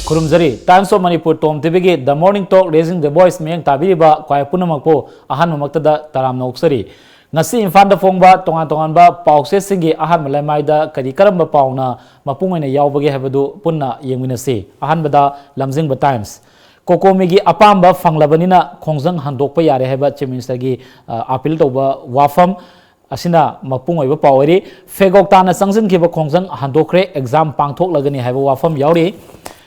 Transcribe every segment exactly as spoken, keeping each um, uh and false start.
ꯈꯨꯔꯨꯝꯖꯔꯤ꯫ Times of Manipur Tom ꯇꯤꯚꯤꯒꯤ The Morning Talk, Raising the Voice ꯃꯤꯠꯌꯦꯡ ꯇꯥꯕꯤꯔꯤꯕ ꯈ꯭ꯋꯥꯏ ꯄꯨꯝꯅꯃꯛꯄꯨ ꯑꯍꯥꯟꯕꯃꯛꯇꯗ ꯇꯔꯥꯝꯅ ꯑꯣꯛꯆꯔꯤ꯫ ꯉꯁꯤ ꯏꯝꯐꯥꯜꯗ ꯐꯣꯡꯕ ꯇꯣꯉꯥꯟ ꯇꯣꯉꯥꯟꯕ ꯄꯥꯎꯆꯦꯁꯤꯡꯒꯤ ꯑꯍꯥꯟꯕ ꯂꯩꯃꯥꯏꯗ ꯀꯔꯤ ꯀꯔꯝꯕ ꯄꯥꯎꯅ ꯃꯄꯨꯡ ꯑꯣꯏꯅ ꯌꯥꯎꯕꯒꯦ ꯍꯥꯏꯕꯗꯨ ꯄꯨꯟꯅ ꯌꯦꯡꯃꯤꯟꯅꯁꯤ꯫ ꯑꯍꯥꯟꯕꯗ ꯂꯝꯖꯤꯡꯕ Times꯫ ꯀꯣꯀꯣꯃꯤꯒꯤ ꯑꯄꯥꯝꯕ ꯐꯪꯂꯕꯅꯤꯅ ꯈꯣꯡꯖꯪ ꯍꯟꯗꯣꯛꯄ ꯌꯥꯔꯦ ꯍꯥꯏꯕ Chief Ministerꯒꯤ, ꯑ, ꯑꯥꯄꯤꯜ ꯇꯧꯕ ꯋꯥꯐꯝ ꯑꯁꯤꯅ ꯃꯄꯨꯡ ꯑꯣꯏꯕ ꯄꯥꯎ ꯑꯣꯏꯔꯤ꯫ ꯐꯦꯒꯣꯛ ꯇꯥꯅ ꯆꯪꯁꯤꯟꯈꯤꯕ ꯈꯣꯡꯖꯪ ꯍꯟꯗꯣꯛꯈ꯭ꯔꯦ, exam ꯄꯥꯡꯊꯣꯛꯂꯒꯅꯤ ꯍꯥꯏꯕ ꯋꯥꯐꯝ ꯌꯥꯎꯔꯤ꯫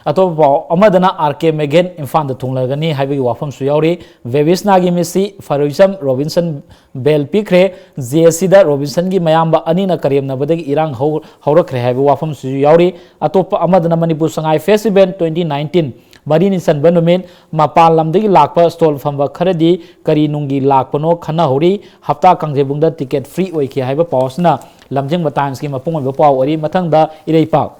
ꯑꯇꯣꯞꯄ ꯄꯥꯎ ꯑꯃꯗꯅ ꯑꯥꯔ ꯀꯦ ꯃꯦꯒꯦꯟ ꯏꯝꯐꯥꯜꯗ ꯊꯨꯡꯂꯒꯅꯤ ꯍꯥꯏꯕꯒꯤ ꯋꯥꯐꯝꯁꯨ ꯌꯥꯎꯔꯤ꯫ ꯕꯦꯕꯤꯁꯅꯥꯒꯤ ꯃꯤꯠꯁꯤ ꯐꯔꯨꯏꯆꯝ ꯔꯣꯕꯤꯟꯁꯟ ꯕꯦꯜ ꯄꯤꯈ꯭ꯔꯦ꯫ ꯖꯦ ꯑꯦꯁ ꯁꯤꯗ ꯔꯣꯕꯤꯟꯁꯟꯒꯤ ꯃꯌꯥꯝꯕ ꯑꯅꯤꯅ ꯀꯔꯦꯝꯅꯕꯗꯒꯤ ꯏꯔꯥꯡ ꯍꯧ-, ꯍꯧꯔꯛꯈ꯭ꯔꯦ ꯍꯥꯏꯕ ꯋꯥꯐꯝꯁꯨ ꯌꯥꯎꯔꯤ꯫ ꯑꯇꯣꯞꯄ ꯑꯃꯗꯅ Manipur Sangai festival twenty nineteen ꯃꯔꯤꯅꯤ ꯆꯟꯕ ꯅꯨꯃꯤꯠ, ꯃꯄꯥꯟ ꯂꯝꯗꯒꯤ ꯂꯥꯛꯄ stall ꯐꯝꯕ ꯈꯔꯗꯤ ꯀꯔꯤ ꯅꯨꯡꯒꯤ ꯂꯥꯛꯄꯅꯣ ꯈꯟꯅꯍꯧꯔꯤ꯫ ꯍꯞꯇꯥ ꯀꯥꯡꯖꯩꯕꯨꯡꯗ ticket free ꯑꯣꯏꯈꯤ ꯍꯥꯏꯕ ꯄꯥꯎ ꯑꯁꯤꯅ ꯂꯝꯖꯤꯡꯕ Timesꯀꯤ ꯃꯄꯨꯡ ꯑꯣꯏꯕ ꯄꯥꯎ ꯑꯣꯏꯔꯤ꯫ ꯃꯊꯪꯗ ꯏꯔꯩꯄꯥꯛ꯫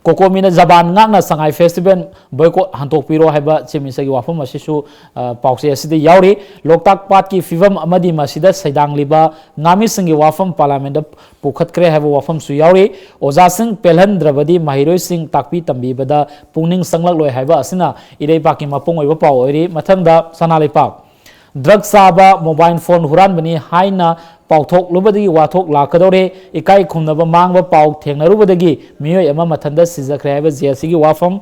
ꯀꯣꯀꯣꯃꯤꯅ ꯖꯄꯥꯟ ꯉꯥꯛꯅ ꯁꯉꯥꯏ ꯐꯦꯁꯇꯤꯚꯦꯜ boycott ꯍꯟꯗꯣꯛꯄꯤꯔꯣ ꯍꯥꯏꯕ Chief Ministerꯒꯤ ꯋꯥꯐꯝ ꯑꯁꯤꯁꯨ, ꯑ, ꯄꯥꯎꯆꯦ ꯑꯁꯤꯗ ꯌꯥꯎꯔꯤ꯫ ꯂꯣꯛꯇꯥꯛ ꯄꯥꯠꯀꯤ ꯐꯤꯕꯝ ꯑꯃꯗꯤ ꯃꯁꯤꯗ ꯁꯩꯗꯥꯡꯂꯤꯕ ꯉꯥꯃꯤꯁꯤꯡꯒꯤ ꯋꯥꯐꯝ ꯄꯥꯔꯂꯤꯌꯥꯃꯦꯟꯗ ꯄꯨꯈꯠꯈ꯭ꯔꯦ ꯍꯥꯏꯕ ꯋꯥꯐꯝꯁꯨ ꯌꯥꯎꯔꯤ꯫ ꯑꯣꯖꯥꯁꯤꯡ ꯄꯦꯜꯍꯟꯗ꯭ꯔꯕꯗꯤ ꯃꯍꯩꯔꯣꯏꯁꯤꯡ ꯇꯥꯛꯄꯤ ꯇꯝꯕꯤꯕꯗ ꯄꯨꯛꯅꯤꯡ ꯆꯪꯂꯛꯂꯣꯏ ꯍꯥꯏꯕ ꯑꯁꯤꯅ ꯏꯔꯩꯄꯥꯛꯀꯤ ꯃꯄꯨꯡ ꯑꯣꯏꯕ ꯄꯥꯎ ꯑꯣꯏꯔꯤ꯫ ꯃꯊꯪꯗ ꯁꯅꯥ ꯂꯩꯄꯥꯛ꯫ Drug ꯆꯥꯕ, mobile phone ꯍꯨꯔꯥꯟꯕꯅꯤ ꯍꯥꯏꯅ ꯄꯥꯎꯊꯣꯛꯂꯨꯕꯗꯒꯤ ꯋꯥꯊꯣꯛ ꯂꯥꯛꯀꯗꯧꯔꯦ꯫ ꯏꯀꯥꯏ ꯈꯨꯝꯅꯕ ꯃꯥꯡꯕ ꯄꯥꯎ ꯊꯦꯡꯅꯔꯨꯕꯗꯒꯤ ꯃꯤꯑꯣꯏ ꯑꯃ ꯃꯊꯟꯇ ꯁꯤꯖꯈ꯭ꯔꯦ ꯍꯥꯏꯕ ꯖꯦ ꯑꯦꯁ ꯁꯤꯒꯤ ꯋꯥꯐꯝ꯫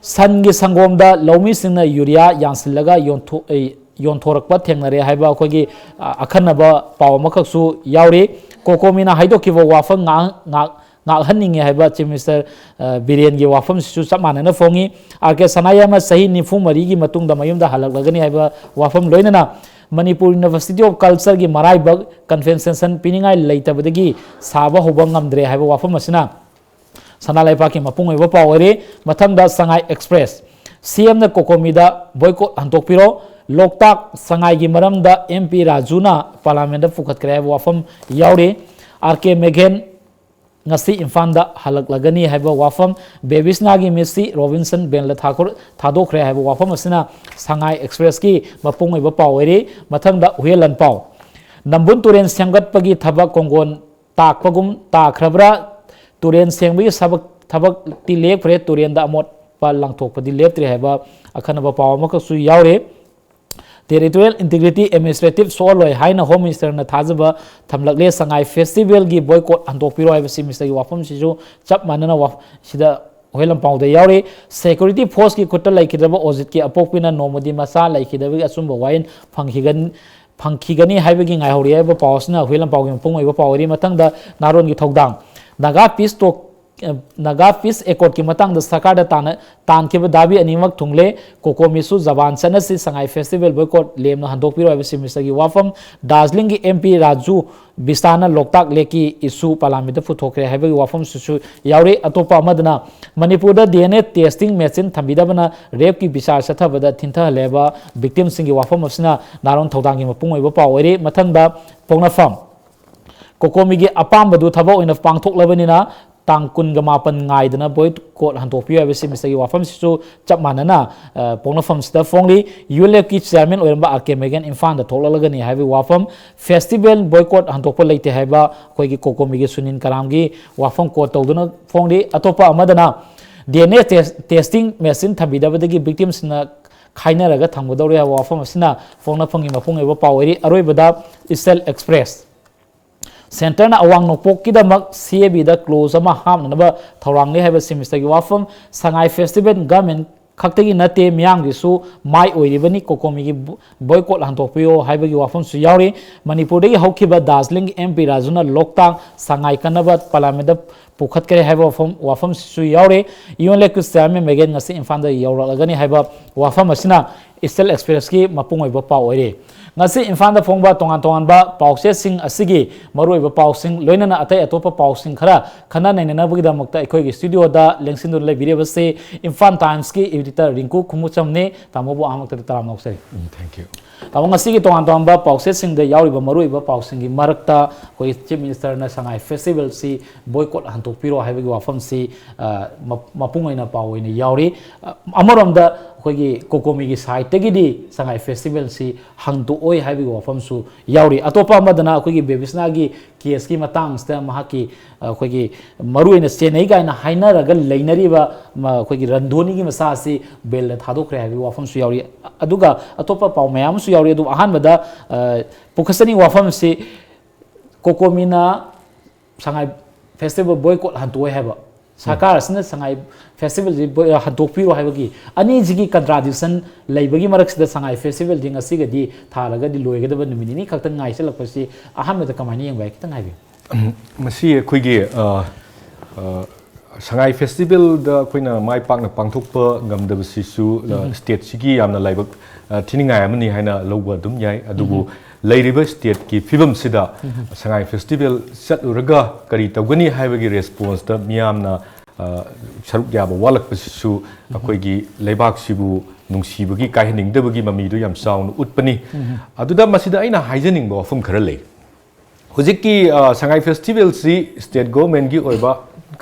ꯁꯟꯒꯤ ꯁꯪꯒꯣꯝꯗ ꯂꯧꯃꯤꯁꯤꯡꯅ ꯌꯨꯔꯤꯌꯥ ꯌꯥꯟꯁꯤꯜꯂꯒ ꯌꯣꯟꯊꯣꯛ-, ꯑꯦ, ꯌꯣꯟꯊꯣꯔꯛꯄ ꯊꯦꯡꯅꯔꯦ ꯍꯥꯏꯕ ꯑꯩꯈꯣꯏꯒꯤ, ꯑ, ꯑꯈꯟꯅꯕ ꯄꯥꯎ ꯑꯃꯈꯛꯁꯨ ꯌꯥꯎꯔꯤ꯫ ꯀꯣꯀꯣꯃꯤꯅ ꯍꯥꯏꯗꯣꯛꯈꯤꯕ ꯋꯥꯐꯝ ꯉꯥꯛ-, ꯉꯥꯛ-, ꯉꯥꯛꯍꯟꯅꯤꯡꯉꯤ ꯍꯥꯏꯕ Chief Minister, ꯑ, ꯕꯤꯔꯦꯟꯒꯤ ꯋꯥꯐꯝꯁꯤꯁꯨ ꯆꯞ ꯃꯥꯟꯅꯅ ꯐꯣꯡꯉꯤ꯫ ꯑꯥꯔ ꯀꯦ ꯁꯅꯥꯌꯥꯝꯅ ꯆꯍꯤ ꯅꯤꯐꯨ ꯃꯔꯤꯒꯤ ꯃꯇꯨꯡꯗ ꯃꯌꯨꯝꯗ ꯍꯜꯂꯛꯂꯒꯅꯤ ꯍꯥꯏꯕ ꯋꯥꯐꯝ ꯂꯣꯏꯅꯅ Manipur University of Cultureꯒꯤ ꯃꯔꯥꯏꯕꯛ compensation ꯄꯤꯅꯤꯡꯉꯥꯏ ꯂꯩꯇꯕꯗꯒꯤ ꯁꯥꯕ ꯍꯧꯕ ꯉꯝꯗ꯭ꯔꯦ ꯍꯥꯏꯕ ꯋꯥꯐꯝ ꯑꯁꯤꯅ ꯁꯅꯥ ꯂꯩꯄꯥꯛꯀꯤ ꯃꯄꯨꯡ ꯑꯣꯏꯕ ꯄꯥꯎ ꯑꯣꯏꯔꯤ꯫ ꯃꯊꯪꯗ ꯁꯉꯥꯏ ꯑꯦꯛꯁꯄ꯭ꯔꯦꯁ꯫ ꯁꯤ ꯑꯦꯝꯅ ꯀꯣꯀꯣꯃꯤꯗ boycott ꯍꯟꯗꯣꯛꯄꯤꯔꯣ꯫ ꯂꯣꯛꯇꯥꯛ ꯁꯉꯥꯏꯒꯤ ꯃꯔꯝꯗ ꯑꯦꯝ ꯄꯤ ꯔꯥꯖꯨꯅ ꯄꯥꯔꯂꯤꯌꯥꯃꯦꯟꯗ ꯄꯨꯈꯠꯈ꯭ꯔꯦ ꯍꯥꯏꯕ ꯋꯥꯐꯝ ꯌꯥꯎꯔꯤ꯫ ꯑꯥꯔ ꯀꯦ ꯃꯦꯒꯦꯟ ꯉꯁꯤ ꯏꯝꯐꯥꯜꯗ ꯍꯜꯂꯛꯂꯒꯅꯤ ꯍꯥꯏꯕ ꯋꯥꯐꯝ, ꯕꯦꯕꯤꯁꯅꯥꯒꯤ ꯃꯤꯠꯁꯤ ꯔꯣꯕꯤꯟꯁꯟ ꯕꯦꯟꯗ ꯊꯥꯈꯣ-, ꯊꯥꯗꯣꯛꯈ꯭ꯔꯦ ꯍꯥꯏꯕ ꯋꯥꯐꯝ ꯑꯁꯤꯅ ꯁꯉꯥꯏ ꯑꯦꯛꯁꯄ꯭ꯔꯦꯁꯀꯤ ꯃꯄꯨꯡ ꯑꯣꯏꯕ ꯄꯥꯎ ꯑꯣꯏꯔꯤ꯫ ꯃꯊꯪꯗ ꯍꯨꯌꯦꯟ ꯂꯥꯟꯄꯥꯎ꯫ ꯅꯝꯕꯨꯜ ꯇꯨꯔꯦꯜ ꯁꯦꯝꯒꯠꯄꯒꯤ ꯊꯕꯛ ꯀꯣꯡꯒꯣꯟ ꯇꯥꯛꯄꯒꯨꯝ ꯇꯥꯈ꯭ꯔꯕ꯭ꯔꯥ? ꯇꯨꯔꯦꯜ ꯁꯦꯡꯕꯒꯤ ꯊꯕꯛ, ꯊꯕꯛꯇꯤ ꯂꯦꯞꯈ꯭ꯔꯦ, ꯇꯨꯔꯦꯟꯗ ꯑꯃꯣꯠꯄ ꯂꯪꯊꯣꯛꯄꯗꯤ ꯂꯦꯞꯇ꯭ꯔꯦ ꯍꯥꯏꯕ ꯑꯈꯟꯅꯕ ꯄꯥꯎ ꯑꯃꯈꯛꯁꯨ ꯌꯥꯎꯔꯤ꯫ Territorial integrity administrative ꯁꯣꯛꯍꯜꯂꯣꯏ ꯍꯥꯏꯅ Home Minister ꯅ ꯊꯥꯖꯕ ꯊꯝꯂꯛꯂꯦ꯫ ꯁꯉꯥꯏ festival ꯒꯤ boycott ꯍꯟꯗꯣꯛꯄꯤꯔꯣ ꯍꯥꯏꯕ Chief Minister ꯒꯤ ꯋꯥꯐꯝꯁꯤꯁꯨ ꯆꯞ ꯃꯥꯟꯅꯅ ꯋꯥ-, ꯁꯤꯗ ꯍꯨꯏꯂꯝꯄꯥꯎꯗ ꯌꯥꯎꯔꯤ꯫ Security force ꯀꯤ ꯈꯨꯠꯇ ꯂꯩꯈꯤꯗ꯭ꯔꯕ ꯑꯣꯖꯤꯠꯀꯤ ꯑꯄꯣꯛꯄꯤꯅ ꯅꯣꯡꯃꯗꯤ ꯃꯆꯥ ꯂꯩꯈꯤꯗꯕꯒꯤ ꯑꯆꯨꯝꯕ ꯋꯥꯌꯦꯜ ꯐꯪꯈꯤꯒꯅꯤ, ꯐꯪꯈꯤꯒꯅꯤ ꯍꯥꯏꯕꯒꯤ ꯉꯥꯏꯍꯧꯔꯤ ꯍꯥꯏꯕ ꯄꯥꯎ ꯑꯁꯤꯅ ꯍꯨꯏꯂꯝꯄꯥꯎꯒꯤ ꯃꯄꯨꯡ ꯑꯣꯏꯕ ꯄꯥꯎ ꯑꯣꯏꯔꯤ꯫ ꯃꯊꯪꯗ ꯅꯥꯔꯣꯟꯒꯤ ꯊꯧꯗꯥꯡ꯫ Naga Peace Talk Naga Peace Accord ꯀꯤ ꯃꯇꯥꯡꯗ ꯁꯔꯀꯥꯔꯗ ꯇꯥꯟꯅ-, ꯇꯥꯟꯈꯤꯕ ꯗꯥꯕꯤ ꯑꯅꯤꯃꯛ ꯊꯨꯡꯂꯦ꯫ COCOMI ꯁꯨ ꯖꯄꯥꯟ ꯆꯠꯅꯁꯤ, ꯁꯉꯥꯏ festival boycott ꯂꯦꯝꯅ ꯍꯟꯗꯣꯛꯄꯤꯔꯣ ꯍꯥꯏꯕ Chief Minister ꯒꯤ ꯋꯥꯐꯝ꯫ ꯗꯥꯔꯖꯤꯂꯤꯡꯒꯤ MP ꯔꯥꯖꯨ ꯕꯤꯁꯇꯥꯅ ꯂꯣꯛꯇꯥꯛ lake ꯀꯤ issue Parliament ꯇ ꯄꯨꯊꯣꯛꯈ꯭ꯔꯦ ꯍꯥꯏꯕꯒꯤ ꯋꯥꯐꯝꯁꯤꯁꯨ ꯌꯥꯎꯔꯤ꯫ ꯑꯇꯣꯞꯄ ꯑꯃꯗꯅ ꯃꯅꯤꯄꯨꯔꯗ DNA testing machine ꯊꯝꯕꯤꯗꯕꯅ rape ꯀꯤ ꯕꯤꯆꯥꯔ ꯆꯠꯊꯕꯗ ꯊꯤꯟꯊꯍꯜꯂꯦ ꯍꯥꯏꯕ victim ꯁꯤꯡꯒꯤ ꯋꯥꯐꯝ ꯑꯁꯤꯅ ꯅꯥꯔꯣꯟ ꯊꯧꯗꯥꯡꯒꯤ ꯃꯄꯨꯡ ꯑꯣꯏꯕ ꯄꯥꯎ ꯑꯣꯏꯔꯤ꯫ ꯃꯊꯪꯗ ꯄꯣꯛꯅꯐꯝ꯫ COCOMI ꯒꯤ ꯑꯄꯥꯝꯕꯗꯨ ꯊꯕꯛ ꯑꯣꯏꯅ ꯄꯥꯡꯊꯣꯛꯂꯕꯅꯤꯅ ꯇꯥꯡ ꯀꯨꯟꯒ ꯃꯥꯄꯟ ꯉꯥꯏꯗꯅ boycott ꯍꯟꯗꯣꯛꯄꯤꯌꯨ ꯍꯥꯏꯕ Chief Minister ꯒꯤ ꯋꯥꯐꯝꯁꯤꯁꯨ ꯆꯞ ꯃꯥꯟꯅꯅ, ꯑ, ꯄꯣꯛꯅꯐꯝꯁꯤꯗ ꯐꯣꯡꯂꯤ꯫ ULF ꯀꯤ chairman ꯑꯣꯏꯔꯝꯕ R K Megan ꯏꯝꯐꯥꯜꯗ ꯊꯣꯛꯂꯛꯂꯒꯅꯤ ꯍꯥꯏꯕꯒꯤ ꯋꯥꯐꯝ꯫ Festival boycott ꯍꯟꯗꯣꯛꯄ ꯂꯩꯇꯦ ꯍꯥꯏꯕ ꯑꯩꯈꯣꯏꯒꯤ COCOMI ꯒꯤ ꯁꯨꯅꯤꯜ ꯀꯔꯥꯝꯒꯤ ꯋꯥꯐꯝ quote ꯇꯧꯗꯨꯅ ꯐꯣꯡꯂꯤ꯫ ꯑꯇꯣꯞꯄ ꯑꯃꯗꯅ DNA test-, testing machine ꯊꯝꯕꯤꯗꯕꯗꯒꯤ victim ꯁꯤꯡꯅ ꯈꯥꯏꯅꯔꯒ ꯊꯝꯒꯗꯧꯔꯦ ꯍꯥꯏꯕ ꯋꯥꯐꯝ ꯑꯁꯤꯅ ꯄꯣꯛꯅꯐꯝꯒꯤ ꯃꯄꯨꯡ ꯑꯣꯏꯕ ꯄꯥꯎ ꯑꯣꯏꯔꯤ꯫ ꯑꯔꯣꯏꯕꯗ Eastern Express꯫ Centre ꯅ ꯑꯋꯥꯡ ꯅꯣꯡꯄꯣꯛꯀꯤꯗꯃꯛ CAB ꯗ clause ꯑꯃ ꯍꯥꯞꯅꯅꯕ ꯊꯧꯔꯥꯡꯂꯤ ꯍꯥꯏꯕ Chief Minister ꯒꯤ ꯋꯥꯐꯝ꯫ ꯁꯉꯥꯏ festival government ꯈꯛꯇꯒꯤ ꯅꯠꯇꯦ, ꯃꯤꯌꯥꯝꯒꯤꯁꯨ ꯃꯥꯏ ꯑꯣꯏꯔꯤꯕꯅꯤ, COCOMI ꯒꯤ ꯕꯣ-, boycott ꯍꯟꯗꯣꯛꯄꯤꯌꯣ ꯍꯥꯏꯕꯒꯤ ꯋꯥꯐꯝꯁꯨ ꯌꯥꯎꯔꯤ꯫ ꯃꯅꯤꯄꯨꯔꯗꯒꯤ ꯍꯧꯈꯤꯕ ꯗꯥꯔꯖꯤꯂꯤꯡꯒꯤ MP ꯔꯥꯖꯨꯅ ꯂꯣꯛꯇꯥꯛ ꯁꯉꯥꯏ ꯀꯟꯅꯕ Parliament ꯇ ꯄꯨꯈꯠꯈ꯭ꯔꯦ ꯍꯥꯏꯕ ꯋꯥꯐꯝ, ꯋꯥꯐꯝꯁꯤꯁꯨ ꯌꯥꯎꯔꯤ꯫ ULF ꯀꯤ chairman Megan ꯉꯁꯤ ꯏꯝꯐꯥꯜꯗ ꯌꯧꯔꯛꯂꯒꯅꯤ ꯍꯥꯏꯕ ꯋꯥꯐꯝ ꯑꯁꯤꯅ Eastern Express ꯀꯤ ꯃꯄꯨꯡ ꯑꯣꯏꯕ ꯄꯥꯎ ꯑꯣꯏꯔꯤ꯫ ꯉꯁꯤ ꯏꯝꯐꯥꯜꯗ ꯐꯣꯡꯕ ꯇꯣꯉꯥꯟ ꯇꯣꯉꯥꯟꯕ ꯄꯥꯎꯆꯦꯁꯤꯡ ꯑꯁꯤꯒꯤ ꯃꯔꯨꯑꯣꯏꯕ ꯄꯥꯎꯁꯤꯡ, ꯂꯣꯏꯅꯅ ꯑꯇꯩ ꯑꯇꯣꯞꯄ ꯄꯥꯎꯁꯤꯡ ꯈꯔ ꯈꯟꯅ ꯅꯩꯅꯅꯕꯒꯤꯗꯃꯛꯇ ꯑꯩꯈꯣꯏꯒꯤ studio ꯗ ꯂꯦꯡꯁꯤꯟꯗꯨꯅ ꯂꯩꯕꯤꯔꯤꯕꯁꯤ ꯏꯝꯐꯥꯜ Times ꯀꯤ editor ꯔꯤꯡꯀꯨ ꯈꯨꯃꯨꯆꯝꯅꯤ꯫ ꯇꯥꯃꯣꯕꯨ ꯑꯍꯥꯟꯕꯃꯛꯇꯗ ꯇꯔꯥꯝꯅ ꯑꯣꯛꯆꯔꯤ꯫ ꯎꯝ, thank you. ꯇꯥꯃꯣ, ꯉꯁꯤꯒꯤ ꯇꯣꯉꯥꯟ ꯇꯣꯉꯥꯟꯕ ꯄꯥꯎꯆꯦꯁꯤꯡꯗ ꯌꯥꯎꯔꯤꯕ ꯃꯔꯨꯑꯣꯏꯕ ꯄꯥꯎꯁꯤꯡꯒꯤ ꯃꯔꯛꯇ ꯑꯩꯈꯣꯏ Chief Minister ꯅ ꯁꯉꯥꯏ festival ꯁꯤ boycott ꯍꯟꯗꯣꯛꯄꯤꯔꯣ ꯍꯥꯏꯕꯒꯤ ꯋꯥꯐꯝꯁꯤ, ꯑ, ꯃ-, ꯃꯄꯨꯡ ꯑꯣꯏꯅ ꯄꯥꯎ ꯑꯣꯏꯅ ꯌꯥꯎꯔꯤ꯫ ꯑ, ꯑꯃꯔꯣꯝꯗ ꯑꯩꯈꯣꯏꯒꯤ ꯀꯣꯀꯣꯃꯤꯒꯤ ꯁꯥꯏꯠꯇꯒꯤꯗꯤ ꯁꯉꯥꯏ ꯐꯦꯁꯇꯤꯚꯦꯜꯁꯤ ꯍꯥꯡꯗꯣꯛꯑꯣꯏ ꯍꯥꯏꯕꯒꯤ ꯋꯥꯐꯝꯁꯨ ꯌꯥꯎꯔꯤ꯫ ꯑꯇꯣꯞꯄ ꯑꯃꯗꯅ ꯑꯩꯈꯣꯏꯒꯤ ꯕꯦꯕꯤꯁꯅꯥꯒꯤ ꯀꯦꯁꯀꯤ ꯃꯇꯥꯡꯁꯤꯗ ꯃꯍꯥꯛꯀꯤ, ꯑ, ꯑꯩꯈꯣꯏꯒꯤ ꯃꯔꯨꯑꯣꯏꯅ ꯆꯦꯟꯅꯩ ꯀꯥꯏꯅ ꯍꯥꯏꯅꯔꯒ ꯂꯩꯅꯔꯤꯕ, ꯃ-, ꯑꯩꯈꯣꯏꯒꯤ ꯔꯟꯙꯣꯅꯤꯒꯤ ꯃꯆꯥ ꯑꯁꯤ ꯕꯦꯜꯗ ꯊꯥꯗꯣꯛꯈ꯭ꯔꯦ ꯍꯥꯏꯕꯒꯤ ꯋꯥꯐꯝꯁꯨ ꯌꯥꯎꯔꯤ꯫ ꯑꯗꯨꯒ ꯑꯇꯣꯞꯄ ꯄꯥꯎ ꯃꯌꯥꯝ ꯑꯃꯁꯨ ꯌꯥꯎꯔꯤ꯫ ꯑꯗꯨꯕꯨ ꯑꯍꯥꯟꯕꯗ, ꯑ, ꯄꯨꯈꯠꯆꯅꯤꯡꯕ ꯋꯥꯐꯝꯁꯤ ꯀꯣꯀꯣꯃꯤꯅ ꯁꯉꯥꯏ ꯐꯦꯁꯇꯤꯚꯦꯜ ꯕꯣꯏꯀꯣꯠ ꯍꯟꯇꯣꯛꯑꯣꯏ ꯍꯥꯏꯕ, ꯁꯔꯀꯥꯔ ꯑꯁꯤꯅ ꯁꯉꯥꯏ ꯐꯦꯁꯇꯤꯚꯦꯜꯁꯤ ꯕꯣꯏ-, ꯍꯟꯇꯣꯛꯄꯤꯔꯣ ꯍꯥꯏꯕꯒꯤ ꯑꯅꯤꯁꯤꯒꯤ ꯀꯟꯇ꯭ꯔꯥꯗꯤꯛꯁꯟ ꯂꯩꯕꯒꯤ ꯃꯔꯛꯁꯤꯗ ꯁꯉꯥꯏ ꯐꯦꯁꯇꯤꯚꯦꯜꯗꯤ ꯉꯁꯤꯒꯗꯤ ꯊꯥꯔꯒꯗꯤ ꯂꯣꯏꯒꯗꯕ ꯅꯨꯃꯤꯠ ꯅꯤꯅꯤ ꯈꯛꯇ ꯉꯥꯏꯁꯤꯜꯂꯛꯄꯁꯤ ꯑꯍꯥꯟꯕꯗ ꯀꯃꯥꯏꯅ ꯌꯦꯡꯕ ꯌꯥꯏ? ꯈꯤꯇꯪ ꯍꯥꯏꯕꯤꯌꯨ꯫ ꯎꯝ, ꯃꯁꯤ ꯑꯩꯈꯣꯏꯒꯤ, ꯑ, ꯑ, ꯁꯉꯥꯏ ꯐꯦꯁꯇꯤꯚꯦꯜꯗ ꯑꯩꯈꯣꯏꯅ ꯃꯥꯏ ꯄꯥꯛꯅ ꯄꯥꯡꯊꯣꯛꯄ ꯉꯝꯗꯕꯁꯤꯁꯨ, ꯑ, ꯎꯝ꯫ ꯁ꯭ꯇꯦꯠꯁꯤꯒꯤ ꯌꯥꯝꯅ ꯂꯥꯏꯕꯛ, ꯑ, ꯊꯤꯅꯤꯡꯉꯥꯏ ꯑꯃꯅꯤ ꯍꯥꯏꯅ ꯂꯧꯕ ꯑꯗꯨꯝ ꯌꯥꯏ꯫ ꯑꯗꯨꯕꯨ ꯎꯝ꯫ ꯂꯩꯔꯤꯕ ꯁ꯭ꯇꯦꯠꯀꯤ ꯐꯤꯕꯝꯁꯤꯗ ꯎꯝ꯫ ꯁꯉꯥꯏ ꯐꯦꯁꯇꯤꯚꯦꯜ ꯆꯠꯂꯨꯔꯒ ꯀꯔꯤ ꯇꯧꯒꯅꯤ ꯍꯥꯏꯕꯒꯤ ꯔꯦꯁꯄꯣꯟꯁꯇ ꯃꯤꯌꯥꯝꯅ, ꯑ, ꯁꯔꯨꯛ ꯌꯥꯕ ꯋꯥꯠꯂꯛꯄꯁꯤꯁꯨ ꯎꯝ꯫ ꯑꯩꯈꯣꯏꯒꯤ ꯂꯩꯕꯥꯛꯁꯤꯕꯨ ꯅꯨꯡꯁꯤꯕꯒꯤ, ꯀꯥꯏꯍꯟꯅꯤꯡꯗꯕꯒꯤ ꯃꯃꯤꯗꯨ ꯌꯥꯝ ꯆꯥꯎꯅ ꯎꯠꯄꯅꯤ꯫ ꯎꯝ꯫ ꯑꯗꯨꯗ ꯃꯁꯤꯗ ꯑꯩꯅ ꯍꯥꯏꯖꯅꯤꯡꯕ ꯋꯥꯐꯝ ꯈꯔ ꯂꯩ꯫ ꯍꯧꯖꯤꯛꯀꯤ, ꯑ, ꯁꯉꯥꯏ ꯐꯦꯁꯇꯤꯚꯦꯜꯁꯤ ꯁ꯭ꯇꯦꯠ ꯒꯣꯚꯔꯟꯃꯦꯟꯠꯀꯤ ꯑꯣꯏꯕ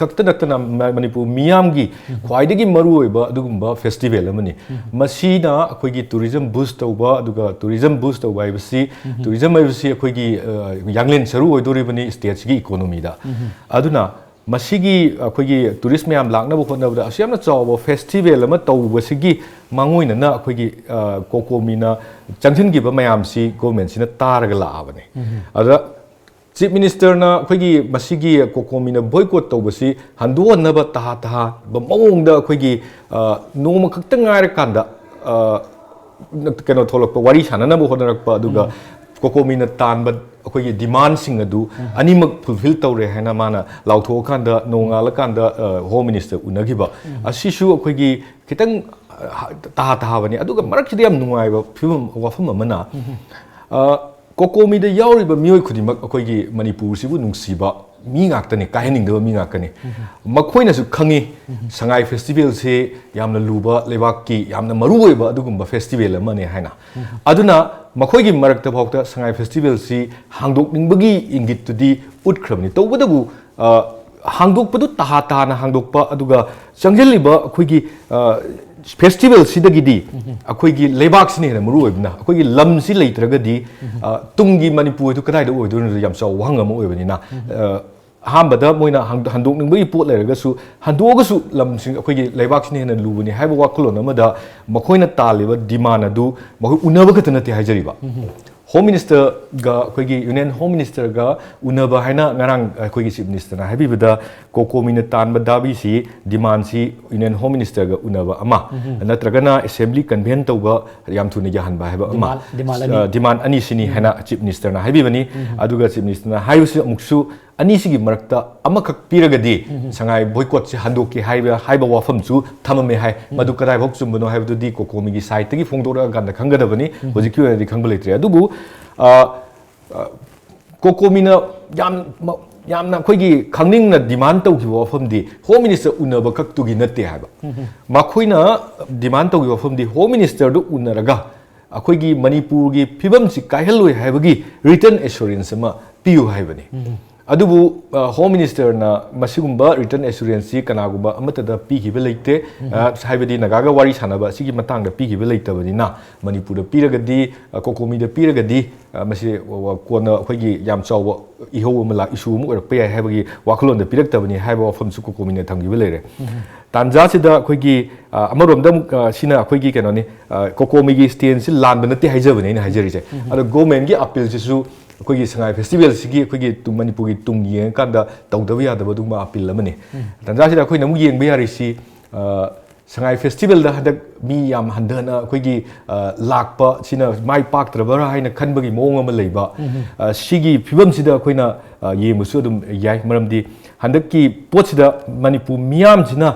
ꯈꯛꯇ ꯅꯠꯇꯅ ꯃ-, ꯃꯅꯤꯄꯨꯔ ꯃꯤꯌꯥꯝꯒꯤ ꯎꯝ꯫ ꯈ꯭ꯋꯥꯏꯗꯒꯤ ꯃꯔꯨꯑꯣꯏꯕ ꯑꯗꯨꯒꯨꯝꯕ ꯐꯦꯁꯇꯤꯚꯦꯜ ꯑꯃꯅꯤ꯫ ꯎꯝ꯫ ꯃꯁꯤꯅ ꯑꯩꯈꯣꯏꯒꯤ ꯇꯨꯔꯤꯖꯝ ꯕꯨꯁ ꯇꯧꯕ, ꯑꯗꯨꯒ ꯇꯨꯔꯤꯖꯝ ꯕꯨꯁ ꯇꯧꯕ ꯍꯥꯏꯕꯁꯤ, ꯎꯝ꯫ ꯇꯨꯔꯤꯖꯝ ꯍꯥꯏꯕꯁꯤ ꯑꯩꯈꯣꯏꯒꯤ, ꯑ, ꯌꯥꯡꯂꯦꯟ ꯁꯔꯨ ꯑꯣꯏꯗꯣꯔꯤꯕꯅꯤ ꯁ꯭ꯇꯦꯠꯁꯤꯒꯤ ꯏꯀꯣꯅꯣꯃꯤꯗ꯫ ꯎꯝ꯫ ꯑꯗꯨꯅ ꯃꯁꯤꯒꯤ ꯑꯩꯈꯣꯏꯒꯤ ꯇꯨꯔꯤꯁ ꯃꯌꯥꯝ ꯂꯥꯛꯅꯕ ꯍꯣꯠꯅꯕꯗ ꯑꯁꯨꯛ ꯌꯥꯝꯅ ꯆꯥꯎꯕ ꯐꯦꯁꯇꯤꯚꯦꯜ ꯑꯃ ꯇꯧꯕꯁꯤꯒꯤ ꯃꯥꯡꯑꯣꯏꯅꯅ ꯑꯩꯈꯣꯏꯒꯤ, ꯑ, ꯀꯣꯀꯣꯃꯤꯅ ꯆꯪꯁꯤꯟꯈꯤꯕ ꯃꯌꯥꯝꯁꯤ ꯒꯣꯚꯔꯟꯃꯦꯟꯠꯁꯤꯅ ꯇꯥꯔꯒ ꯂꯥꯛꯑꯕꯅꯤ꯫ ꯎꯝ꯫ ꯑꯗ ꯆꯤꯐ ꯃꯤꯅꯤꯁꯇꯔꯅ ꯑꯩꯈꯣꯏꯒꯤ ꯃꯁꯤꯒꯤ ꯀꯣꯀꯣꯃꯤꯅ ꯕꯣꯏꯀꯣꯠ ꯇꯧꯕꯁꯤ ꯍꯟꯗꯣꯛꯍꯟꯅꯕ ꯇꯍꯥ ꯇꯍꯥꯕ ꯃꯑꯣꯡꯗ ꯑꯩꯈꯣꯏꯒꯤ, ꯑ, ꯅꯣꯡꯃ ꯈꯛꯇ ꯉꯥꯏꯔꯀꯥꯟꯗ, ꯑ, ꯀꯩꯅꯣ ꯊꯣꯛꯂꯛꯄ, ꯋꯥꯔꯤ ꯁꯥꯟꯅꯅꯕ ꯍꯣꯠꯅꯔꯛꯄ, ꯑꯗꯨꯒ ꯎꯝ꯫ ꯀꯣꯀꯣꯃꯤꯅ ꯇꯥꯟꯕ ꯑꯩꯈꯣꯏꯒꯤ ꯗꯤꯃꯥꯟꯁꯤꯡ ꯑꯗꯨ ꯎꯝ꯫ ꯑꯅꯤꯃꯛ ꯐꯨꯜꯐꯤꯜ ꯇꯧꯔꯦ ꯍꯥꯏꯅ ꯃꯥꯅ ꯂꯥꯎꯊꯣꯛꯑꯀꯥꯟꯗ ꯅꯣꯡꯉꯥꯜꯂꯀꯥꯟꯗ, ꯑ, ꯍꯣꯝ ꯃꯤꯅꯤꯁꯇꯔ ꯎꯅꯈꯤꯕ ꯎꯝ꯫ ꯑꯁꯤꯁꯨ ꯑꯩꯈꯣꯏꯒꯤ ꯈꯤꯇꯪ, ꯑ, ꯇꯍꯥ ꯇꯍꯥꯕꯅꯤ꯫ ꯑꯗꯨꯒ ꯃꯔꯛꯁꯤꯗ ꯌꯥꯝ ꯅꯨꯡꯉꯥꯏꯕ ꯐꯤꯕꯝ, ꯋꯥꯐꯝ ꯑꯃꯅ, ꯎꯝ꯫ ꯑ, ꯀꯣꯀꯣꯃꯤꯗ ꯌꯥꯎꯔꯤꯕ ꯃꯤꯑꯣꯏ ꯈꯨꯗꯤꯡꯃꯛ ꯑꯩꯈꯣꯏꯒꯤ ꯃꯅꯤꯄꯨꯔꯁꯤꯕꯨ ꯅꯨꯡꯁꯤꯕ ꯃꯤ ꯉꯥꯛꯇꯅꯤ, ꯀꯥꯏꯍꯟꯅꯤꯡꯗꯕ ꯃꯤ ꯉꯥꯛꯇꯅꯤ꯫ ꯎꯝ꯫ ꯃꯈꯣꯏꯅꯁꯨ ꯈꯪꯉꯤ, ꯎꯝ꯫ ꯁꯉꯥꯏ ꯐꯦꯁꯇꯤꯚꯦꯜꯁꯤ ꯌꯥꯝꯅ ꯂꯨꯕ, ꯂꯩꯕꯥꯛꯀꯤ ꯌꯥꯝꯅ ꯃꯔꯨꯑꯣꯏꯕ ꯑꯗꯨꯒꯨꯝꯕ ꯐꯦꯁꯇꯤꯚꯦꯜ ꯑꯃꯅꯤ ꯍꯥꯏꯅ꯫ ꯎꯝ꯫ ꯑꯗꯨꯅ ꯃꯈꯣꯏꯒꯤ ꯃꯔꯛꯇ ꯐꯥꯎꯗ ꯁꯉꯥꯏ ꯐꯦꯁꯇꯤꯚꯦꯜꯁꯤ ꯍꯥꯡꯗꯣꯛꯅꯤꯡꯕꯒꯤ ꯏꯪꯒꯤꯠꯇꯨꯗꯤ ꯎꯠꯈ꯭ꯔꯕꯅꯤ꯫ ꯇꯧꯕꯇꯕꯨ, ꯑ, ꯍꯥꯡꯗꯣꯛꯄꯗꯨ ꯇꯍꯥ ꯇꯍꯥꯅ ꯍꯥꯡꯗꯣꯛꯄ, ꯑꯗꯨꯒ ꯆꯪꯁꯤꯜꯂꯤꯕ ꯑꯩꯈꯣꯏꯒꯤ, ꯑ, ꯐꯦꯁꯇꯤꯚꯦꯜꯁꯤꯗꯒꯤꯗꯤ ꯑꯩꯈꯣꯏꯒꯤ ꯂꯩꯕꯥꯛꯁꯤꯅ ꯍꯦꯟꯅ ꯃꯔꯨ ꯑꯣꯏꯕꯅ, ꯑꯩꯈꯣꯏꯒꯤ ꯂꯝꯁꯤ ꯂꯩꯇ꯭ꯔꯒꯗꯤ, ꯑ, ꯇꯨꯡꯒꯤ ꯃꯅꯤꯄꯨꯔ ꯑꯗꯨ ꯀꯗꯥꯏꯗ ꯑꯣꯏꯗꯣꯏꯅꯣ? ꯌꯥꯝ ꯆꯥꯎꯕ ꯋꯥꯍꯪ ꯑꯃ ꯑꯣꯏꯕꯅꯤꯅ, ꯑ, ꯑꯍꯥꯟꯕꯗ ꯃꯣꯏꯅ ꯍꯟ-, ꯍꯟꯗꯣꯛꯅꯤꯡꯕꯒꯤ ꯄꯣꯠ ꯂꯩꯔꯒꯁꯨ, ꯍꯟꯗꯣꯛꯑꯒꯁꯨ ꯂꯝꯁꯤꯡ, ꯑꯩꯈꯣꯏꯒꯤ ꯂꯩꯕꯥꯛꯁꯤꯅ ꯍꯦꯟꯅ ꯂꯨꯕꯅꯤ ꯍꯥꯏꯕ ꯋꯥꯈꯜꯂꯣꯟ ꯑꯃꯗ ꯃꯈꯣꯏꯅ ꯇꯥꯜꯂꯤꯕ ꯗꯤꯃꯥꯟ ꯑꯗꯨ ꯃꯈꯣꯏ ꯎꯅꯕ ꯈꯛꯇ ꯅꯠꯇꯦ ꯍꯥꯏꯖꯔꯤꯕ꯫ ꯍꯣꯝ ꯃꯤꯅꯤꯁꯇꯔꯒ, ꯑꯩꯈꯣꯏꯒꯤ ꯌꯨꯅꯤꯌꯟ ꯍꯣꯝ ꯃꯤꯅꯤꯁꯇꯔꯒ ꯎꯅꯕ ꯍꯥꯏꯅ ꯉꯔꯥꯡ ꯑꯩꯈꯣꯏꯒꯤ ꯆꯤꯐ ꯃꯤꯅꯤꯁꯇꯔꯅ ꯍꯥꯏꯕꯤꯕꯗ, ꯀꯣꯀꯣꯃꯤꯅ ꯇꯥꯟꯕ ꯗꯥꯕꯤꯁꯤ, ꯗꯤꯃꯥꯟꯁꯤ ꯌꯨꯅꯤꯌꯟ ꯍꯣꯝ ꯃꯤꯅꯤꯁꯇꯔꯒ ꯎꯅꯕ ꯑꯃ, ꯅꯠꯇ꯭ꯔꯒꯅ ꯑꯦꯁꯦꯝꯕ꯭ꯂꯤ ꯀꯟꯚꯦꯟ ꯇꯧꯕ ꯌꯥꯝ ꯊꯨꯅ ꯌꯥꯍꯟꯕ ꯍꯥꯏꯕ ꯑꯃ, ꯗꯤꯃꯥꯟ, ꯗꯤꯃꯥꯟ ꯑꯅꯤ꯫ ꯑ, ꯗꯤꯃꯥꯟ ꯑꯅꯤꯁꯤꯅꯤ ꯍꯥꯏꯅ ꯆꯤꯐ ꯃꯤꯅꯤꯁꯇꯔꯅ ꯍꯥꯏꯕꯤꯕꯅꯤ꯫ ꯑꯗꯨꯒ ꯆꯤꯐ ꯃꯤꯅꯤꯁꯇꯔꯅ ꯍꯥꯏꯕꯁꯤ ꯑꯃꯨꯛꯁꯨ ꯑꯅꯤꯁꯤꯒꯤ ꯃꯔꯛꯇ ꯑꯃꯈꯛ ꯄꯤꯔꯒꯗꯤ ꯁꯉꯥꯏ ꯕꯣꯏꯀꯣꯠꯁꯦ ꯍꯟꯗꯣꯛꯀꯦ ꯍꯥꯏꯕ, ꯍꯥꯏꯕ ꯋꯥꯐꯝꯁꯨ ꯊꯝꯃꯝꯃꯦ ꯍꯥꯏ꯫ ꯃꯗꯨ ꯀꯗꯥꯏꯐꯥꯎ ꯆꯨꯝꯕꯅꯣ ꯍꯥꯏꯕꯗꯨꯗꯤ ꯀꯣꯀꯣꯃꯤꯒꯤ ꯁꯥꯏꯠꯇꯒꯤ ꯐꯣꯡꯗꯣꯔꯛꯑꯀꯥꯟꯗ ꯈꯪꯒꯗꯕꯅꯤ꯫ ꯍꯧꯖꯤꯛꯀꯤ ꯑꯣꯏꯅꯗꯤ ꯈꯪꯕ ꯂꯩꯇ꯭ꯔꯦ꯫ ꯑꯗꯨꯕꯨ, ꯑ, ꯑ, ꯀꯣꯀꯣꯃꯤꯅ ꯌꯥꯝ, ꯃ-, ꯌꯥꯝꯅ ꯑꯩꯈꯣꯏꯒꯤ ꯈꯪꯅꯤꯡꯅ ꯗꯤꯃꯥꯟ ꯇꯧꯈꯤꯕ ꯋꯥꯐꯝꯗꯤ ꯍꯣꯝ ꯃꯤꯅꯤꯁꯇꯔ ꯎꯅꯕ ꯈꯛꯇꯨꯒꯤ ꯅꯠꯇꯦ ꯍꯥꯏꯕ꯫ ꯃꯈꯣꯏꯅ ꯗꯤꯃꯥꯟ ꯇꯧꯈꯤꯕ ꯋꯥꯐꯝꯗꯤ ꯍꯣꯝ ꯃꯤꯅꯤꯁꯇꯔꯗꯨ ꯎꯅꯔꯒ ꯑꯩꯈꯣꯏꯒꯤ ꯃꯅꯤꯄꯨꯔꯒꯤ ꯐꯤꯕꯝꯁꯤ ꯀꯥꯏꯍꯜꯂꯣꯏ ꯍꯥꯏꯕꯒꯤ ꯔꯤꯇꯟ ꯑꯦꯁꯨꯔꯦꯟꯁ ꯑꯃ ꯄꯤꯌꯨ ꯍꯥꯏꯕꯅꯤ꯫ ꯑꯗꯨꯕꯨ, ꯑ, ꯍꯣꯝ ꯃꯤꯅꯤꯁꯇꯔꯅ ꯃꯁꯤꯒꯨꯝꯕ ꯔꯤꯇꯟ ꯑꯦꯁꯨꯔꯦꯟꯁꯁꯤ ꯀꯅꯥꯒꯨꯝꯕ ꯑꯃꯠꯇꯗ ꯄꯤꯈꯤꯕ ꯂꯩꯇꯦ꯫ ꯑ, ꯍꯥꯏꯕꯗꯤ ꯅꯥꯒꯥꯒ ꯋꯥꯔꯤ ꯁꯥꯟꯅꯕ ꯑꯁꯤꯒꯤ ꯃꯇꯥꯡꯗ ꯄꯤꯈꯤꯕ ꯂꯩꯇꯕꯅꯤꯅ, ꯃꯅꯤꯄꯨꯔꯗ ꯄꯤꯔꯒꯗꯤ, ꯑ, ꯀꯣꯀꯣꯃꯤꯗ ꯄꯤꯔꯒꯗꯤ, ꯑ, ꯃꯁꯤ ꯋ-, ꯋ-, ꯀꯣꯟꯅ ꯑꯩꯈꯣꯏꯒꯤ ꯌꯥꯝ ꯆꯥꯎꯕ ꯏꯍꯧ ꯑꯃ ꯂꯥꯛ-, ꯏꯁꯨ ꯑꯃ ꯑꯣꯏꯔꯛꯄ ꯌꯥꯏ ꯍꯥꯏꯕꯒꯤ ꯋꯥꯈꯜꯂꯣꯟꯗ ꯄꯤꯔꯛꯇꯕꯅꯤ ꯍꯥꯏꯕ ꯋꯥꯐꯝꯁꯨ ꯀꯣꯀꯣꯃꯤꯅ ꯊꯝꯈꯤꯕ ꯂꯩꯔꯦ꯫ ꯇꯥꯟꯖꯥꯁꯤꯗ ꯑꯩꯈꯣꯏꯒꯤ, ꯑ, ꯑꯃꯔꯣꯝꯗ ꯑꯃꯨꯛ, ꯑ, ꯁꯤꯅ ꯑꯩꯈꯣꯏꯒꯤ ꯀꯩꯅꯣꯅꯤ, ꯑ, ꯀꯣꯀꯣꯃꯤꯒꯤ ꯁ꯭ꯇꯦꯟꯁꯁꯤ ꯂꯥꯟꯕ ꯅꯠꯇꯦ ꯍꯥꯏꯖꯕꯅꯦ ꯑꯩꯅ ꯍꯥꯏꯖꯔꯤꯁꯦ꯫ ꯑꯗꯣ ꯒꯣꯔꯃꯦꯟꯒꯤ ꯑꯄꯤꯜꯁꯤꯁꯨ ꯑꯩꯈꯣꯏꯒꯤ ꯁꯉꯥꯏ ꯐꯦꯁꯇꯤꯚꯦꯜꯁꯤꯒꯤ ꯑꯩꯈꯣꯏꯒꯤ ꯇꯨꯡ-, ꯃꯅꯤꯄꯨꯔꯒꯤ ꯇꯨꯡ ꯌꯦꯡꯉꯀꯥꯟꯗ ꯇꯧꯗꯕ ꯌꯥꯗꯕ ꯑꯗꯨꯒꯨꯝꯕ ꯑꯄꯤꯜ ꯑꯃꯅꯤ꯫ ꯇꯥꯟꯖꯥꯁꯤꯗ ꯑꯩꯈꯣꯏꯅ ꯑꯃꯨꯛ ꯌꯦꯡꯕ ꯌꯥꯔꯤꯁꯤ, ꯑ, ꯁꯉꯥꯏ ꯐꯦꯁꯇꯤꯚꯦꯜꯗ ꯍꯟꯗꯛ ꯃꯤ ꯌꯥꯝ ꯍꯟꯊꯅ ꯑꯩꯈꯣꯏꯒꯤ, ꯑ, ꯂꯥꯛꯄ ꯁꯤꯅ ꯃꯥꯏ ꯄꯥꯛꯇ꯭ꯔꯕ꯭ꯔꯥ ꯍꯥꯏꯅ ꯈꯟꯕꯒꯤ ꯃꯑꯣꯡ ꯑꯃ ꯂꯩꯕ, ꯑ, ꯁꯤꯒꯤ ꯐꯤꯕꯝꯁꯤꯗ ꯑꯩꯈꯣꯏꯅ, ꯑ, ꯌꯦꯡꯕꯁꯨ ꯑꯗꯨꯝ ꯌꯥꯏ꯫ ꯃꯔꯝꯗꯤ ꯍꯟꯗꯛꯀꯤ ꯄꯣꯠꯁꯤꯗ ꯃꯅꯤꯄꯨꯔ ꯃꯤꯌꯥꯝꯁꯤꯅ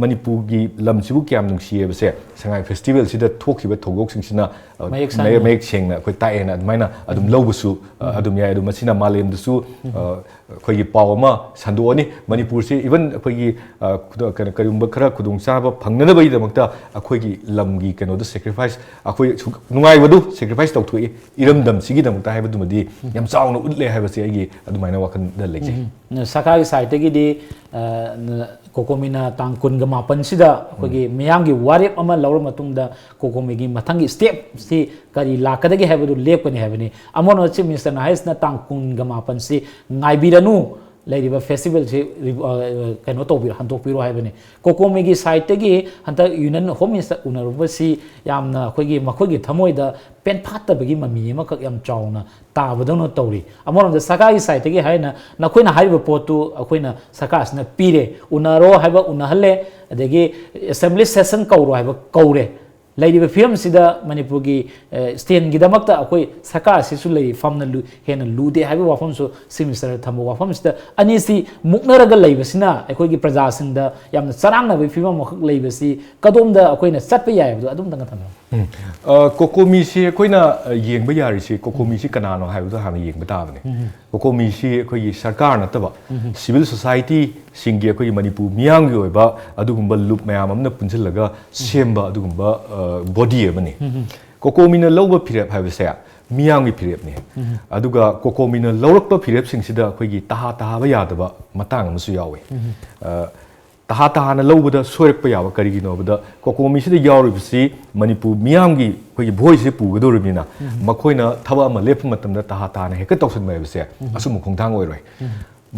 ꯃꯅꯤꯄꯨꯔꯒꯤ ꯂꯝꯁꯤꯕꯨ ꯀꯌꯥꯝ ꯅꯨꯡꯁꯤ ꯍꯥꯏꯕꯁꯦ ꯁꯉꯥꯏ ꯐꯦꯁꯇꯤꯚꯦꯜꯁꯤꯗ ꯊꯣꯛꯈꯤꯕ ꯊꯧꯗꯣꯛꯁꯤꯡꯁꯤꯅ, ꯑ, ꯃꯌꯦꯛ ꯁꯦꯡꯅ꯫ ꯃꯌꯦꯛ, ꯃꯌꯦꯛ ꯁꯦꯡꯅ ꯑꯩꯈꯣꯏ ꯇꯥꯛꯑꯦꯅ ꯑꯗꯨꯃꯥꯏꯅ ꯑꯗꯨꯝ ꯂꯧꯕꯁꯨ, ꯑ, ꯑꯗꯨꯝ ꯌꯥꯏ꯫ ꯑꯗꯨ ꯃꯁꯤꯅ ꯃꯥꯂꯦꯝꯗꯁꯨ, ꯑ, ꯑꯩꯈꯣꯏꯒꯤ ꯄꯥꯎ ꯑꯃ ꯁꯟꯗꯣꯛꯑꯅꯤ꯫ ꯃꯅꯤꯄꯨꯔꯁꯦ even ꯑꯩꯈꯣꯏꯒꯤ, ꯑ, ꯈꯨꯗ-, ꯀꯩꯅꯣ, ꯀꯔꯤꯒꯨꯝꯕ ꯈꯔ ꯈꯨꯗꯣꯡꯆꯥꯕ ꯐꯪꯅꯅꯕꯒꯤꯗꯃꯛꯇ ꯑꯩꯈꯣꯏꯒꯤ ꯂꯝꯒꯤ ꯀꯩꯅꯣꯗꯣ ꯁꯦꯀ꯭ꯔꯤꯐꯥꯏꯁ, ꯑꯩꯈꯣꯏ ꯁꯨ-, ꯅꯨꯡꯉꯥꯏꯕꯗꯨ ꯁꯦꯀ꯭ꯔꯤꯐꯥꯏꯁ ꯇꯧꯊꯣꯛꯏ ꯏꯔꯝꯗꯝꯁꯤꯒꯤꯗꯃꯛꯇ ꯍꯥꯏꯕꯗꯨꯃꯗꯤ ꯌꯥꯝ ꯆꯥꯎꯅ ꯎꯠꯂꯦ ꯍꯥꯏꯕꯁꯦ ꯑꯩꯒꯤ ꯑꯗꯨꯃꯥꯏꯅ ꯋꯥꯈꯜꯗ ꯂꯩꯖꯩ꯫ ꯎꯝ꯫ ꯁꯔꯀꯥꯔꯒꯤ ꯁꯥꯏꯠꯇꯒꯤꯗꯤ, ꯑ, ꯅ-, ꯀꯣꯀꯣꯃꯤꯅ ꯇꯥꯡ ꯀꯨꯟꯒ ꯃꯥꯄꯟꯁꯤꯗ ꯑꯩꯈꯣꯏꯒꯤ ꯃꯤꯌꯥꯝꯒꯤ ꯋꯥꯔꯦꯞ ꯑꯃ ꯂꯧꯔ ꯃꯇꯨꯡꯗ ꯀꯣꯀꯣꯃꯤꯒꯤ ꯃꯊꯪꯒꯤ ꯁ꯭ꯇꯦꯞꯁꯤ ꯀꯔꯤ ꯂꯥꯛꯀꯗꯒꯦ ꯍꯥꯏꯕꯗꯨ ꯂꯦꯞꯀꯅꯤ ꯍꯥꯏꯕꯅꯤ꯫ ꯑꯃꯔꯣꯝꯗ ꯆꯤꯐ ꯃꯤꯅꯤꯁꯇꯔꯅ ꯍꯥꯏꯔꯤꯁꯤꯅ ꯇꯥꯡ ꯀꯨꯟꯒ ꯃꯥꯄꯟꯁꯤ ꯉꯥꯏꯕꯤꯔꯅꯨ, ꯂꯩꯔꯤꯕ ꯐꯦꯁꯇꯤꯚꯦꯜꯁꯤ ꯔꯤ-, ꯑ, ꯀꯩꯅꯣ ꯇꯧꯕꯤꯔꯣ, ꯍꯟꯗꯣꯛꯄꯤꯔꯣ ꯍꯥꯏꯕꯅꯤ꯫ ꯀꯣꯀꯣꯃꯤꯒꯤ ꯁꯥꯏꯠꯇꯒꯤ ꯍꯟꯗꯛ ꯌꯨꯅꯤꯌꯟ ꯍꯣꯝ ꯃꯤꯅꯤꯁꯇꯔ ꯎꯅꯔꯨꯕꯁꯤ ꯌꯥꯝꯅ ꯑꯩꯈꯣꯏꯒꯤ ꯃꯈꯣꯏꯒꯤ ꯊꯃꯣꯏꯗ ꯄꯦꯟꯐꯥꯠꯇꯕꯒꯤ ꯃꯃꯤ ꯑꯃꯈꯛ ꯌꯥꯝ ꯆꯥꯎꯅ ꯇꯥꯕꯗꯧꯅ ꯇꯧꯔꯤ꯫ ꯑꯃꯔꯣꯝꯗ ꯁꯔꯀꯥꯔꯒꯤ ꯁꯥꯏꯠꯇꯒꯤ ꯍꯥꯏꯅ ꯅꯈꯣꯏꯅ ꯍꯥꯏꯔꯤꯕ ꯄꯣꯠꯇꯨ ꯑꯩꯈꯣꯏꯅ ꯁꯔꯀꯥꯔꯁꯤꯅ ꯄꯤꯔꯦ, ꯎꯅꯔꯣ ꯍꯥꯏꯕ ꯎꯅꯍꯜꯂꯦ, ꯑꯗꯒꯤ ꯑꯦꯁꯦꯝꯕ꯭ꯂꯤ ꯁꯦꯁꯟ ꯀꯧꯔꯣ ꯍꯥꯏꯕ ꯀꯧꯔꯦ꯫ ꯂꯩꯔꯤꯕ ꯐꯤꯕꯝꯁꯤꯗ ꯃꯅꯤꯄꯨꯔꯒꯤ, ꯑꯦ, ꯁ꯭ꯇꯦꯟꯒꯤꯗꯃꯛꯇ ꯑꯩꯈꯣꯏ ꯁꯔꯀꯥꯔꯁꯤꯁꯨ ꯂꯩꯔꯤ ꯐꯝꯅ ꯂꯨ-, ꯍꯦꯟꯅ ꯂꯨꯗꯦ ꯍꯥꯏꯕ ꯋꯥꯐꯝꯁꯨ ꯆꯤꯐ ꯃꯤꯅꯤꯁꯇꯔꯅ ꯊꯝꯕ ꯋꯥꯐꯝꯁꯤꯗ, ꯑꯅꯤꯁꯤ ꯃꯨꯛꯅꯔꯒ ꯂꯩꯕꯁꯤꯅ ꯑꯩꯈꯣꯏꯒꯤ ꯄ꯭ꯔꯖꯥꯁꯤꯡꯗ ꯌꯥꯝꯅ ꯆꯔꯥꯡꯅꯕꯒꯤ ꯐꯤꯕꯝ ꯑꯃꯈꯛ ꯂꯩꯕꯁꯤ ꯀꯗꯣꯝꯗ ꯑꯩꯈꯣꯏꯅ ꯆꯠꯄ ꯌꯥꯏ ꯍꯥꯏꯕꯗꯣ ꯑꯗꯨꯝꯇꯪꯒ ꯊꯝꯕꯤꯌꯨ꯫ ꯎꯝ꯫ ꯑ, ꯀꯣꯀꯣꯃꯤꯁꯤ ꯑꯩꯈꯣꯏꯅ, ꯑ, ꯌꯦꯡꯕ ꯌꯥꯔꯤꯁꯤ ꯀꯣꯀꯣꯃꯤꯁꯤ ꯀꯅꯥꯅꯣ ꯍꯥꯏꯕꯗꯣ ꯍꯥꯟꯅ ꯌꯦꯡꯕ ꯇꯥꯕꯅꯤ꯫ ꯀꯣꯀꯣꯃꯤꯁꯤ ꯑꯩꯈꯣꯏꯒꯤ ꯁꯔꯀꯥꯔ ꯅꯠꯇꯕ ꯁꯤꯚꯤꯜ ꯁꯣꯁꯥꯏꯇꯤꯁꯤꯡꯒꯤ, ꯑꯩꯈꯣꯏꯒꯤ ꯃꯅꯤꯄꯨꯔ ꯃꯤꯌꯥꯝꯒꯤ ꯑꯣꯏꯕ ꯑꯗꯨꯒꯨꯝꯕ ꯂꯨꯞ ꯃꯌꯥꯝ ꯑꯃꯅ ꯄꯨꯟꯁꯤꯜꯂꯒ ꯁꯦꯝꯕ ꯑꯗꯨꯒꯨꯝꯕ, ꯑ, ꯕꯣꯗꯤ ꯑꯃꯅꯤ꯫ ꯀꯣꯀꯣꯃꯤꯅ ꯂꯧꯕ ꯐꯤꯔꯦꯞ ꯍꯥꯏꯕꯁꯦ ꯃꯤꯌꯥꯝꯒꯤ ꯐꯤꯔꯦꯞꯅꯤ꯫ ꯑꯗꯨꯒ ꯀꯣꯀꯣꯃꯤꯅ ꯂꯧꯔꯛꯄ ꯐꯤꯔꯦꯞꯁꯤꯡꯁꯤꯗ ꯑꯩꯈꯣꯏꯒꯤ ꯇꯍꯥ ꯇꯍꯥꯕ ꯌꯥꯗꯕ ꯃꯇꯥꯡ ꯑꯃꯁꯨ ꯌꯥꯎꯏ꯫ ꯑ, ꯇꯍꯥ ꯇꯍꯥꯅ ꯂꯧꯕꯗ ꯁꯣꯏꯔꯛꯄ ꯌꯥꯕ ꯀꯔꯤꯒꯤꯅꯣ ꯍꯥꯏꯕꯗ, ꯀꯣꯀꯣꯃꯤꯁꯤꯗ ꯌꯥꯎꯔꯤꯕꯁꯤ ꯃꯅꯤꯄꯨꯔ ꯃꯤꯌꯥꯝꯒꯤ ꯑꯩꯈꯣꯏꯒꯤ ꯚꯣꯏꯁꯁꯦ ꯄꯨꯒꯗꯧꯔꯤꯕꯅꯤꯅ, ꯃꯈꯣꯏꯅ ꯊꯕꯛ ꯑꯃ ꯂꯦꯞꯄ ꯃꯇꯝꯗ ꯇꯍꯥ ꯇꯍꯥꯅ ꯍꯦꯛꯇ ꯇꯧꯁꯤꯟꯕ ꯍꯥꯏꯕꯁꯦ ꯑꯆꯨꯝꯕ ꯈꯣꯡꯊꯥꯡ ꯑꯣꯏꯔꯣꯏ꯫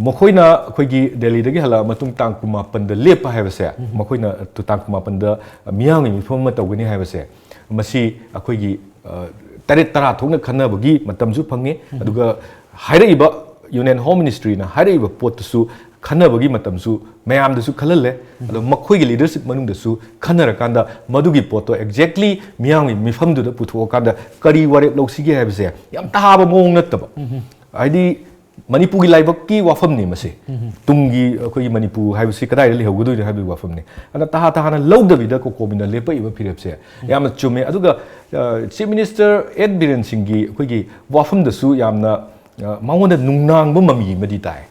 ꯃꯈꯣꯏꯅ ꯑꯩꯈꯣꯏꯒꯤ ꯗꯦꯜꯂꯤꯗꯒꯤ ꯍꯜꯂꯛꯑ ꯃꯇꯨꯡ ꯇꯥꯡ ꯀꯨꯟꯃꯥꯄꯟꯗ ꯂꯦꯞꯄ ꯍꯥꯏꯕꯁꯦ, ꯃꯈꯣꯏꯅ ꯇꯥꯡ ꯀꯨꯟꯃꯥꯄꯟꯗ ꯃꯤꯌꯥꯝꯒꯤ ꯃꯤꯐꯝ ꯑꯃ ꯇꯧꯒꯅꯤ ꯍꯥꯏꯕꯁꯦ, ꯃꯁꯤ ꯑꯩꯈꯣꯏꯒꯤ, ꯑ, ꯇꯔꯦꯠ ꯇꯔꯥ ꯊꯣꯛꯅ ꯈꯟꯅꯕꯒꯤ ꯃꯇꯝꯁꯨ ꯐꯪꯉꯤ꯫ ꯑꯗꯨꯒ ꯍꯥꯏꯔꯛꯏꯕ ꯌꯨꯅꯤꯌꯟ ꯍꯣꯝ ꯃꯤꯅꯤꯁꯇ꯭ꯔꯤꯅ ꯍꯥꯏꯔꯛꯏꯕ ꯄꯣꯠꯇꯨꯁꯨ ꯈꯟꯅꯕꯒꯤ ꯃꯇꯝꯁꯨ ꯃꯌꯥꯝꯗꯁꯨ ꯈꯜꯍꯜꯂꯦ꯫ ꯑꯗꯣ ꯃꯈꯣꯏꯒꯤ ꯂꯤꯗꯔꯁꯤꯞ ꯃꯅꯨꯡꯗꯁꯨ ꯈꯟꯅꯔꯀꯥꯟꯗ ꯃꯗꯨꯒꯤ ꯄꯣꯠꯇꯣ ꯑꯦꯛꯖꯦꯛꯂꯤ ꯃꯤꯌꯥꯝꯒꯤ ꯃꯤꯐꯝꯗꯨꯗ ꯄꯨꯊꯣꯛꯑꯀꯥꯟꯗ ꯀꯔꯤ ꯋꯥꯔꯦꯞ ꯂꯧꯁꯤꯒꯦ ꯍꯥꯏꯕꯁꯦ ꯌꯥꯝ ꯇꯥꯕ ꯃꯑꯣꯡ ꯅꯠꯇꯕ, ꯍꯥꯏꯗꯤ ꯃꯅꯤꯄꯨꯔꯒꯤ ꯂꯥꯏꯕꯛꯀꯤ ꯋꯥꯐꯝꯅꯤ ꯃꯁꯤ꯫ ꯇꯨꯡꯒꯤ ꯑꯩꯈꯣꯏꯒꯤ ꯃꯅꯤꯄꯨꯔ ꯍꯥꯏꯕꯁꯤ ꯀꯗꯥꯏꯗ ꯂꯩꯍꯧꯒꯗꯣꯏꯅꯣ ꯍꯥꯏꯕꯒꯤ ꯋꯥꯐꯝꯅꯤ꯫ ꯑꯗꯨꯅ ꯇꯍꯥ ꯇꯍꯥꯅ ꯂꯧꯗꯕꯤꯗ ꯀꯣꯀꯣꯃꯤꯅ ꯂꯦꯞꯄꯛꯏꯕ ꯐꯤꯔꯦꯞꯁꯦ ꯌꯥꯝꯅ ꯆꯨꯝꯃꯦ꯫ ꯑꯗꯨꯒ, ꯑ, ꯆꯤꯐ ꯃꯤꯅꯤꯁꯇꯔ ꯑꯦꯟ ꯕꯤꯔꯦꯟ ꯁꯤꯡꯒꯤ ꯑꯩꯈꯣꯏꯒꯤ ꯋꯥꯐꯝꯗꯁꯨ ꯌꯥꯝꯅ, ꯑ, ꯃꯉꯣꯟꯗ ꯅꯨꯡꯅꯥꯡꯕ ꯃꯃꯤ ꯑꯃꯗꯤ ꯇꯥꯏ꯫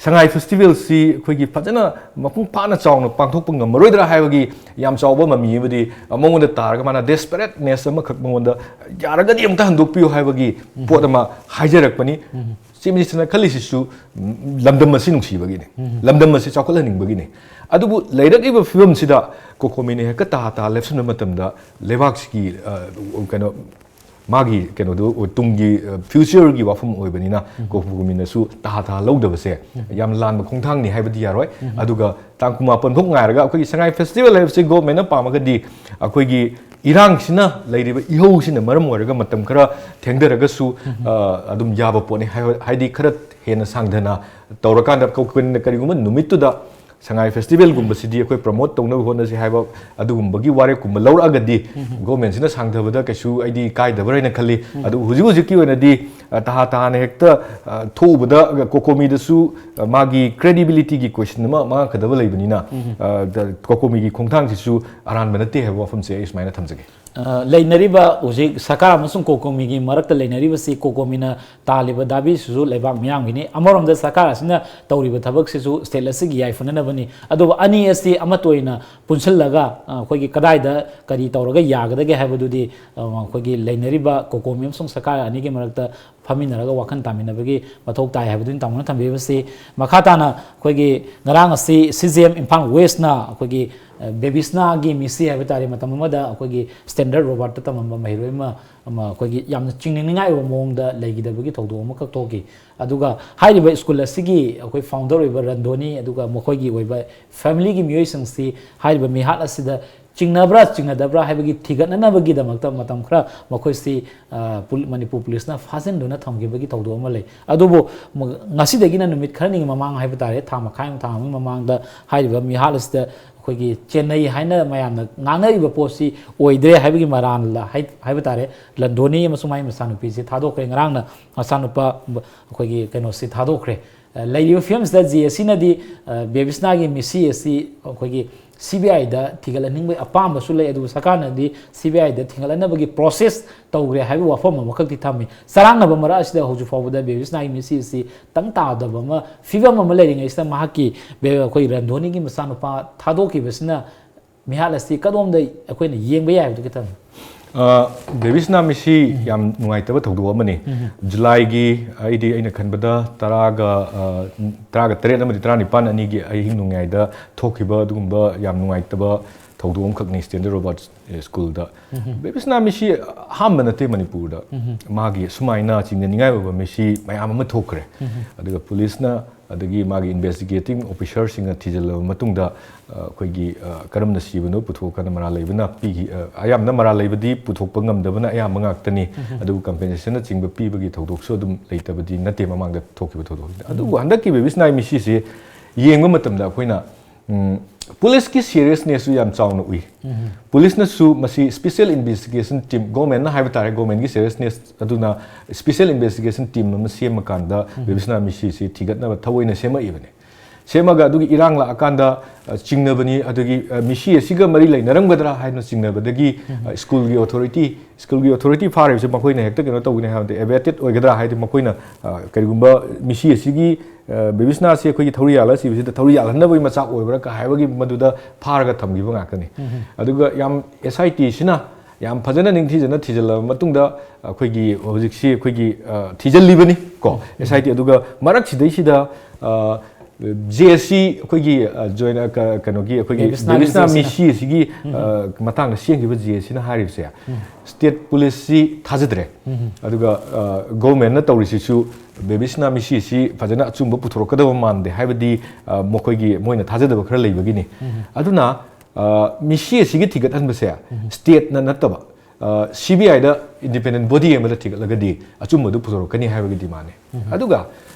ꯁꯉꯥꯏ ꯐꯦꯁꯇꯤꯚꯦꯜꯁꯤ ꯑꯩꯈꯣꯏꯒꯤ ꯐꯖꯅ ꯃꯄꯨꯡ ꯐꯥꯅ ꯆꯥꯎꯅ ꯄꯥꯡꯊꯣꯛꯄ ꯉꯝꯃꯔꯣꯏꯗ꯭ꯔꯥ ꯍꯥꯏꯕꯒꯤ ꯌꯥꯝ ꯆꯥꯎꯕ ꯃꯃꯤ ꯑꯃꯗꯤ ꯃꯉꯣꯟꯗ ꯇꯥꯔꯒ ꯃꯥꯅ ꯗꯦꯁꯄꯔꯦꯠꯅꯦꯁ ꯑꯃꯈꯛ ꯃꯉꯣꯟꯗ ꯌꯥꯔꯒꯗꯤ ꯑꯃꯨꯛꯇ ꯍꯟꯗꯣꯛꯄꯤꯌꯨ ꯍꯥꯏꯕꯒꯤ ꯄꯣꯠ ꯑꯃ ꯍꯥꯏꯖꯔꯛꯄꯅꯤ꯫ ꯆꯤꯐ ꯃꯤꯅꯤꯁꯇꯔꯅ ꯈꯜꯂꯤꯁꯤꯁꯨ ꯂꯝꯗꯝ ꯑꯁꯤ ꯅꯨꯡꯁꯤꯕꯒꯤꯅꯤ, ꯂꯝꯗꯝ ꯑꯁꯤ ꯆꯥꯎꯈꯠꯍꯟꯅꯤꯡꯕꯒꯤꯅꯤ꯫ ꯑꯗꯨꯕꯨ ꯂꯩꯔꯛꯂꯤꯕ ꯐꯤꯕꯝꯁꯤꯗ ꯀꯣꯀꯣꯃꯤꯅ ꯍꯦꯛꯇ ꯇꯥ ꯇꯥ ꯂꯦꯞꯁꯤꯟꯕ ꯃꯇꯝꯗ ꯂꯩꯕꯥꯛꯁꯤꯒꯤ ꯀꯩꯅꯣ ꯃꯥꯒꯤ ꯀꯩꯅꯣꯗꯨ ꯇꯨꯡꯒꯤ ꯐ꯭ꯌꯨꯆꯔꯒꯤ ꯋꯥꯐꯝ ꯑꯣꯏꯕꯅꯤꯅ ꯀꯣꯀꯣꯃꯤꯅꯁꯨ ꯇꯥ ꯇꯥ ꯂꯧꯗꯕꯁꯦ ꯌꯥꯝ ꯂꯥꯟꯕ ꯈꯣꯡꯊꯥꯡꯅꯤ ꯍꯥꯏꯕꯗꯤ ꯌꯥꯔꯣꯏ꯫ ꯑꯗꯨꯒ ꯇꯥꯡ ꯀꯨꯟꯃꯥꯄꯟ ꯐꯥꯎ ꯉꯥꯏꯔꯒ ꯑꯩꯈꯣꯏꯒꯤ ꯁꯉꯥꯏ ꯐꯦꯁꯇꯤꯚꯦꯜ ꯍꯥꯏꯕꯁꯤ ꯒꯣꯔꯃꯦꯟꯅ ꯄꯥꯝꯃꯒꯗꯤ ꯑꯩꯈꯣꯏꯒꯤ ꯏꯔꯥꯡꯁꯤꯅ, ꯂꯩꯔꯤꯕ ꯏꯍꯧꯁꯤꯅ ꯃꯔꯝ ꯑꯣꯏꯔꯒ ꯃꯇꯝ ꯈꯔ ꯊꯦꯡꯊꯔꯒꯁꯨ ꯑꯗꯨꯝ ꯌꯥꯕ ꯄꯣꯠꯅꯤ꯫ ꯍꯥꯏꯗꯤ ꯈꯔ ꯍꯦꯟꯅ ꯁꯥꯡꯊꯅ ꯇꯧꯔꯀꯥꯟꯗ ꯀꯔꯤꯒꯨꯝꯕ ꯅꯨꯃꯤꯠꯇꯨꯗ ꯁꯉꯥꯏ ꯐꯦꯁꯇꯤꯚꯦꯜꯒꯨꯝꯕꯁꯤꯗꯤ ꯑꯩꯈꯣꯏ ꯄ꯭ꯔꯃꯣꯠ ꯇꯧꯅꯕ ꯍꯣꯠꯅꯁꯤ ꯍꯥꯏꯕ ꯑꯗꯨꯒꯨꯝꯕꯒꯤ ꯋꯥꯔꯦꯞꯀꯨꯝꯕ ꯂꯧꯔꯛꯑꯒꯗꯤ ꯒꯣꯔꯃꯦꯟꯁꯤꯅ ꯁꯥꯡꯊꯕꯗ ꯀꯩꯁꯨ ꯑꯩꯗꯤ ꯀꯥꯏꯗꯕ꯭ꯔꯥ ꯍꯥꯏꯅ ꯈꯜꯂꯤ꯫ ꯑꯗꯨꯕꯨ ꯍꯧꯖꯤꯛ ꯍꯧꯖꯤꯛꯀꯤ ꯑꯣꯏꯅꯗꯤ ꯇꯍꯥ ꯇꯍꯥꯅ ꯍꯦꯛꯇ ꯊꯣꯛꯎꯕꯗ ꯀꯣꯀꯣꯃꯤꯗꯁꯨ ꯃꯥꯒꯤ ꯀ꯭ꯔꯦꯗꯤꯕꯤꯂꯤꯇꯤꯒꯤ ꯀꯣꯏꯁꯟ ꯑꯃ ꯃꯉꯛꯀꯗꯕ ꯂꯩꯕꯅꯤꯅ ꯀꯣꯀꯣꯃꯤꯒꯤ ꯈꯣꯡꯊꯥꯡꯁꯤꯁꯨ ꯑꯔꯥꯟꯕ ꯅꯠꯇꯦ ꯍꯥꯏꯕ ꯋꯥꯐꯝꯁꯦ ꯑꯩ ꯁꯨꯃꯥꯏꯅ ꯊꯝꯖꯒꯦ꯫ ꯂꯩꯅꯔꯤꯕ ꯍꯧꯖꯤꯛ ꯁꯔꯀꯥꯔ ꯑꯃꯁꯨꯡ ꯀꯣꯀꯣꯃꯤꯒꯤ ꯃꯔꯛꯇ ꯂꯩꯅꯔꯤꯕꯁꯤ ꯀꯣꯀꯣꯃꯤꯅ ꯇꯥꯜꯂꯤꯕ ꯗꯥꯕꯤꯁꯤꯁꯨ ꯂꯩꯕꯥꯛ ꯃꯤꯌꯥꯝꯒꯤꯅꯤ꯫ ꯑꯃꯔꯣꯝꯗ ꯁꯔꯀꯥꯔ ꯑꯁꯤꯅ ꯇꯧꯔꯤꯕ ꯊꯕꯛꯁꯤꯁꯨ ꯁ꯭ꯇꯦꯠ ꯑꯁꯤꯒꯤ ꯌꯥꯏꯐꯅꯅꯕꯅꯤ꯫ ꯑꯗꯨꯕꯨ ꯑꯅꯤ ꯑꯁꯤ ꯑꯃꯠꯇ ꯑꯣꯏꯅ ꯄꯨꯟꯁꯤꯜꯂꯒ ꯑꯩꯈꯣꯏꯒꯤ ꯀꯗꯥꯏꯗ ꯀꯔꯤ ꯇꯧꯔꯒ ꯌꯥꯒꯗꯒꯦ ꯍꯥꯏꯕꯗꯨꯗꯤ ꯑꯩꯈꯣꯏꯒꯤ ꯂꯩꯅꯔꯤꯕ ꯀꯣꯀꯣꯃꯤ ꯑꯃꯁꯨꯡ ꯁꯔꯀꯥꯔ ꯑꯅꯤꯒꯤ ꯃꯔꯛꯇ ꯐꯝꯃꯤꯟꯅꯔꯒ ꯋꯥꯈꯜ ꯇꯥꯃꯤꯟꯅꯕꯒꯤ ꯃꯊꯧ ꯇꯥꯏ ꯍꯥꯏꯕꯗꯨꯅꯤ ꯇꯥꯃꯣꯅ ꯊꯝꯕꯤꯔꯤꯕꯁꯤ꯫ ꯃꯈꯥ ꯇꯥꯅ ꯑꯩꯈꯣꯏꯒꯤ ꯉꯔꯥꯡ ꯑꯁꯤ ꯁꯤ ꯖꯤ ꯑꯦꯝ ꯏꯝꯐꯥꯜ ꯋꯦꯁꯅ ꯑꯩꯈꯣꯏꯒꯤ ꯕꯦꯕꯤꯁꯅꯥꯒꯤ ꯃꯤꯁꯤ ꯍꯥꯏꯕ ꯇꯥꯔꯦ, ꯃꯇꯝ ꯑꯃꯗ ꯑꯩꯈꯣꯏꯒꯤ ꯁ꯭ꯇꯦꯟꯗꯔꯠ ꯔꯣꯕꯥꯔꯠꯇ ꯇꯝꯃꯝꯕ ꯃꯍꯩꯔꯣꯏ ꯑꯃ ꯑꯃ ꯑꯩꯈꯣꯏꯒꯤ ꯌꯥꯝꯅ ꯆꯤꯡꯅꯅꯤꯡꯉꯥꯏ ꯑꯣꯏꯕ ꯃꯑꯣꯡꯗ ꯂꯩꯈꯤꯗꯕꯒꯤ ꯊꯧꯗꯣꯛ ꯑꯃꯈꯛ ꯊꯣꯛꯈꯤ꯫ ꯑꯗꯨꯒ ꯍꯥꯏꯔꯤꯕ ꯁ꯭ꯀꯨꯜ ꯑꯁꯤꯒꯤ ꯑꯩꯈꯣꯏ ꯐꯥꯎꯟꯗꯔ ꯑꯣꯏꯕ ꯔꯟꯙꯣꯅꯤ ꯑꯗꯨꯒ ꯃꯈꯣꯏꯒꯤ ꯑꯣꯏꯕ ꯐꯦꯃꯤꯂꯤꯒꯤ ꯃꯤꯑꯣꯏꯁꯤꯡꯁꯤ ꯍꯥꯏꯔꯤꯕ ꯃꯤꯍꯥꯠ ꯑꯁꯤꯗ ꯆꯤꯡꯅꯕ꯭ꯔꯥ ꯆꯤꯡꯅꯗꯕ꯭ꯔꯥ ꯍꯥꯏꯕꯒꯤ ꯊꯤꯒꯠꯅꯅꯕꯒꯤꯗꯃꯛꯇ ꯃꯇꯝ ꯈꯔ ꯃꯈꯣꯏꯁꯤ ꯃꯅꯤꯄꯨꯔ ꯄꯨꯂꯤꯁꯅ ꯐꯥꯖꯤꯟꯗꯨꯅ ꯊꯝꯈꯤꯕꯒꯤ ꯊꯧꯗꯣꯛ ꯑꯃ ꯂꯩ꯫ ꯑꯗꯨꯕꯨ ꯉꯁꯤꯗꯒꯤꯅ ꯅꯨꯃꯤꯠ ꯈꯔꯅꯤꯒꯤ ꯃꯃꯥꯡ ꯍꯥꯏꯕ ꯇꯥꯔꯦ, ꯊꯥ ꯃꯈꯥꯏ ꯑꯃ, ꯊꯥ ꯑꯃꯒꯤ ꯃꯃꯥꯡꯗ ꯍꯥꯏꯔꯤꯕ ꯃꯤꯍꯥꯠ ꯑꯁꯤꯗ ꯑꯩꯈꯣꯏꯒꯤ ꯆꯦꯟꯅꯩ ꯍꯥꯏꯅ ꯃꯌꯥꯝꯅ ꯉꯥꯡꯅꯔꯤꯕ ꯄꯣꯠꯁꯤ ꯑꯣꯏꯗ꯭ꯔꯦ ꯍꯥꯏꯕꯒꯤ ꯃꯔꯥꯜ ꯍꯥꯏꯕ ꯇꯥꯔꯦ꯫ ꯂꯟꯗꯣꯅꯤ ꯑꯃꯁꯨꯡ ꯃꯥꯒꯤ ꯃꯆꯥꯅꯨꯄꯤꯁꯤ ꯊꯥꯗꯣꯛꯈ꯭ꯔꯦ꯫ ꯉꯔꯥꯡꯅ ꯃꯆꯥꯅꯨꯄꯥ ꯑꯩꯈꯣꯏꯒꯤ ꯀꯩꯅꯣꯁꯤ ꯊꯥꯗꯣꯛꯈ꯭ꯔꯦ꯫ ꯂꯩꯔꯤꯕ ꯐꯤꯕꯝꯁꯤꯗ ꯖꯦ ꯑꯦ ꯁꯤꯅꯗꯤ ꯕꯦꯕꯤꯁꯅꯥꯒꯤ ꯃꯤꯁꯤ ꯑꯁꯤ ꯑꯩꯈꯣꯏꯒꯤ ꯁꯤ ꯕꯤ ꯑꯥꯏꯗ ꯊꯤꯒꯠꯍꯟꯅꯤꯡꯕꯒꯤ ꯑꯄꯥꯝꯕꯁꯨ ꯂꯩ, ꯑꯗꯨꯕꯨ ꯁꯔꯀꯥꯔꯅꯗꯤ ꯁꯤ ꯕꯤ ꯑꯥꯏꯗ ꯊꯤꯒꯠꯍꯟꯅꯕꯒꯤ ꯄ꯭ꯔꯣꯁꯦꯁ ꯇꯧꯈ꯭ꯔꯦ ꯍꯥꯏꯕ ꯋꯥꯐꯝ ꯑꯃꯈꯛꯇꯤ ꯊꯝꯃꯤ꯫ ꯆꯔꯥꯡꯅꯕ ꯃꯔꯛ ꯑꯁꯤꯗ ꯍꯧꯖꯤꯛ ꯐꯥꯎꯕꯗ ꯕꯦꯕꯤꯁꯅꯥꯒꯤ ꯃꯤꯁꯤ ꯑꯁꯤ ꯇꯪ ꯇꯥꯗꯕ ꯑꯃ, ꯐꯤꯕꯝ ꯑꯃ ꯂꯩꯔꯤꯉꯩꯁꯤꯗ ꯃꯍꯥꯛꯀꯤ ꯕꯦ-, ꯑꯩꯈꯣꯏ ꯔꯟꯙꯣꯅꯤꯒꯤ ꯃꯆꯥꯅꯨꯄꯥ ꯊꯥꯗꯣꯛꯈꯤꯕꯁꯤꯅ ꯃꯤꯍꯥꯠ ꯑꯁꯤ ꯀꯗꯣꯝꯗ ꯑꯩꯈꯣꯏꯅ ꯌꯦꯡꯕ ꯌꯥꯏ ꯍꯥꯏꯕꯗꯨ ꯈꯤꯇꯪ꯫ ꯕꯦꯕꯤꯁꯅꯥ ꯃꯤꯁꯤ ꯌꯥꯝ ꯅꯨꯡꯉꯥꯏꯇꯕ ꯊꯧꯗꯣꯛ ꯑꯃꯅꯤ꯫ ꯖꯨꯂꯥꯏꯒꯤ, ꯑꯩꯗꯤ, ꯑꯩꯅ ꯈꯟꯕꯗ ꯇꯔꯥꯒ, ꯑ, ꯇꯔꯥꯒ ꯇꯔꯦꯠ ꯑꯃꯗꯤ ꯇꯔꯥꯅꯤꯄꯥꯟ ꯑꯅꯤꯒꯤ ꯑꯍꯤꯡ ꯅꯣꯡꯌꯥꯏꯗ ꯊꯣꯛꯈꯤꯕ ꯑꯗꯨꯒꯨꯝꯕ ꯌꯥꯝ ꯅꯨꯡꯉꯥꯏꯇꯕ ꯊꯧꯗꯣꯛ ꯑꯃꯈꯛꯅꯤ ꯁ꯭ꯇꯦꯟꯗꯔ ꯔꯣꯕꯥꯔꯠ ꯁ꯭ꯀꯨꯜꯗ꯫ ꯕꯦꯕꯤꯁꯅꯥ ꯃꯤꯁꯤ ꯑꯍꯥꯟꯕ ꯅꯠꯇꯦ ꯃꯅꯤꯄꯨꯔꯗ꯫ ꯃꯥꯒꯤ ꯁꯨꯃꯥꯏꯅ ꯆꯤꯡꯅꯅꯤꯡꯉꯥꯏ ꯑꯣꯏꯕ ꯃꯤꯁꯤ ꯃꯌꯥꯝ ꯑꯃ ꯊꯣꯛꯈ꯭ꯔꯦ꯫ ꯑꯗꯨꯒ ꯄꯨꯂꯤꯁꯅ ꯑꯗꯒꯤ ꯃꯥꯒꯤ ꯏꯟꯚꯦꯁꯇꯤꯒꯦꯇꯤꯡ ꯑꯣꯐꯤꯁꯔꯁꯤꯡꯅ ꯊꯤꯖꯤꯜꯂꯕ ꯃꯇꯨꯡꯗ, ꯑ, ꯑꯩꯈꯣꯏꯒꯤ, ꯑ, ꯀꯔꯝꯅ ꯁꯤꯕꯅꯣ ꯄꯨꯊꯣꯛꯀꯥꯟꯗ ꯃꯔꯥꯜ ꯂꯩꯕꯅ ꯄꯤꯈꯤ, ꯑ, ꯑꯌꯥꯝꯕꯅ ꯃꯔꯥꯜ ꯂꯩꯕꯗꯤ ꯄꯨꯊꯣꯛꯄ ꯉꯝꯗꯕꯅ ꯑꯌꯥꯝꯕ ꯉꯥꯛꯇꯅꯤ꯫ ꯑꯗꯨꯕꯨ ꯀꯝꯄꯦꯟꯁꯦꯁꯟꯅꯆꯤꯡꯕ ꯄꯤꯕꯒꯤ ꯊꯧꯗꯣꯛꯁꯨ ꯑꯗꯨꯝ ꯂꯩꯇꯕꯗꯤ ꯅꯠꯇꯦ ꯃꯃꯥꯡꯗ ꯊꯣꯛꯈꯤꯕ ꯊꯧꯗꯣꯛꯁꯤꯡꯗ꯫ ꯑꯗꯨꯕꯨ ꯍꯟꯗꯛꯀꯤ ꯕꯦꯕꯤꯁꯅꯥ ꯃꯤꯁꯤꯁꯤ ꯌꯦꯡꯕ ꯃꯇꯝꯗ ꯑꯩꯈꯣꯏꯅ, ꯎꯝ, ꯄꯨꯂꯤꯁꯀꯤ ꯁꯤꯔꯤꯌꯁꯅꯦꯁꯁꯨ ꯌꯥꯝ ꯆꯥꯎꯅ ꯎꯏ꯫ ꯄꯨꯂꯤꯁꯅꯁꯨ ꯃꯁꯤ ꯁ꯭ꯄꯤꯁꯦꯜ ꯏꯟꯚꯦꯁꯇꯤꯒꯦꯁꯟ ꯇꯤꯝ, ꯒꯣꯔꯃꯦꯟꯅ ꯍꯥꯏꯕ ꯇꯥꯔꯦ, ꯒꯣꯔꯃꯦꯟꯒꯤ ꯁꯤꯔꯤꯌꯁꯅꯦꯁ ꯑꯗꯨꯅ ꯁ꯭ꯄꯤꯁꯦꯜ ꯏꯟꯚꯦꯁꯇꯤꯒꯦꯁꯟ ꯇꯤꯝ ꯑꯃ ꯁꯦꯝꯃꯀꯥꯟꯗ ꯕꯦꯕꯤꯁꯅꯥ ꯃꯤꯁꯤꯁꯤ ꯊꯤꯒꯠꯅꯕ ꯊꯑꯣꯏꯅ ꯁꯦꯝꯃꯛꯏꯕꯅꯤ꯫ ꯁꯦꯝꯃꯒ ꯑꯗꯨꯒꯤ ꯏꯔꯥꯡ ꯂꯥꯛꯑꯀꯥꯟꯗ, ꯑ, ꯆꯤꯡꯅꯕꯅꯤ, ꯑꯗꯨꯒꯤ, ꯑ, ꯃꯤꯁꯤ ꯑꯁꯤꯒ ꯃꯔꯤ ꯂꯩꯅꯔꯝꯒꯗ꯭ꯔꯥ ꯍꯥꯏꯅ ꯆꯤꯡꯅꯕꯗꯒꯤ, ꯑ, ꯁ꯭ꯀꯨꯜꯒꯤ ꯑꯣꯊꯣꯔꯤꯇꯤ, ꯁ꯭ꯀꯨꯜꯒꯤ ꯑꯣꯊꯣꯔꯤꯇꯤ ꯐꯥꯔꯤꯕꯁꯦ ꯃꯈꯣꯏꯅ ꯍꯦꯛꯇ ꯀꯩꯅꯣ ꯇꯧꯒꯅꯤ ꯍꯥꯏꯕ ꯅꯠꯇꯦ, ꯑꯦꯕꯦꯇꯦꯠ ꯑꯣꯏꯒꯗ꯭ꯔꯥ ꯍꯥꯏꯗꯤ ꯃꯈꯣꯏꯅ, ꯑ, ꯀꯔꯤꯒꯨꯝꯕ ꯃꯤꯁꯤ ꯑꯁꯤꯒꯤ, ꯑ, ꯕꯦꯕꯤꯁꯅꯥꯁꯤ ꯑꯩꯈꯣꯏꯒꯤ ꯊꯧꯔꯤ ꯌꯥꯜꯂ ꯁꯤꯕꯁꯤꯗ ꯊꯧꯔꯤ ꯌꯥꯜꯍꯟꯅꯕꯒꯤ ꯃꯆꯥꯛ ꯑꯣꯏꯕ꯭ꯔꯥ ꯀ ꯍꯥꯏꯕꯒꯤ ꯃꯗꯨꯗ ꯐꯥꯔꯒ ꯊꯝꯈꯤꯕ ꯉꯥꯛꯇꯅꯤ꯫ ꯑꯗꯨꯒ ꯌꯥꯝ ꯑꯦꯁ ꯑꯥꯏ ꯇꯤꯁꯤꯅ ꯌꯥꯝ ꯐꯖꯅ ꯅꯤꯡꯊꯤꯖꯅ ꯊꯤꯖꯤꯜꯂꯕ ꯃꯇꯨꯡꯗ ꯑꯩꯈꯣꯏꯒꯤ ꯍꯧꯖꯤꯛꯁꯤ ꯑꯩꯈꯣꯏꯒꯤ, ꯑ, ꯊꯤꯖꯤꯜꯂꯤꯕꯅꯤ ꯀꯣ, ꯑꯦꯁ ꯑꯥꯏ ꯇꯤ꯫ ꯑꯗꯨꯒ ꯃꯔꯛꯁꯤꯗꯩꯁꯤꯗ, ꯑ, ꯖꯦ ꯑꯦꯁ ꯁꯤ ꯑꯩꯈꯣꯏꯒꯤ, ꯑ, ꯖꯣꯏꯟ, ꯑ, ꯀ-, ꯀꯩꯅꯣꯒꯤ ꯑꯩꯈꯣꯏꯒꯤ ꯕꯦꯕꯤꯁꯅꯥꯒꯤ ꯕꯦꯕꯤꯁꯅꯥ ꯖꯦ ꯑꯦꯁ ꯁꯤꯅ꯫ ꯃꯤꯁꯤ ꯑꯁꯤꯒꯤ, ꯑ, ꯃꯇꯥꯡꯗ ꯁꯦꯝꯈꯤꯕ ꯖꯦ ꯑꯦꯁ ꯁꯤꯅ ꯍꯥꯏꯔꯤꯕꯁꯦ, ꯁ꯭ꯇꯦꯠ ꯄꯨꯂꯤꯁꯁꯤ ꯊꯥꯖꯗ꯭ꯔꯦ꯫ ꯑꯗꯨꯒ, ꯑ, ꯒꯣꯔꯃꯦꯟꯅ ꯇꯧꯔꯤꯁꯤꯁꯨ ꯕꯦꯕꯤꯁꯅꯥ ꯃꯤꯁꯤ ꯑꯁꯤ ꯐꯖꯅ ꯑꯆꯨꯝꯕ ꯄꯨꯊꯣꯔꯛꯀꯗꯕ ꯃꯥꯟꯗꯦ, ꯍꯥꯏꯕꯗꯤ, ꯑ, ꯃꯈꯣꯏꯒꯤ, ꯃꯣꯏꯅ ꯊꯥꯖꯗꯕ ꯈꯔ ꯂꯩꯕꯒꯤꯅꯤ꯫ ꯑꯗꯨꯅ, ꯑ, ꯃꯤꯁꯤ ꯑꯁꯤꯒꯤ ꯊꯤꯒꯠꯍꯟꯕꯁꯦ ꯁ꯭ꯇꯦꯠꯅ ꯅꯠꯇꯕ, ꯑ, ꯁꯤ ꯕꯤ ꯑꯥꯏꯗ, ꯏꯟꯗꯤꯄꯦꯟꯗꯦꯟ ꯕꯣꯗꯤ ꯑꯃꯗ ꯊꯤꯒꯠꯂꯒꯗꯤ ꯑꯆꯨꯝꯕꯗꯨ ꯄꯨꯊꯣꯔꯛꯀꯅꯤ ꯍꯥꯏꯕꯒꯤ ꯗꯤꯃꯥꯟꯅꯦ꯫ ꯑꯗꯨꯒ,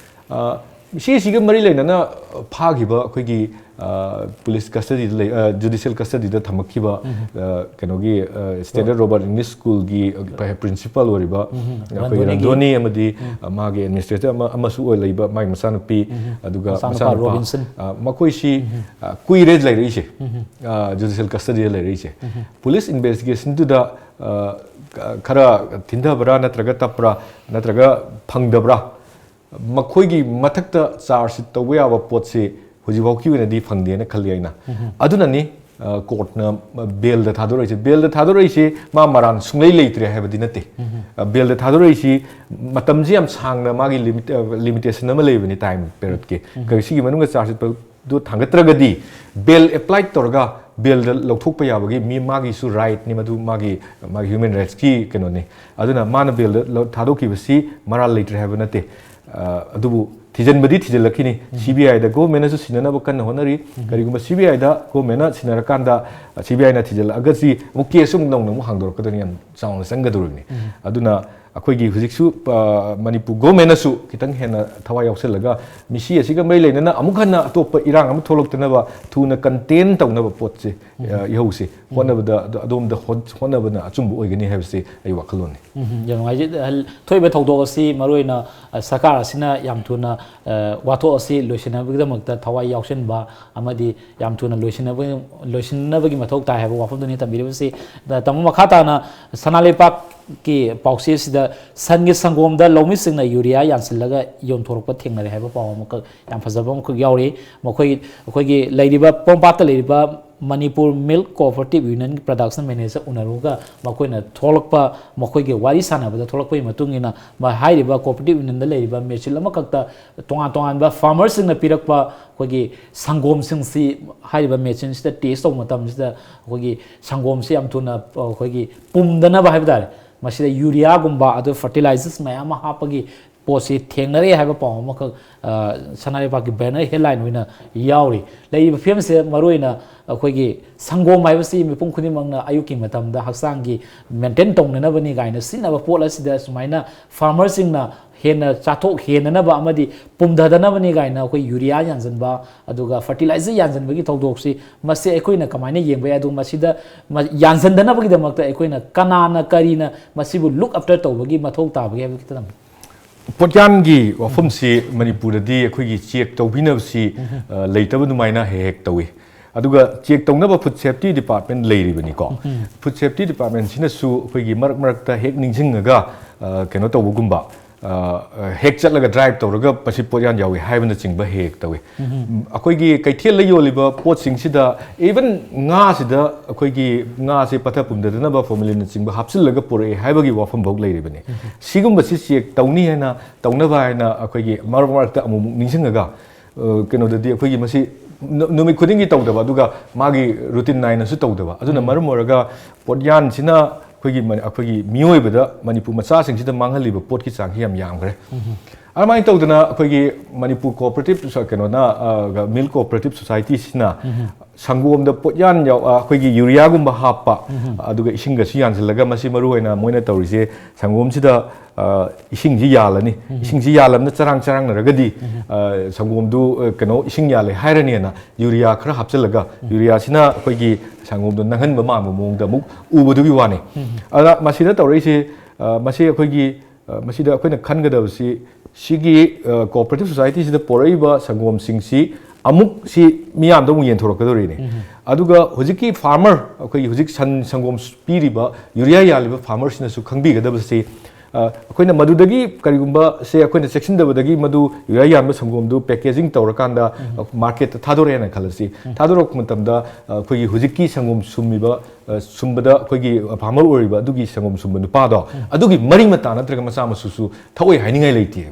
ꯑ, ꯁꯤꯁꯤꯒ ꯃꯔꯤ ꯂꯩꯅꯅ ꯐꯥꯈꯤꯕ ꯑꯩꯈꯣꯏꯒꯤ, ꯑ, ꯄꯨꯂꯤꯁ ꯀꯁꯇꯗꯤꯗ ꯂꯩ, ꯑ, ꯖꯨꯗꯤꯁꯤꯌꯦꯜ ꯀꯁꯇꯗꯤꯗ ꯊꯝꯃꯛꯈꯤꯕ, ꯑ, ꯀꯩꯅꯣꯒꯤ, ꯑ, ꯁ꯭ꯇꯦꯟꯗꯔꯠ ꯔꯣꯕꯥꯔꯠ ꯏꯪꯂꯤꯁ ꯁ꯭ꯀꯨꯜꯒꯤ, ꯑ, ꯄ꯭ꯔꯤꯟꯁꯤꯄꯥꯜ ꯑꯣꯏꯔꯤꯕ ꯑꯩꯈꯣꯏꯒꯤ ꯔꯟꯙꯣꯅꯤꯒꯤ꯫ ꯔꯟꯙꯣꯅꯤ ꯑꯃꯗꯤ, ꯑ, ꯃꯥꯒꯤ ꯑꯦꯗꯃꯤꯅꯤꯁꯇ꯭ꯔꯦꯇꯔ ꯑꯃ, ꯑꯃꯁꯨ ꯑꯣꯏ ꯂꯩꯕ ꯃꯥꯒꯤ ꯃꯆꯥꯅꯨꯄꯤ, ꯑꯗꯨꯒ ꯃꯆꯥꯅꯨꯄꯥ ꯃꯆꯥꯅꯨꯄꯥ, ꯔꯣꯕꯤꯟꯁꯟ꯫ ꯑ, ꯃꯈꯣꯏꯁꯤ, ꯑ, ꯀꯨꯏꯔꯦ ꯂꯩꯔꯛꯏꯁꯦ, ꯑ, ꯖꯨꯗꯤꯁꯤꯌꯦꯜ ꯀꯁꯇꯗꯤꯗ ꯂꯩꯔꯛꯏꯁꯦ꯫ ꯄꯨꯂꯤꯁ ꯏꯟꯚꯦꯁꯇꯤꯒꯦꯁꯟꯗꯨꯗ, ꯑ, ꯈꯔ ꯊꯤꯟꯊꯕ꯭ꯔꯥ ꯅꯠꯇ꯭ꯔꯒ ꯇꯞꯄ꯭ꯔꯥ ꯅꯠꯇ꯭ꯔꯒ ꯐꯪꯗꯕ꯭ꯔꯥ? ꯃꯈꯣꯏꯒꯤ ꯃꯊꯛꯇ ꯆꯥꯔꯖ ꯁꯤꯠ ꯇꯧꯕ ꯌꯥꯕ ꯄꯣꯠꯁꯤ ꯍꯧꯖꯤꯛꯐꯥꯎꯒꯤ ꯑꯣꯏꯅꯗꯤ ꯐꯪꯗꯦꯅ ꯈꯜꯂꯤ ꯑꯩꯅ꯫ ꯑꯗꯨꯅꯅꯤ ꯀꯣꯔꯠꯅ ꯕꯦꯜꯗ ꯊꯥꯗꯣꯔꯛꯏꯁꯦ, ꯕꯦꯜꯗ ꯊꯥꯗꯣꯔꯛꯏꯁꯦ ꯃꯥ ꯃꯔꯥꯟ ꯁꯨꯡꯂꯩ ꯂꯩꯇ꯭ꯔꯦ ꯍꯥꯏꯕꯗꯤ ꯅꯠꯇꯦ꯫ ꯕꯦꯜꯗ ꯊꯥꯗꯣꯔꯛꯏꯁꯤ ꯃꯇꯝꯁꯤ ꯌꯥꯝ ꯁꯥꯡꯅ ꯃꯥꯒꯤ ꯂꯤꯃꯤꯇꯦꯁꯟ ꯑꯃ ꯂꯩꯕꯅꯤ, ꯇꯥꯏꯝ ꯄꯦꯔꯠꯀꯤ꯫ ꯁꯤꯒꯤ ꯃꯅꯨꯡꯗ ꯆꯥꯔꯖ ꯁꯤꯠꯄꯗꯨ ꯊꯥꯡꯒꯠꯇ꯭ꯔꯒꯗꯤ ꯕꯦꯜ ꯑꯦꯄ꯭ꯂꯥꯏ ꯇꯧꯔꯒ ꯕꯦꯜꯗ ꯂꯧꯊꯣꯛꯄ ꯌꯥꯕꯒꯤ ꯃꯤ ꯃꯥꯒꯤꯁꯨ ꯔꯥꯏꯠꯅꯤ, ꯃꯗꯨ ꯃꯥꯒꯤ ꯃꯥꯒꯤ ꯍ꯭ꯌꯨꯃꯦꯟ ꯔꯥꯏꯠꯁꯀꯤ ꯀꯩꯅꯣꯅꯤ꯫ ꯑꯗꯨꯅ ꯃꯥꯅ ꯕꯦꯜꯗ ꯊꯥꯗꯣꯛꯈꯤꯕꯁꯤ ꯃꯔꯥꯜ ꯂꯩꯇ꯭ꯔꯦ ꯍꯥꯏꯕ ꯅꯠꯇꯦ꯫ ꯑꯗꯨꯕꯨ ꯊꯤꯖꯤꯟꯕꯗꯤ ꯊꯤꯖꯤꯜꯂꯛꯈꯤꯅꯤ꯫ ꯁꯤ ꯕꯤ ꯑꯥꯏꯗ ꯒꯣꯔꯃꯦꯟꯅꯁꯨ ꯁꯤꯟꯅꯅꯕ ꯀꯟꯅ ꯍꯣꯠꯅꯔꯤ꯫ ꯀꯔꯤꯒꯨꯝꯕ ꯁꯤ ꯕꯤ ꯑꯥꯏꯗ ꯒꯣꯔꯃꯦꯟꯅ ꯁꯤꯟꯅꯔꯀꯥꯟꯗ ꯁꯤ ꯕꯤ ꯑꯥꯏꯅ ꯊꯤꯖꯤꯜꯂꯛꯑꯒꯗꯤ ꯑꯃꯨꯛ ꯀꯦꯁꯁꯨ ꯑꯃꯨꯛ ꯅꯧꯅ ꯑꯃꯨꯛ ꯍꯥꯡꯗꯣꯔꯛꯀꯗꯣꯏꯅꯤ, ꯌꯥꯝ ꯆꯥꯎꯅ ꯆꯪꯒꯗꯧꯔꯤꯕꯅꯤ꯫ ꯑꯗꯨꯅ ꯑꯩꯈꯣꯏꯒꯤ ꯍꯧꯖꯤꯛꯁꯨ ꯃꯅꯤꯄꯨꯔ ꯒꯣꯔꯃꯦꯟꯅꯁꯨ ꯈꯤꯇꯪ ꯍꯦꯟꯅ ꯊꯋꯥꯏ ꯌꯥꯎꯁꯜꯂꯒ ꯃꯤꯁꯤ ꯑꯁꯤꯒ ꯃꯔꯤ ꯂꯩꯅꯅ ꯑꯃꯨꯛ ꯍꯟꯅ ꯑꯇꯣꯞꯄ ꯏꯔꯥꯡ ꯑꯃ ꯊꯣꯛꯂꯛꯇꯅꯕ ꯊꯨꯅ ꯀꯟꯇꯦꯟ ꯇꯧꯅꯕ ꯄꯣꯠꯁꯦ ꯏꯍꯧꯁꯤ ꯍꯣꯠꯅꯕꯗ, ꯑꯗꯣꯝꯗ ꯍꯣꯠꯅꯕꯅ ꯑꯆꯨꯝꯕ ꯑꯣꯏꯒꯅꯤ ꯍꯥꯏꯕꯁꯤ ꯑꯩ ꯋꯥꯈꯜꯂꯣꯟꯅꯤ꯫ ꯎꯝ, ꯌꯥꯝ ꯅꯨꯡꯉꯥꯏꯖꯩ꯫ ꯊꯣꯛꯏꯕ ꯊꯧꯗꯣꯛ ꯑꯁꯤ ꯃꯔꯨꯑꯣꯏꯅ ꯁꯔꯀꯥꯔ ꯑꯁꯤꯅ ꯌꯥꯝ ꯊꯨꯅ ꯋꯥꯊꯣꯛ ꯑꯁꯤ ꯂꯣꯏꯁꯤꯟꯅꯕꯒꯤꯗꯃꯛꯇ ꯊꯋꯥꯏ ꯌꯥꯎꯁꯤꯟꯕ ꯑꯃꯗꯤ ꯌꯥꯝ ꯊꯨꯅ ꯂꯣꯏꯁꯤꯟꯅꯕꯒꯤ ꯃꯊꯧ ꯇꯥꯏ ꯍꯥꯏꯕ ꯋꯥꯐꯝꯗꯨꯅꯤ ꯊꯝꯕꯤꯔꯤꯕꯁꯤ꯫ ꯇꯥꯃꯣ, ꯃꯈꯥ ꯇꯥꯅ ꯁꯅꯥ ꯂꯩꯄꯥꯛꯀꯤ ꯄꯥꯎꯆꯦꯁꯤꯗ ꯁꯟꯒꯤ ꯁꯪꯒꯣꯝꯗ ꯂꯧꯃꯤꯁꯤꯡꯅ ꯌꯨꯔꯤꯌꯥ ꯌꯥꯟꯁꯤꯜꯂꯒ ꯌꯣꯟꯊꯣꯔꯛꯄ ꯊꯦꯡꯅꯔꯦ ꯍꯥꯏꯕ ꯄꯥꯎ ꯑꯃꯈꯛ, ꯌꯥꯝ ꯐꯖꯕ ꯑꯃꯈꯛ ꯌꯥꯎꯔꯤ꯫ ꯃꯈꯣꯏ, ꯑꯩꯈꯣꯏꯒꯤ ꯂꯩꯔꯤꯕ ꯄꯣꯔꯣꯝꯄꯥꯠꯇ ꯂꯩꯔꯤꯕ ꯃꯅꯤꯄꯨꯔ ꯃꯤꯜꯛ ꯀꯣꯑꯣꯄꯔꯦꯇꯤꯚ ꯌꯨꯅꯤꯌꯟꯒꯤ ꯄ꯭ꯔꯗꯛꯁꯟ ꯃꯦꯅꯦꯖꯔ ꯎꯅꯔꯨꯒ ꯃꯈꯣꯏꯅ ꯊꯣꯛꯂꯛꯄ, ꯃꯈꯣꯏꯒꯤ ꯋꯥꯔꯤ ꯁꯥꯟꯅꯕꯗ ꯊꯣꯛꯂꯛꯄꯒꯤ ꯃꯇꯨꯡ ꯏꯟꯅ ꯍꯥꯏꯔꯤꯕ ꯀꯣꯑꯣꯄꯔꯦꯇꯤꯚ ꯌꯨꯅꯤꯌꯟꯗ ꯂꯩꯔꯤꯕ ꯃꯦꯆꯤꯟ ꯑꯃꯈꯛꯇ ꯇꯣꯉꯥꯟ ꯇꯣꯉꯥꯟꯕ ꯐꯥꯔꯃꯔꯁꯤꯡꯅ ꯄꯤꯔꯛꯄ ꯑꯩꯈꯣꯏꯒꯤ ꯁꯪꯒꯣꯝꯁꯤꯡꯁꯤ ꯍꯥꯏꯔꯤꯕ ꯃꯦꯆꯤꯟꯁꯤꯗ ꯇꯦꯁ ꯇꯧꯕ ꯃꯇꯝꯁꯤꯗ ꯑꯩꯈꯣꯏꯒꯤ ꯁꯪꯒꯣꯝꯁꯤ ꯌꯥꯝ ꯊꯨꯅ ꯑꯩꯈꯣꯏꯒꯤ ꯄꯨꯝꯗꯅꯕ ꯍꯥꯏꯕ ꯇꯥꯔꯦ, ꯃꯁꯤꯗ ꯌꯨꯔꯤꯌꯥꯒꯨꯝꯕ ꯑꯗꯨ ꯐꯔꯇꯤꯂꯥꯏꯖꯔꯁ ꯃꯌꯥꯝ ꯑꯃ ꯍꯥꯞꯄꯒꯤ ꯄꯣꯠꯁꯤ ꯊꯦꯡꯅꯔꯦ ꯍꯥꯏꯕ ꯄꯥꯎ ꯑꯃꯈꯛ ꯁꯅꯥ ꯂꯩꯕꯥꯛꯀꯤ ꯕꯦꯅꯔ ꯍꯦꯗꯂꯥꯏꯟ ꯑꯣꯏꯅ ꯌꯥꯎꯔꯤ꯫ ꯂꯩꯔꯤꯕ ꯐꯤꯕꯝꯁꯤꯗ ꯃꯔꯨꯑꯣꯏꯅ ꯑꯩꯈꯣꯏꯒꯤ ꯁꯪꯒꯣꯝ ꯍꯥꯏꯕꯁꯤ ꯃꯤꯄꯨꯝ ꯈꯨꯗꯤꯡꯃꯛꯅ ꯑꯌꯨꯛꯀꯤ ꯃꯇꯝꯗ ꯍꯛꯆꯥꯡꯒꯤ ꯃꯦꯟꯇꯦꯟ ꯇꯧꯅꯅꯕꯅꯤ ꯀꯥꯏꯅ ꯁꯤꯖꯤꯟꯅꯕ ꯄꯣꯠ ꯑꯁꯤꯗ ꯁꯨꯃꯥꯏꯅ ꯐꯥꯔꯃꯔꯁꯤꯡꯅ ꯍꯦꯟꯅ ꯆꯥꯊꯣꯛ ꯍꯦꯟꯅꯅꯕ ꯑꯃꯗꯤ ꯄꯨꯝꯊꯗꯅꯕꯅꯤ ꯀꯥꯏꯅ ꯑꯩꯈꯣꯏ ꯌꯨꯔꯤꯌꯥ ꯌꯥꯟꯁꯤꯟꯕ ꯑꯗꯨꯒ ꯐꯔꯇꯤꯂꯥꯏꯖꯔ ꯌꯥꯟꯁꯤꯟꯕꯒꯤ ꯊꯧꯗꯣꯛꯁꯤ ꯃꯁꯤ ꯑꯩꯈꯣꯏꯅ ꯀꯃꯥꯏꯅ ꯌꯦꯡꯕ ꯌꯥꯏ? ꯑꯗꯨꯒ ꯃꯁꯤꯗ ꯌꯥꯟꯁꯤꯟꯗꯅꯕꯒꯤꯗꯃꯛꯇ ꯑꯩꯈꯣꯏꯅ ꯀꯅꯥꯅ ꯀꯔꯤꯅ ꯃꯁꯤꯕꯨ ꯂꯨꯛ ꯑꯞꯇꯔ ꯇꯧꯕꯒꯤ ꯃꯊꯧ ꯇꯥꯕꯒꯦ ꯍꯥꯏꯕ ꯈꯤꯇꯪ꯫ ꯄꯣꯠꯌꯥꯟꯒꯤ ꯋꯥꯐꯝꯁꯤ ꯃꯅꯤꯄꯨꯔꯗꯗꯤ ꯑꯩꯈꯣꯏꯒꯤ ꯆꯦꯛ ꯇꯧꯕꯤꯅꯕꯁꯤ ꯂꯩꯇꯕ ꯑꯗꯨꯃꯥꯏꯅ ꯍꯦꯛ ꯍꯦꯛ ꯇꯧꯏ꯫ ꯑꯗꯨꯒ ꯆꯦꯛ ꯇꯧꯅꯕ ꯐꯨꯗ ꯁꯦꯐꯇꯤ ꯗꯤꯄꯥꯔꯠꯃꯦꯟ ꯂꯩꯔꯤꯕꯅꯤꯀꯣ꯫ ꯐꯨꯗ ꯁꯦꯐꯇꯤ ꯗꯤꯄꯥꯔꯠꯃꯦꯟꯁꯤꯅꯁꯨ ꯑꯩꯈꯣꯏꯒꯤ ꯃꯔꯛ ꯃꯔꯛꯇ ꯍꯦꯛ ꯅꯤꯡꯁꯤꯡꯉꯒ ꯀꯩꯅꯣ ꯇꯧꯕꯒꯨꯝꯕ, ꯑ, ꯍꯦꯛ ꯆꯠꯂꯒ ꯗ꯭ꯔꯥꯏꯚ ꯇꯧꯔꯒ ꯃꯁꯤ ꯄꯣꯠꯌꯥꯟ ꯌꯥꯎꯏ ꯍꯥꯏꯕꯅꯆꯤꯡꯕ ꯍꯦꯛ ꯍꯦꯛ ꯇꯧꯏ꯫ ꯑꯩꯈꯣꯏꯒꯤ ꯀꯩꯊꯦꯜꯗ ꯌꯣꯜꯂꯤꯕ ꯄꯣꯠꯁꯤꯡꯁꯤꯗ, ꯏꯚꯟ ꯉꯥꯁꯤꯗ, ꯑꯩꯈꯣꯏꯒꯤ ꯉꯥꯁꯦ ꯄꯠꯊ ꯄꯨꯝꯊꯗꯅꯕ ꯐꯣꯔꯃꯦꯂꯤꯟꯅꯆꯤꯡꯕ ꯍꯥꯞꯆꯤꯜꯂꯒ ꯄꯨꯔꯛꯑꯦ ꯍꯥꯏꯕꯒꯤ ꯋꯥꯐꯝ ꯐꯥꯎ ꯂꯩꯔꯤꯕꯅꯤ꯫ ꯁꯤꯒꯨꯝꯕꯁꯤ ꯆꯦꯛ ꯇꯧꯅꯤ ꯍꯥꯏꯅ, ꯇꯧꯅꯕ ꯍꯥꯏꯅ ꯑꯩꯈꯣꯏꯒꯤ ꯃꯔꯛ ꯃꯔꯛꯇ ꯑꯃꯨꯛ ꯑꯃꯨꯛ ꯅꯤꯡꯁꯤꯡꯉꯒ, ꯑ, ꯀꯩꯅꯣꯗꯗꯤ ꯑꯩꯈꯣꯏꯒꯤ ꯃꯁꯤ ꯅꯨ-, ꯅꯨꯃꯤꯠ ꯈꯨꯗꯤꯡꯒꯤ ꯇꯧꯗꯕ, ꯑꯗꯨꯒ ꯃꯥꯒꯤ ꯔꯨꯇꯤꯟ ꯅꯥꯏꯅꯁꯨ ꯇꯧꯗꯕ, ꯑꯗꯨꯅ ꯃꯔꯝ ꯑꯣꯏꯔꯒ ꯄꯣꯠꯌꯥꯟꯁꯤꯅ ꯑꯩꯈꯣꯏꯒꯤ ꯃꯅꯤ-, ꯑꯩꯈꯣꯏꯒꯤ ꯃꯤꯑꯣꯏꯕꯗ, ꯃꯅꯤꯄꯨꯔ ꯃꯆꯥꯁꯤꯡꯁꯤꯗ ꯃꯥꯡꯍꯜꯂꯤꯕ ꯄꯣꯠꯀꯤ ꯆꯥꯡꯁꯤ ꯌꯥꯝ ꯌꯥꯝꯈ꯭ꯔꯦ꯫ ꯑꯗꯨꯃꯥꯏꯅ ꯇꯧꯗꯅ ꯑꯩꯈꯣꯏꯒꯤ ꯃꯅꯤꯄꯨꯔ ꯀꯣꯑꯣꯄꯔꯦꯇꯤꯞ ꯁꯣ-, ꯀꯩꯅꯣꯅ, ꯑ, ꯃꯤꯜꯛ ꯀꯣꯑꯣꯄꯔꯦꯇꯤꯞ ꯁꯣꯁꯥꯏꯇꯤꯁꯤꯅ ꯁꯪꯒꯣꯝꯗ ꯄꯣꯠꯌꯥꯟ ꯌꯥꯎ-, ꯑ, ꯑꯩꯈꯣꯏꯒꯤ ꯌꯨꯔꯤꯌꯥꯒꯨꯝꯕ ꯍꯥꯞꯄ, ꯑꯗꯨꯒ ꯏꯁꯤꯡꯒꯁꯨ ꯌꯥꯟꯁꯤꯜꯂꯒ, ꯃꯁꯤ ꯃꯔꯨ ꯑꯣꯏꯅ ꯃꯣꯏꯅ ꯇꯧꯔꯤꯁꯦ, ꯁꯪꯒꯣꯝꯁꯤꯗ, ꯑ, ꯏꯁꯤꯡꯁꯤ ꯌꯥꯜꯂꯅꯤ꯫ ꯏꯁꯤꯡꯁꯤ ꯌꯥꯜꯂꯕꯅ ꯆꯔꯥꯡ ꯆꯔꯥꯡꯅꯔꯒꯗꯤ, ꯑ, ꯁꯪꯒꯣꯝꯗꯨ, ꯑ, ꯀꯩꯅꯣ, ꯏꯁꯤꯡ ꯌꯥꯜꯂꯦ ꯍꯥꯏꯔꯅꯤꯅ ꯌꯨꯔꯤꯌꯥ ꯈꯔ ꯍꯥꯞꯆꯤꯜꯂꯒ, ꯌꯨꯔꯤꯌꯥꯁꯤꯅ ꯑꯩꯈꯣꯏꯒꯤ ꯁꯪꯒꯣꯝꯗꯣ ꯅꯪꯍꯟꯕ ꯃꯥꯟꯕ ꯃꯑꯣꯡꯗ ꯑꯃꯨꯛ ꯎꯕꯗꯨꯒꯤ ꯋꯥꯅꯤ꯫ ꯑꯗ ꯃꯁꯤꯗ ꯇꯧꯔꯛꯏꯁꯦ, ꯑ, ꯃꯁꯤ ꯑꯩꯈꯣꯏꯒꯤ, ꯑ, ꯃꯁꯤꯗ ꯑꯩꯈꯣꯏꯅ ꯈꯟꯒꯗꯕꯁꯤ, ꯁꯤꯒꯤ, ꯑ, ꯀꯣꯑꯣꯄꯔꯦꯇꯤꯞ ꯁꯣꯁꯥꯏꯇꯤꯁꯤꯗ ꯄꯣꯔꯛꯏꯕ ꯁꯪꯒꯣꯝꯁꯤꯡꯁꯤ ꯑꯃꯨꯛ ꯁꯤ ꯃꯤꯌꯥꯝꯗ ꯑꯃꯨꯛ ꯌꯦꯟꯊꯣꯔꯛꯀꯗꯧꯔꯤꯅꯤ꯫ ꯑꯗꯨꯒ ꯍꯧꯖꯤꯛꯀꯤ ꯐꯥꯔꯃꯔ, ꯑꯩꯈꯣꯏꯒꯤ ꯍꯧꯖꯤꯛ ꯁꯟ ꯁꯪꯒꯣꯝ ꯄꯤꯔꯤꯕ, ꯌꯨꯔꯤꯌꯥ ꯌꯥꯜꯂꯤꯕ ꯐꯥꯔꯃꯔꯁꯤꯅꯁꯨ ꯈꯪꯕꯤꯒꯗꯕꯁꯤ, ꯑ, ꯑꯩꯈꯣꯏꯅ ꯃꯗꯨꯗꯒꯤ ꯀꯔꯤꯒꯨꯝꯕ ꯁꯦ ꯑꯩꯈꯣꯏꯅ ꯆꯦꯛꯁꯤꯟꯗꯕꯗꯒꯤ ꯃꯗꯨ ꯌꯨꯔꯤꯌꯥ ꯌꯥꯟꯕ ꯁꯪꯒꯣꯝꯗꯨ ꯄꯦꯀꯦꯖꯤꯡ ꯇꯧꯔꯀꯥꯟꯗ, ꯑ, ꯃꯥꯔꯀꯦꯠꯇ ꯊꯥꯗꯣꯔꯛꯑꯦꯅ ꯈꯜꯂꯁꯤ꯫ ꯊꯥꯗꯣꯔꯛꯄ ꯃꯇꯝꯗ, ꯑ, ꯑꯩꯈꯣꯏꯒꯤ ꯍꯧꯖꯤꯛꯀꯤ ꯁꯪꯒꯣꯝ ꯁꯨꯝꯃꯤꯕ, ꯑ, ꯁꯨꯝꯕꯗ ꯑꯩꯈꯣꯏꯒꯤ ꯐꯥꯔꯃꯔ ꯑꯣꯏꯔꯤꯕ ꯑꯗꯨꯒꯤ ꯁꯪꯒꯣꯝ ꯁꯨꯝꯕ ꯅꯨꯄꯥꯗꯣ, ꯑꯗꯨꯒꯤ ꯃꯔꯤ ꯃꯇꯥ ꯅꯠꯇ꯭ꯔꯒ ꯃꯆꯥ ꯃꯁꯨꯁꯨ ꯊꯛꯑꯣꯏ ꯍꯥꯏꯅꯤꯡꯉꯥꯏ ꯂꯩꯇꯦ꯫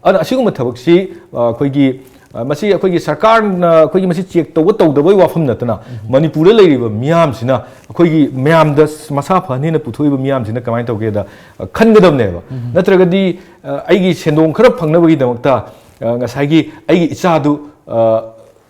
ꯑꯗꯨꯅ ꯑꯁꯤꯒꯨꯝꯕ ꯊꯕꯛꯁꯤ, ꯑ, ꯑꯩꯈꯣꯏꯒꯤ ꯑ, ꯃꯁꯤ ꯑꯩꯈꯣꯏꯒꯤ ꯁꯔꯀꯥꯔꯅ ꯑꯩꯈꯣꯏꯒꯤ ꯃꯁꯤ ꯆꯦꯛ ꯇꯧꯕ ꯇꯧꯗꯕꯒꯤ ꯋꯥꯐꯝ ꯅꯠꯇꯅ, ꯃꯅꯤꯄꯨꯔꯗ ꯂꯩꯔꯤꯕ ꯃꯤꯌꯥꯝꯁꯤꯅ ꯑꯩꯈꯣꯏꯒꯤ ꯃꯌꯥꯝꯗ ꯃꯁꯥ ꯐꯍꯟꯅꯤꯅ ꯄꯨꯊꯣꯛꯏꯕ ꯃꯤꯌꯥꯝꯁꯤꯅ ꯀꯃꯥꯏꯅ ꯇꯧꯒꯦꯗ, ꯑ, ꯈꯟꯒꯗꯕꯅꯦꯕ꯫ ꯅꯠꯇ꯭ꯔꯒꯗꯤ, ꯑ, ꯑꯩꯒꯤ ꯁꯦꯟꯗꯣꯡ ꯈꯔ ꯐꯪꯅꯕꯒꯤꯗꯃꯛꯇ, ꯑ, ꯉꯁꯥꯏꯒꯤ ꯑꯩꯒꯤ ꯏꯆꯥꯗꯨ, ꯑ,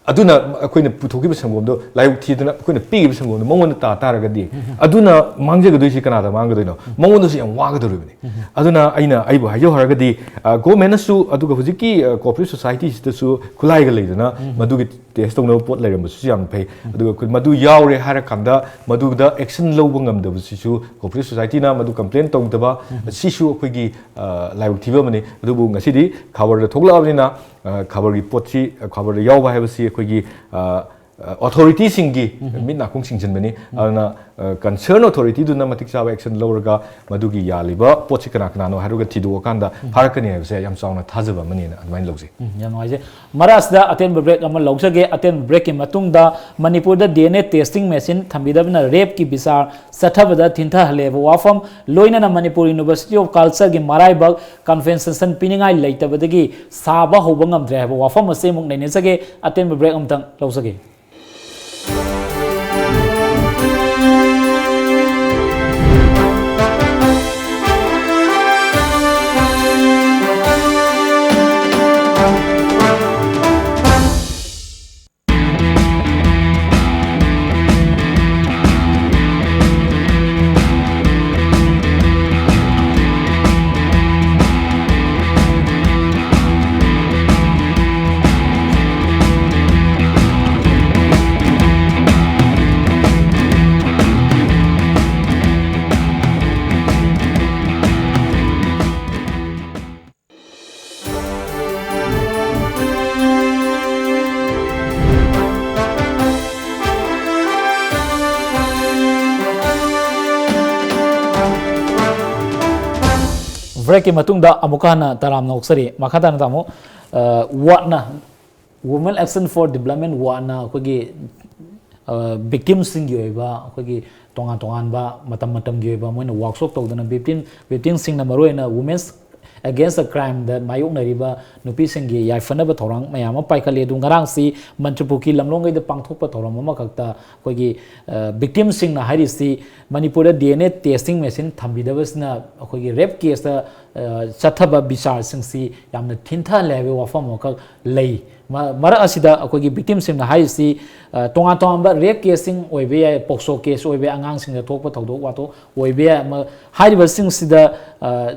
ꯑꯗꯨꯅ ꯑꯩꯈꯣꯏꯅ ꯄꯨꯊꯣꯛꯈꯤꯕ ꯁꯪꯒꯣꯝꯗꯣ, ꯂꯥꯏꯕꯛ ꯊꯤꯗꯅ ꯑꯩꯈꯣꯏꯅ ꯄꯤꯈꯤꯕ ꯁꯪꯒꯣꯝꯗꯣ ꯃꯉꯣꯟꯗ ꯇꯥ ꯇꯥꯔꯒꯗꯤ, ꯑꯗꯨꯅ ꯃꯥꯡꯖꯒꯗꯣꯏꯁꯤ ꯀꯅꯥꯗ ꯃꯥꯡꯒꯗꯣꯏꯅꯣ? ꯃꯉꯣꯟꯗꯁꯨ ꯌꯥꯝ ꯋꯥꯒꯗꯧꯔꯤꯕꯅꯤ꯫ ꯑꯗꯨꯅ ꯑꯩꯅ ꯑꯩꯕꯨ ꯍꯥꯏꯖꯧ ꯍꯥꯏꯔꯒꯗꯤ, ꯑ, ꯒꯣꯔꯃꯦꯟꯅꯁꯨ, ꯑꯗꯨꯒ ꯍꯧꯖꯤꯛꯀꯤ, ꯑ, ꯀꯣꯑꯣꯄꯔꯦꯇꯤꯞ ꯁꯣꯁꯥꯏꯇꯤꯁꯤꯗꯁꯨ ꯈꯨꯠꯂꯥꯏꯒ ꯂꯩꯗꯅ ꯃꯗꯨꯒꯤ ꯇꯦꯁ ꯇꯧꯅꯕ ꯄꯣꯠ ꯂꯩꯔꯝꯕꯁꯨ ꯌꯥꯝ ꯐꯩ꯫ ꯑꯗꯨꯒ ꯑꯩꯈꯣꯏ ꯃꯗꯨ ꯌꯥꯎꯔꯦ ꯍꯥꯏꯔꯀꯥꯟꯗ ꯃꯗꯨꯗ ꯑꯦꯛꯁꯟ ꯂꯧꯕ ꯉꯝꯗꯕꯁꯤꯁꯨ, ꯀꯣꯑꯣꯄꯔꯦꯇꯤꯞ ꯁꯣꯁꯥꯏꯇꯤꯅ ꯃꯗꯨ ꯀꯝꯄ꯭ꯂꯦꯟ ꯇꯧꯗꯕ, ꯁꯤꯁꯨ ꯑꯩꯈꯣꯏꯒꯤ, ꯑ, ꯂꯥꯏꯕꯛ ꯊꯤꯕ ꯑꯃꯅꯤ꯫ ꯑꯗꯨꯕꯨ ꯉꯁꯤꯗꯤ ꯈꯕꯔꯗ ꯊꯣꯛꯂꯛꯑꯕꯅꯤꯅ, ꯑ, ꯈꯕꯔꯒꯤ ꯄꯣꯠꯁꯤ, ꯑ, ꯈꯕꯔꯗ ꯌꯥꯎꯕ ꯍꯥꯏꯕꯁꯤ ꯑꯩꯈꯣꯏꯒꯤ, ꯑ, ꯑ, ꯑꯣꯊꯣꯔꯤꯇꯤꯁꯤꯡꯒꯤ ꯃꯤꯠ ꯅꯥꯀꯣꯡ ꯁꯤꯡꯖꯤꯟꯕꯅꯤ꯫ ꯑꯗꯨꯅ ꯀꯟꯁꯔꯟ ꯑꯣꯊꯣꯔꯤꯇꯤꯗꯨꯅ ꯃꯇꯤꯛ ꯆꯥꯕ ꯑꯦꯛꯁꯟ ꯂꯧꯔꯒ ꯃꯗꯨꯒꯤ ꯌꯥꯜꯂꯤꯕ ꯄꯣꯠꯁꯤ ꯀꯅꯥ ꯀꯅꯥꯅꯣ ꯍꯥꯏꯔꯒ ꯊꯤꯗꯣꯛꯑꯀꯥꯟꯗ ꯐꯥꯔꯛꯀꯅꯤ ꯍꯥꯏꯕꯁꯦ ꯌꯥꯝ ꯆꯥꯎꯅ ꯊꯥꯖꯕ ꯑꯃꯅꯦꯅ ꯑꯗꯨꯃꯥꯏꯅ ꯂꯧꯖꯩ꯫ ꯎꯝ, ꯌꯥꯝ ꯅꯨꯡꯉꯥꯏꯖꯩ꯫ ꯃꯔꯛ ꯑꯁꯤꯗ ꯑꯇꯦꯟꯕ ꯕ꯭ꯔꯦꯛ ꯑꯃ ꯂꯧꯖꯒꯦ꯫ ꯑꯇꯦꯟꯕ ꯕ꯭ꯔꯦꯛꯀꯤ ꯃꯇꯨꯡꯗ ꯃꯅꯤꯄꯨꯔꯗ D N A testing machine ꯊꯝꯕꯤꯗꯕꯅ ꯔꯦꯞꯀꯤ ꯕꯤꯆꯥꯔ ꯆꯠꯊꯕꯗ ꯊꯤꯟꯊꯍꯜꯂꯦ ꯍꯥꯏꯕ ꯋꯥꯐꯝ, ꯂꯣꯏꯅꯅ ꯃꯅꯤꯄꯨꯔ ꯌꯨꯅꯤꯚꯔꯁꯤꯇꯤ ꯑꯣꯐ ꯀꯜꯆꯔꯒꯤ ꯃꯔꯥꯏꯕꯛ ꯀꯝꯄꯦꯟꯁꯦꯁꯟ ꯄꯤꯅꯤꯡꯉꯥꯏ ꯂꯩꯇꯕꯗꯒꯤ ꯁꯥꯕ ꯍꯧꯕ ꯉꯝꯗ꯭ꯔꯦ ꯍꯥꯏꯕ ꯋꯥꯐꯝ ꯑꯁꯤ ꯑꯃꯨꯛ ꯅꯩꯅꯖꯒꯦ꯫ ꯑꯇꯦꯟꯕ ꯕ꯭ꯔꯦꯛ ꯑꯃꯇꯪ ꯂꯧꯖꯒꯦ꯫ ꯕ꯭ꯔꯦꯛꯀꯤ ꯃꯇꯨꯡꯗ ꯑꯃꯨꯛꯀ ꯍꯟꯅ ꯇꯔꯥꯝꯅ ꯑꯣꯛꯆꯔꯤ꯫ ꯃꯈꯥ ꯇꯥꯅ ꯇꯥꯃꯣ, ꯑ, ꯋꯥꯠꯅ Women Action for Development ꯋꯥꯠꯅ ꯑꯩꯈꯣꯏꯒꯤ, ꯑ, ꯚꯤꯛꯇꯤꯝꯁꯤꯡꯒꯤ ꯑꯣꯏꯕ ꯑꯩꯈꯣꯏꯒꯤ ꯇꯣꯉꯥꯟ ꯇꯣꯉꯥꯟꯕ ꯃꯇꯝ ꯃꯇꯝꯒꯤ ꯑꯣꯏꯕ ꯃꯣꯏꯅ ꯋꯥꯔꯛꯁꯣꯞ ꯇꯧꯗꯅ ꯚꯤꯛꯇꯤꯝ, ꯚꯤꯛꯇꯤꯝꯁꯤꯡꯅ ꯃꯔꯨꯑꯣꯏꯅ Women's Against the Crime ꯗ ꯃꯥꯌꯣꯛꯅꯔꯤꯕ ꯅꯨꯄꯤꯁꯤꯡꯒꯤ ꯌꯥꯏꯐꯅꯕ ꯊꯧꯔꯥꯡ ꯃꯌꯥꯝ ꯑꯃ ꯄꯥꯏꯈꯠꯂꯤ꯫ ꯑꯗꯨ ꯉꯔꯥꯡꯁꯤ ꯃꯟꯇ꯭ꯔꯤꯄꯨꯈ꯭ꯔꯤ ꯂꯝꯂꯣꯡꯒꯩꯗ ꯄꯥꯡꯊꯣꯛꯄ ꯊꯧꯔꯝ ꯑꯃꯈꯛꯇ ꯑꯩꯈꯣꯏꯒꯤ, ꯑ, ꯚꯤꯛꯇꯤꯝꯁꯤꯡꯅ ꯍꯥꯏꯔꯤꯁꯤ ꯃꯅꯤꯄꯨꯔꯗ D N A testing machine ꯊꯝꯕꯤꯗꯕꯁꯤꯅ ꯑꯩꯈꯣꯏꯒꯤ ꯔꯦꯞ ꯀꯦꯁꯇ, ꯑ, ꯆꯠꯊꯕ ꯕꯤꯆꯥꯔꯁꯤꯡꯁꯤ ꯌꯥꯝꯅ ꯊꯤꯟꯊꯍꯜꯂꯦ ꯍꯥꯏꯕꯒꯤ ꯋꯥꯐꯝ ꯑꯃꯈꯛ ꯂꯩ꯫ ꯃ-, ꯃꯔꯛ ꯑꯁꯤꯗ ꯑꯩꯈꯣꯏꯒꯤ ꯚꯤꯛꯇꯤꯝꯁꯤꯡꯅ ꯍꯥꯏꯔꯤꯁꯤ, ꯑ, ꯇꯣꯉꯥꯟ ꯇꯣꯉꯥꯟꯕ ꯔꯦꯞ ꯀꯦꯁꯁꯤꯡ ꯑꯣꯏꯕ ꯌꯥꯏ, ꯄꯣꯛꯁꯣ ꯀꯦꯁ ꯑꯣꯏꯕ ꯌꯥꯏ, ꯑꯉꯥꯡꯁꯤꯡꯗ ꯊꯣꯛꯄ ꯊꯧꯗꯣꯛ ꯋꯥꯊꯣꯛ ꯑꯣꯏꯕ ꯌꯥꯏ, ꯑꯃ, ꯍꯥꯏꯔꯤꯕꯁꯤꯡꯁꯤꯗ, ꯑ,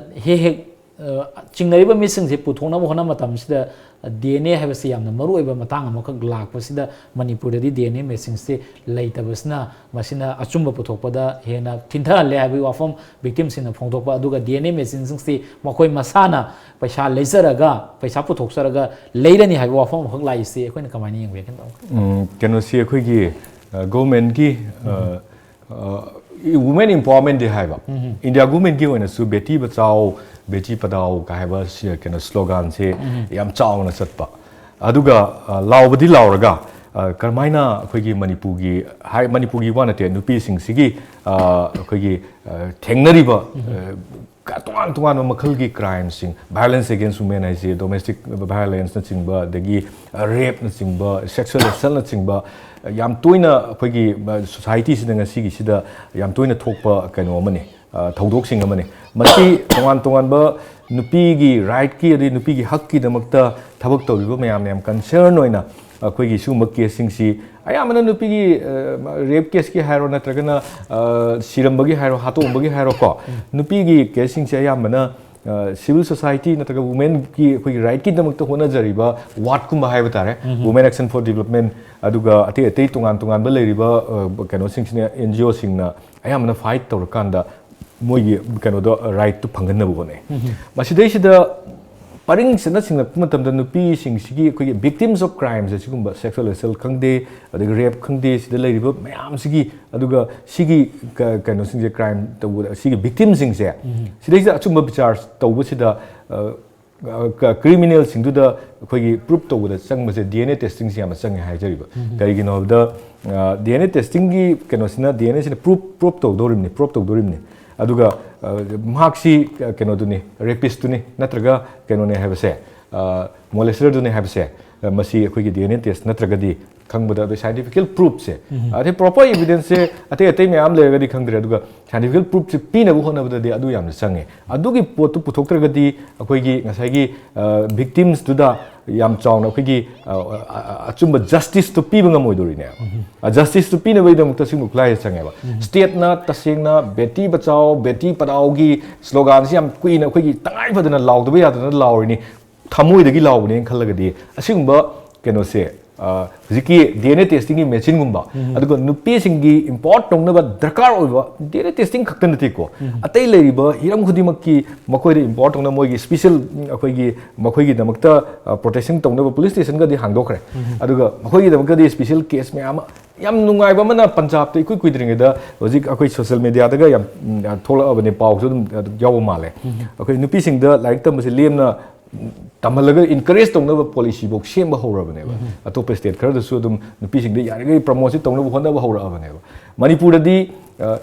ꯍꯦꯛ ꯍꯦꯛ, ꯑ, ꯆꯤꯡꯅꯔꯤꯕ ꯃꯤꯁꯤꯡꯁꯤ ꯄꯨꯊꯣꯛꯅꯕ ꯍꯣꯠꯅꯕ ꯃꯇꯝꯁꯤꯗ ꯗꯤ ꯑꯦꯟ ꯑꯦ ꯍꯥꯏꯕꯁꯤ ꯌꯥꯝꯅ ꯃꯔꯨꯑꯣꯏꯕ ꯃꯇꯥꯡ ꯑꯃꯈꯛ ꯂꯥꯛꯄꯁꯤꯗ ꯃꯅꯤꯄꯨꯔꯗꯗꯤ ꯗꯤ ꯑꯦꯟ ꯑꯦ ꯃꯦꯆꯤꯟꯁꯤ ꯂꯩꯇꯕꯁꯤꯅ ꯃꯁꯤꯅ ꯑꯆꯨꯝꯕ ꯄꯨꯊꯣꯛꯄꯗ ꯍꯦꯟꯅ ꯊꯤꯟꯊꯍꯜꯂꯦ ꯍꯥꯏꯕꯒꯤ ꯋꯥꯐꯝ ꯚꯤꯛꯇꯤꯝꯁꯤꯡꯅ ꯐꯣꯡꯗꯣꯛꯄ, ꯑꯗꯨꯒ ꯗꯤ ꯑꯦꯟ ꯑꯦ ꯃꯦꯆꯤꯟꯁꯤꯡꯁꯤ ꯃꯈꯣꯏ ꯃꯁꯥꯅ ꯄꯩꯁꯥ ꯂꯩꯖꯔꯒ, ꯄꯩꯁꯥ ꯄꯨꯊꯣꯛꯆꯔꯒ ꯂꯩꯔꯅꯤ ꯍꯥꯏꯕ ꯋꯥꯐꯝ ꯑꯃꯈꯛ ꯂꯥꯛꯏꯁꯤ ꯑꯩꯈꯣꯏꯅ ꯀꯃꯥꯏꯅ ꯌꯦꯡꯕꯒꯦ? ꯈꯤꯇꯪ꯫ ꯎꯝ, ꯀꯩꯅꯣꯁꯤ ꯑꯩꯈꯣꯏꯒꯤ, ꯑ, ꯒꯣꯔꯃꯦꯟꯒꯤ, ꯑ, ꯋꯨꯃꯦꯟ ꯏꯝꯄꯥꯋꯔꯃꯦꯟꯗꯤ ꯍꯥꯏꯕ, ꯏꯟꯗꯤꯌꯥ ꯒꯣꯔꯃꯦꯟꯒꯤ ꯑꯣꯏꯅꯁꯨ ꯕꯦꯇꯤ ꯕꯆꯥꯎ, ꯕꯦꯇꯤ ꯄꯗꯥꯎ ꯀ ꯍꯥꯏꯕ ꯁꯤ ꯀꯩꯅꯣ ꯁ꯭ꯂꯣꯒꯥꯟꯁꯦ ꯌꯥꯝ ꯆꯥꯎꯅ ꯆꯠꯄ꯫ ꯑꯗꯨꯒ ꯑ, ꯂꯥꯎꯕꯗꯤ ꯂꯥꯎꯔꯒ, ꯑ, ꯀꯔꯝꯍꯥꯏꯅ ꯑꯩꯈꯣꯏꯒꯤ ꯃꯅꯤꯄꯨꯔꯒꯤ ꯍꯥꯏ, ꯃꯅꯤꯄꯨꯔꯒꯤ ꯋꯥ ꯅꯠꯇꯦ, ꯅꯨꯄꯤꯁꯤꯡꯁꯤꯒꯤ, ꯑ, ꯑꯩꯈꯣꯏꯒꯤ, ꯑ, ꯊꯦꯡꯅꯔꯤꯕ, ꯑ, ꯇꯣꯉꯥꯟ ꯇꯣꯉꯥꯟꯕ ꯃꯈꯜꯒꯤ ꯀ꯭ꯔꯥꯏꯝꯁꯤꯡ, violence against women ꯍꯥꯏꯁꯦ, ꯗꯣꯃꯦꯁꯇꯤꯛ ꯚꯥꯏꯑꯣꯂꯦꯟꯁꯅꯆꯤꯡꯕ, ꯑꯗꯒꯤ ꯔꯦꯞꯅꯆꯤꯡꯕ, ꯁꯦꯛꯁꯨꯋꯦꯜ ꯑꯦꯁꯜꯅꯆꯤꯡꯕ, ꯌꯥꯝ ꯇꯣꯏꯅ ꯑꯩꯈꯣꯏꯒꯤ ꯁꯣꯁꯥꯏꯇꯤꯁꯤꯗ ꯉꯁꯤꯒꯤꯁꯤꯗ ꯌꯥꯝ ꯇꯣꯏꯅ ꯊꯣꯛꯄ ꯀꯩꯅꯣ ꯑꯃꯅꯤ, ꯑ, ꯊꯧꯗꯣꯛꯁꯤꯡ ꯑꯃꯅꯤ꯫ ꯃꯁꯤ ꯇꯣꯉꯥꯟ ꯇꯣꯉꯥꯟꯕ ꯅꯨꯄꯤꯒꯤ ꯔꯥꯏꯠꯀꯤ ꯑꯗꯩ ꯅꯨꯄꯤꯒꯤ ꯍꯛꯀꯤꯗꯃꯛꯇ ꯊꯕꯛ ꯇꯧꯔꯤꯕ ꯃꯌꯥꯝꯅ ꯌꯥꯝ ꯀꯟꯁꯔꯟ ꯑꯣꯏꯅ ꯑꯩꯈꯣꯏꯒꯤ ꯁꯤꯒꯨꯝꯕ ꯀꯦꯁꯁꯤꯡꯁꯤ ꯑꯌꯥꯝꯕꯅ ꯅꯨꯄꯤꯒꯤ, ꯑ, ꯔꯦꯞ ꯀꯦꯁꯀꯤ ꯍꯥꯏꯔꯣ, ꯅꯠꯇ꯭ꯔꯒꯅ, ꯑ, ꯁꯤꯔꯝꯕꯒꯤ ꯍꯥꯏꯔꯣ, ꯍꯥꯠꯇꯣꯛꯑꯝꯕꯒꯤ ꯍꯥꯏꯔꯣꯀꯣ, ꯅꯨꯄꯤꯒꯤ ꯀꯦꯁꯁꯤꯡꯁꯦ ꯑꯌꯥꯝꯕꯅ, ꯑ, ꯁꯤꯚꯤꯜ ꯁꯣꯁꯥꯏꯇꯤ ꯅꯠꯇ꯭ꯔꯒ ꯋꯨꯃꯦꯟꯒꯤ ꯑꯩꯈꯣꯏꯒꯤ ꯔꯥꯏꯠꯀꯤꯗꯃꯛꯇ ꯍꯣꯠꯅꯖꯔꯤꯕ ꯋꯥꯔꯠꯀꯨꯝꯕ ꯍꯥꯏꯕ ꯇꯥꯔꯦ, ꯋꯨꯃꯦꯟ ꯑꯦꯛꯁꯟ ꯐꯣꯔ ꯗꯤꯕꯂꯞꯃꯦꯟ, ꯑꯗꯨꯒ ꯑꯇꯩ ꯑꯇꯩ ꯇꯣꯉꯥꯟ ꯇꯣꯉꯥꯟꯕ ꯂꯩꯔꯤꯕ, ꯑ, ꯀꯩꯅꯣꯁꯤꯡꯁꯤꯅ, ꯑꯦꯟ ꯖꯤ ꯑꯣꯁꯤꯡꯅ ꯑꯌꯥꯝꯕꯅ ꯐꯥꯏꯠ ꯇꯧꯔꯀꯥꯟꯗ ꯃꯣꯏꯒꯤ ꯀꯩꯅꯣꯗꯣ, ꯔꯥꯏꯠꯇꯨ ꯐꯪꯍꯟꯅꯕ ꯍꯣꯠꯅꯩ꯫ ꯃꯁꯤꯗꯩꯁꯤꯗ ꯄꯔꯤꯡ ꯆꯠꯅ ꯁꯤꯡꯂꯛꯄ ꯃꯇꯝꯗ ꯅꯨꯄꯤꯁꯤꯡꯁꯤꯒꯤ ꯑꯩꯈꯣꯏꯒꯤ victims of crimeꯁꯦ, ꯁꯤꯒꯨꯝꯕ ꯁꯦꯛꯁꯨꯋꯦꯜ ꯑꯦꯁꯜ ꯈꯪꯗꯦ, ꯑꯗꯒꯤ ꯔꯦꯞ ꯈꯪꯗꯦ, ꯁꯤꯗ ꯂꯩꯔꯤꯕ ꯃꯌꯥꯝꯁꯤꯒꯤ, ꯑꯗꯨꯒ ꯁꯤꯒꯤ ꯀ-, ꯀꯩꯅꯣꯁꯤꯡꯁꯦ, ꯀ꯭ꯔꯥꯏꯝ ꯇꯧꯕꯗ ꯁꯤꯒꯤ ꯚꯤꯛꯇꯤꯝꯁꯤꯡꯁꯦ, ꯁꯤꯗꯩꯁꯤꯗ ꯑꯆꯨꯝꯕ ꯕꯤꯆꯥꯔ ꯇꯧꯕꯁꯤꯗ, ꯑ, ꯑ, ꯀ-, ꯀ꯭ꯔꯤꯃꯤꯅꯦꯜꯁꯤꯡꯗꯨꯗ ꯑꯩꯈꯣꯏꯒꯤ ꯄ꯭ꯔꯨꯞ ꯇꯧꯕꯗ ꯆꯪꯕꯁꯦ ꯗꯤ ꯑꯦꯟ ꯑꯦ ꯇꯦꯁꯇꯤꯡꯁꯦ ꯌꯥꯝꯅ ꯆꯪꯉꯦ ꯍꯥꯏꯖꯔꯤꯕ꯫ ꯀꯔꯤꯒꯤꯅꯣ ꯍꯥꯏꯕꯗ, ꯑ, ꯗꯤ ꯑꯦꯟ ꯑꯦ ꯇꯦꯁꯇꯤꯡꯒꯤ ꯀꯩꯅꯣꯁꯤꯅ, ꯗꯤ ꯑꯦꯟ ꯑꯦꯁꯤꯅ ꯄ꯭ꯔꯨꯞ, ꯄ꯭ꯔꯨꯞ ꯇꯧꯗꯧꯔꯤꯕꯅꯤ, ꯄ꯭ꯔꯨꯞ ꯇꯧꯗꯧꯔꯤꯕꯅꯤ꯫ ꯑꯗꯨꯒ, ꯑ, ꯃꯍꯥꯛꯁꯤ, ꯑ, ꯀꯩꯅꯣꯗꯨꯅꯤ, ꯔꯦꯄꯤꯁꯇꯨꯅꯤ, ꯅꯠꯇ꯭ꯔꯒ ꯀꯩꯅꯣꯅꯦ ꯍꯥꯏꯕꯁꯦ, ꯑ, ꯃꯣꯂꯦꯁꯇꯔꯗꯨꯅꯤ ꯍꯥꯏꯕꯁꯦ, ꯑ, ꯃꯁꯤ ꯑꯩꯈꯣꯏꯒꯤ ꯗꯤ ꯑꯦꯟ ꯑꯦ ꯇꯦꯁ ꯅꯠꯇ꯭ꯔꯒꯗꯤ ꯈꯪꯕꯗ, ꯑꯗꯩ ꯁꯥꯏꯟꯇꯤꯐꯤꯀꯦꯜ ꯄ꯭ꯔꯨꯞꯁꯦ, ꯑꯗꯩ ꯄ꯭ꯔꯣꯄꯔ ꯏꯕꯤꯗꯦꯟꯁꯁꯦ ꯑꯇꯩ ꯑꯇꯩ ꯃꯌꯥꯝ ꯂꯩꯔꯒꯗꯤ ꯈꯪꯗ꯭ꯔꯦ, ꯑꯗꯨꯒ ꯁꯥꯏꯟꯇꯤꯐꯤꯀꯦꯜ ꯄ꯭ꯔꯨꯞꯁꯦ ꯄꯤꯅꯕ ꯍꯣꯠꯅꯕꯗꯗꯤ ꯑꯗꯨ ꯌꯥꯝꯅ ꯆꯪꯉꯦ꯫ ꯑꯗꯨꯒꯤ ꯄꯣꯠꯇꯨ ꯄꯨꯊꯣꯛꯇ꯭ꯔꯒꯗꯤ ꯑꯩꯈꯣꯏꯒꯤ ꯉꯁꯥꯏꯒꯤ, ꯑ, ꯚꯤꯛꯇꯤꯝꯁꯇꯨꯗ ꯌꯥꯝ ꯆꯥꯎꯅ ꯑꯩꯈꯣꯏꯒꯤ, ꯑ, ꯑ, ꯑ, ꯑꯆꯨꯝꯕ ꯖꯁꯇꯤꯁꯇꯨ ꯄꯤꯕ ꯉꯝꯃꯣꯏꯗꯣꯔꯤꯅꯦꯕ꯫ ꯑ, ꯖꯁꯇꯤꯁꯇꯨ ꯄꯤꯅꯕꯒꯤꯗꯃꯛꯇ ꯁꯤꯒꯨꯝꯕ ꯈꯨꯠꯂꯥꯏꯁꯦ ꯆꯪꯉꯦꯕ꯫ ꯁ꯭ꯇꯦꯠꯅ ꯇꯁꯦꯡꯅ ꯕꯦꯇꯤ ꯕꯆꯥꯎ, ꯕꯦꯇꯤ ꯄꯗꯥꯎꯒꯤ ꯁ꯭ꯂꯣꯒꯥꯟꯁꯤ ꯌꯥꯝ ꯀꯨꯏꯅ ꯑꯩꯈꯣꯏꯒꯤ ꯇꯉꯥꯏ ꯐꯗꯅ ꯂꯥꯎꯗꯕ ꯌꯥꯗꯅ ꯂꯥꯎꯔꯤꯅꯤ, ꯊꯃꯣꯏꯗꯒꯤ ꯂꯥꯎꯕꯅꯦꯅ ꯈꯜꯂꯒꯗꯤ ꯑꯁꯤꯒꯨꯝꯕ ꯀꯩꯅꯣꯁꯦ, ꯑ, ꯍꯧꯖꯤꯛꯀꯤ ꯗꯤ ꯑꯦꯟ ꯑꯦ ꯇꯦꯁꯇꯤꯡꯒꯤ ꯃꯦꯆꯤꯟꯒꯨꯝꯕ, ꯑꯗꯨꯒ ꯅꯨꯄꯤꯁꯤꯡꯒꯤ ꯏꯝꯄꯣꯔꯠ ꯇꯧꯅꯕ ꯗꯔꯀꯥꯔ ꯑꯣꯏꯕ ꯗꯤ ꯑꯦꯟ ꯑꯦ ꯇꯦꯁꯇꯤꯡ ꯈꯛꯇ ꯅꯠꯇꯦꯀꯣ, ꯑꯇꯩ ꯂꯩꯔꯤꯕ ꯍꯤꯔꯝ ꯈꯨꯗꯤꯡꯃꯛꯀꯤ ꯃꯈꯣꯏꯗ ꯏꯝꯄꯣꯔꯠ ꯇꯧꯅꯕ ꯃꯣꯏꯒꯤ ꯁ꯭ꯄꯤꯁꯦꯜ, ꯑꯩꯈꯣꯏꯒꯤ ꯃꯈꯣꯏꯒꯤꯗꯃꯛꯇ ꯄ꯭ꯔꯣꯇꯦꯛꯁꯟ ꯇꯧꯅꯕ ꯄꯨꯂꯤꯁ ꯁ꯭ꯇꯦꯁꯟꯒꯗꯤ ꯍꯥꯡꯗꯣꯛꯈ꯭ꯔꯦ꯫ ꯑꯗꯨꯒ ꯃꯈꯣꯏꯒꯤꯗꯃꯛꯇꯗꯤ ꯁ꯭ꯄꯤꯁꯦꯜ ꯀꯦꯁ ꯃꯌꯥꯝ ꯑꯃ, ꯌꯥꯝ ꯅꯨꯡꯉꯥꯏꯕ ꯑꯃꯅ, ꯄꯟꯖꯥꯕꯇ ꯏꯀꯨꯏ ꯀꯨꯏꯗ꯭ꯔꯤꯉꯩꯗ ꯍꯧꯖꯤꯛ ꯑꯩꯈꯣꯏ ꯁꯣꯁꯤꯌꯦꯜ ꯃꯦꯗꯤꯌꯥꯗꯒ ꯌꯥꯝ, ꯎꯝ, ꯊꯣꯛꯂꯛꯑꯕꯅꯦ, ꯄꯥꯎꯁꯨ ꯑꯗꯨꯝ, ꯑꯗꯨꯝ ꯌꯥꯎꯕ ꯃꯥꯜꯂꯦ꯫ ꯑꯩꯈꯣꯏ ꯅꯨꯄꯤꯁꯤꯡꯗ ꯂꯥꯏꯔꯤꯛ ꯇꯝꯕꯁꯦ ꯂꯦꯝꯅ ꯇꯝꯍꯜꯂꯒ ꯏꯟꯀꯔꯦꯖ ꯇꯧꯅꯕ ꯄꯣꯂꯤꯁꯤꯐꯧ ꯁꯦꯝꯕ ꯍꯧꯔꯕꯅꯦꯕ꯫ ꯑꯇꯣꯞꯄ ꯁ꯭ꯇꯦꯠ ꯈꯔꯗꯁꯨ ꯑꯗꯨꯝ ꯅꯨꯄꯤꯁꯤꯡꯗ ꯌꯥꯔꯤꯈꯩ ꯄ꯭ꯔꯃꯣꯠꯁꯤ ꯇꯧꯅꯕ ꯍꯣꯠꯅꯕ ꯍꯧꯔꯛꯑꯕꯅꯦꯕ꯫ ꯃꯅꯤꯄꯨꯔꯗꯗꯤ, ꯑ,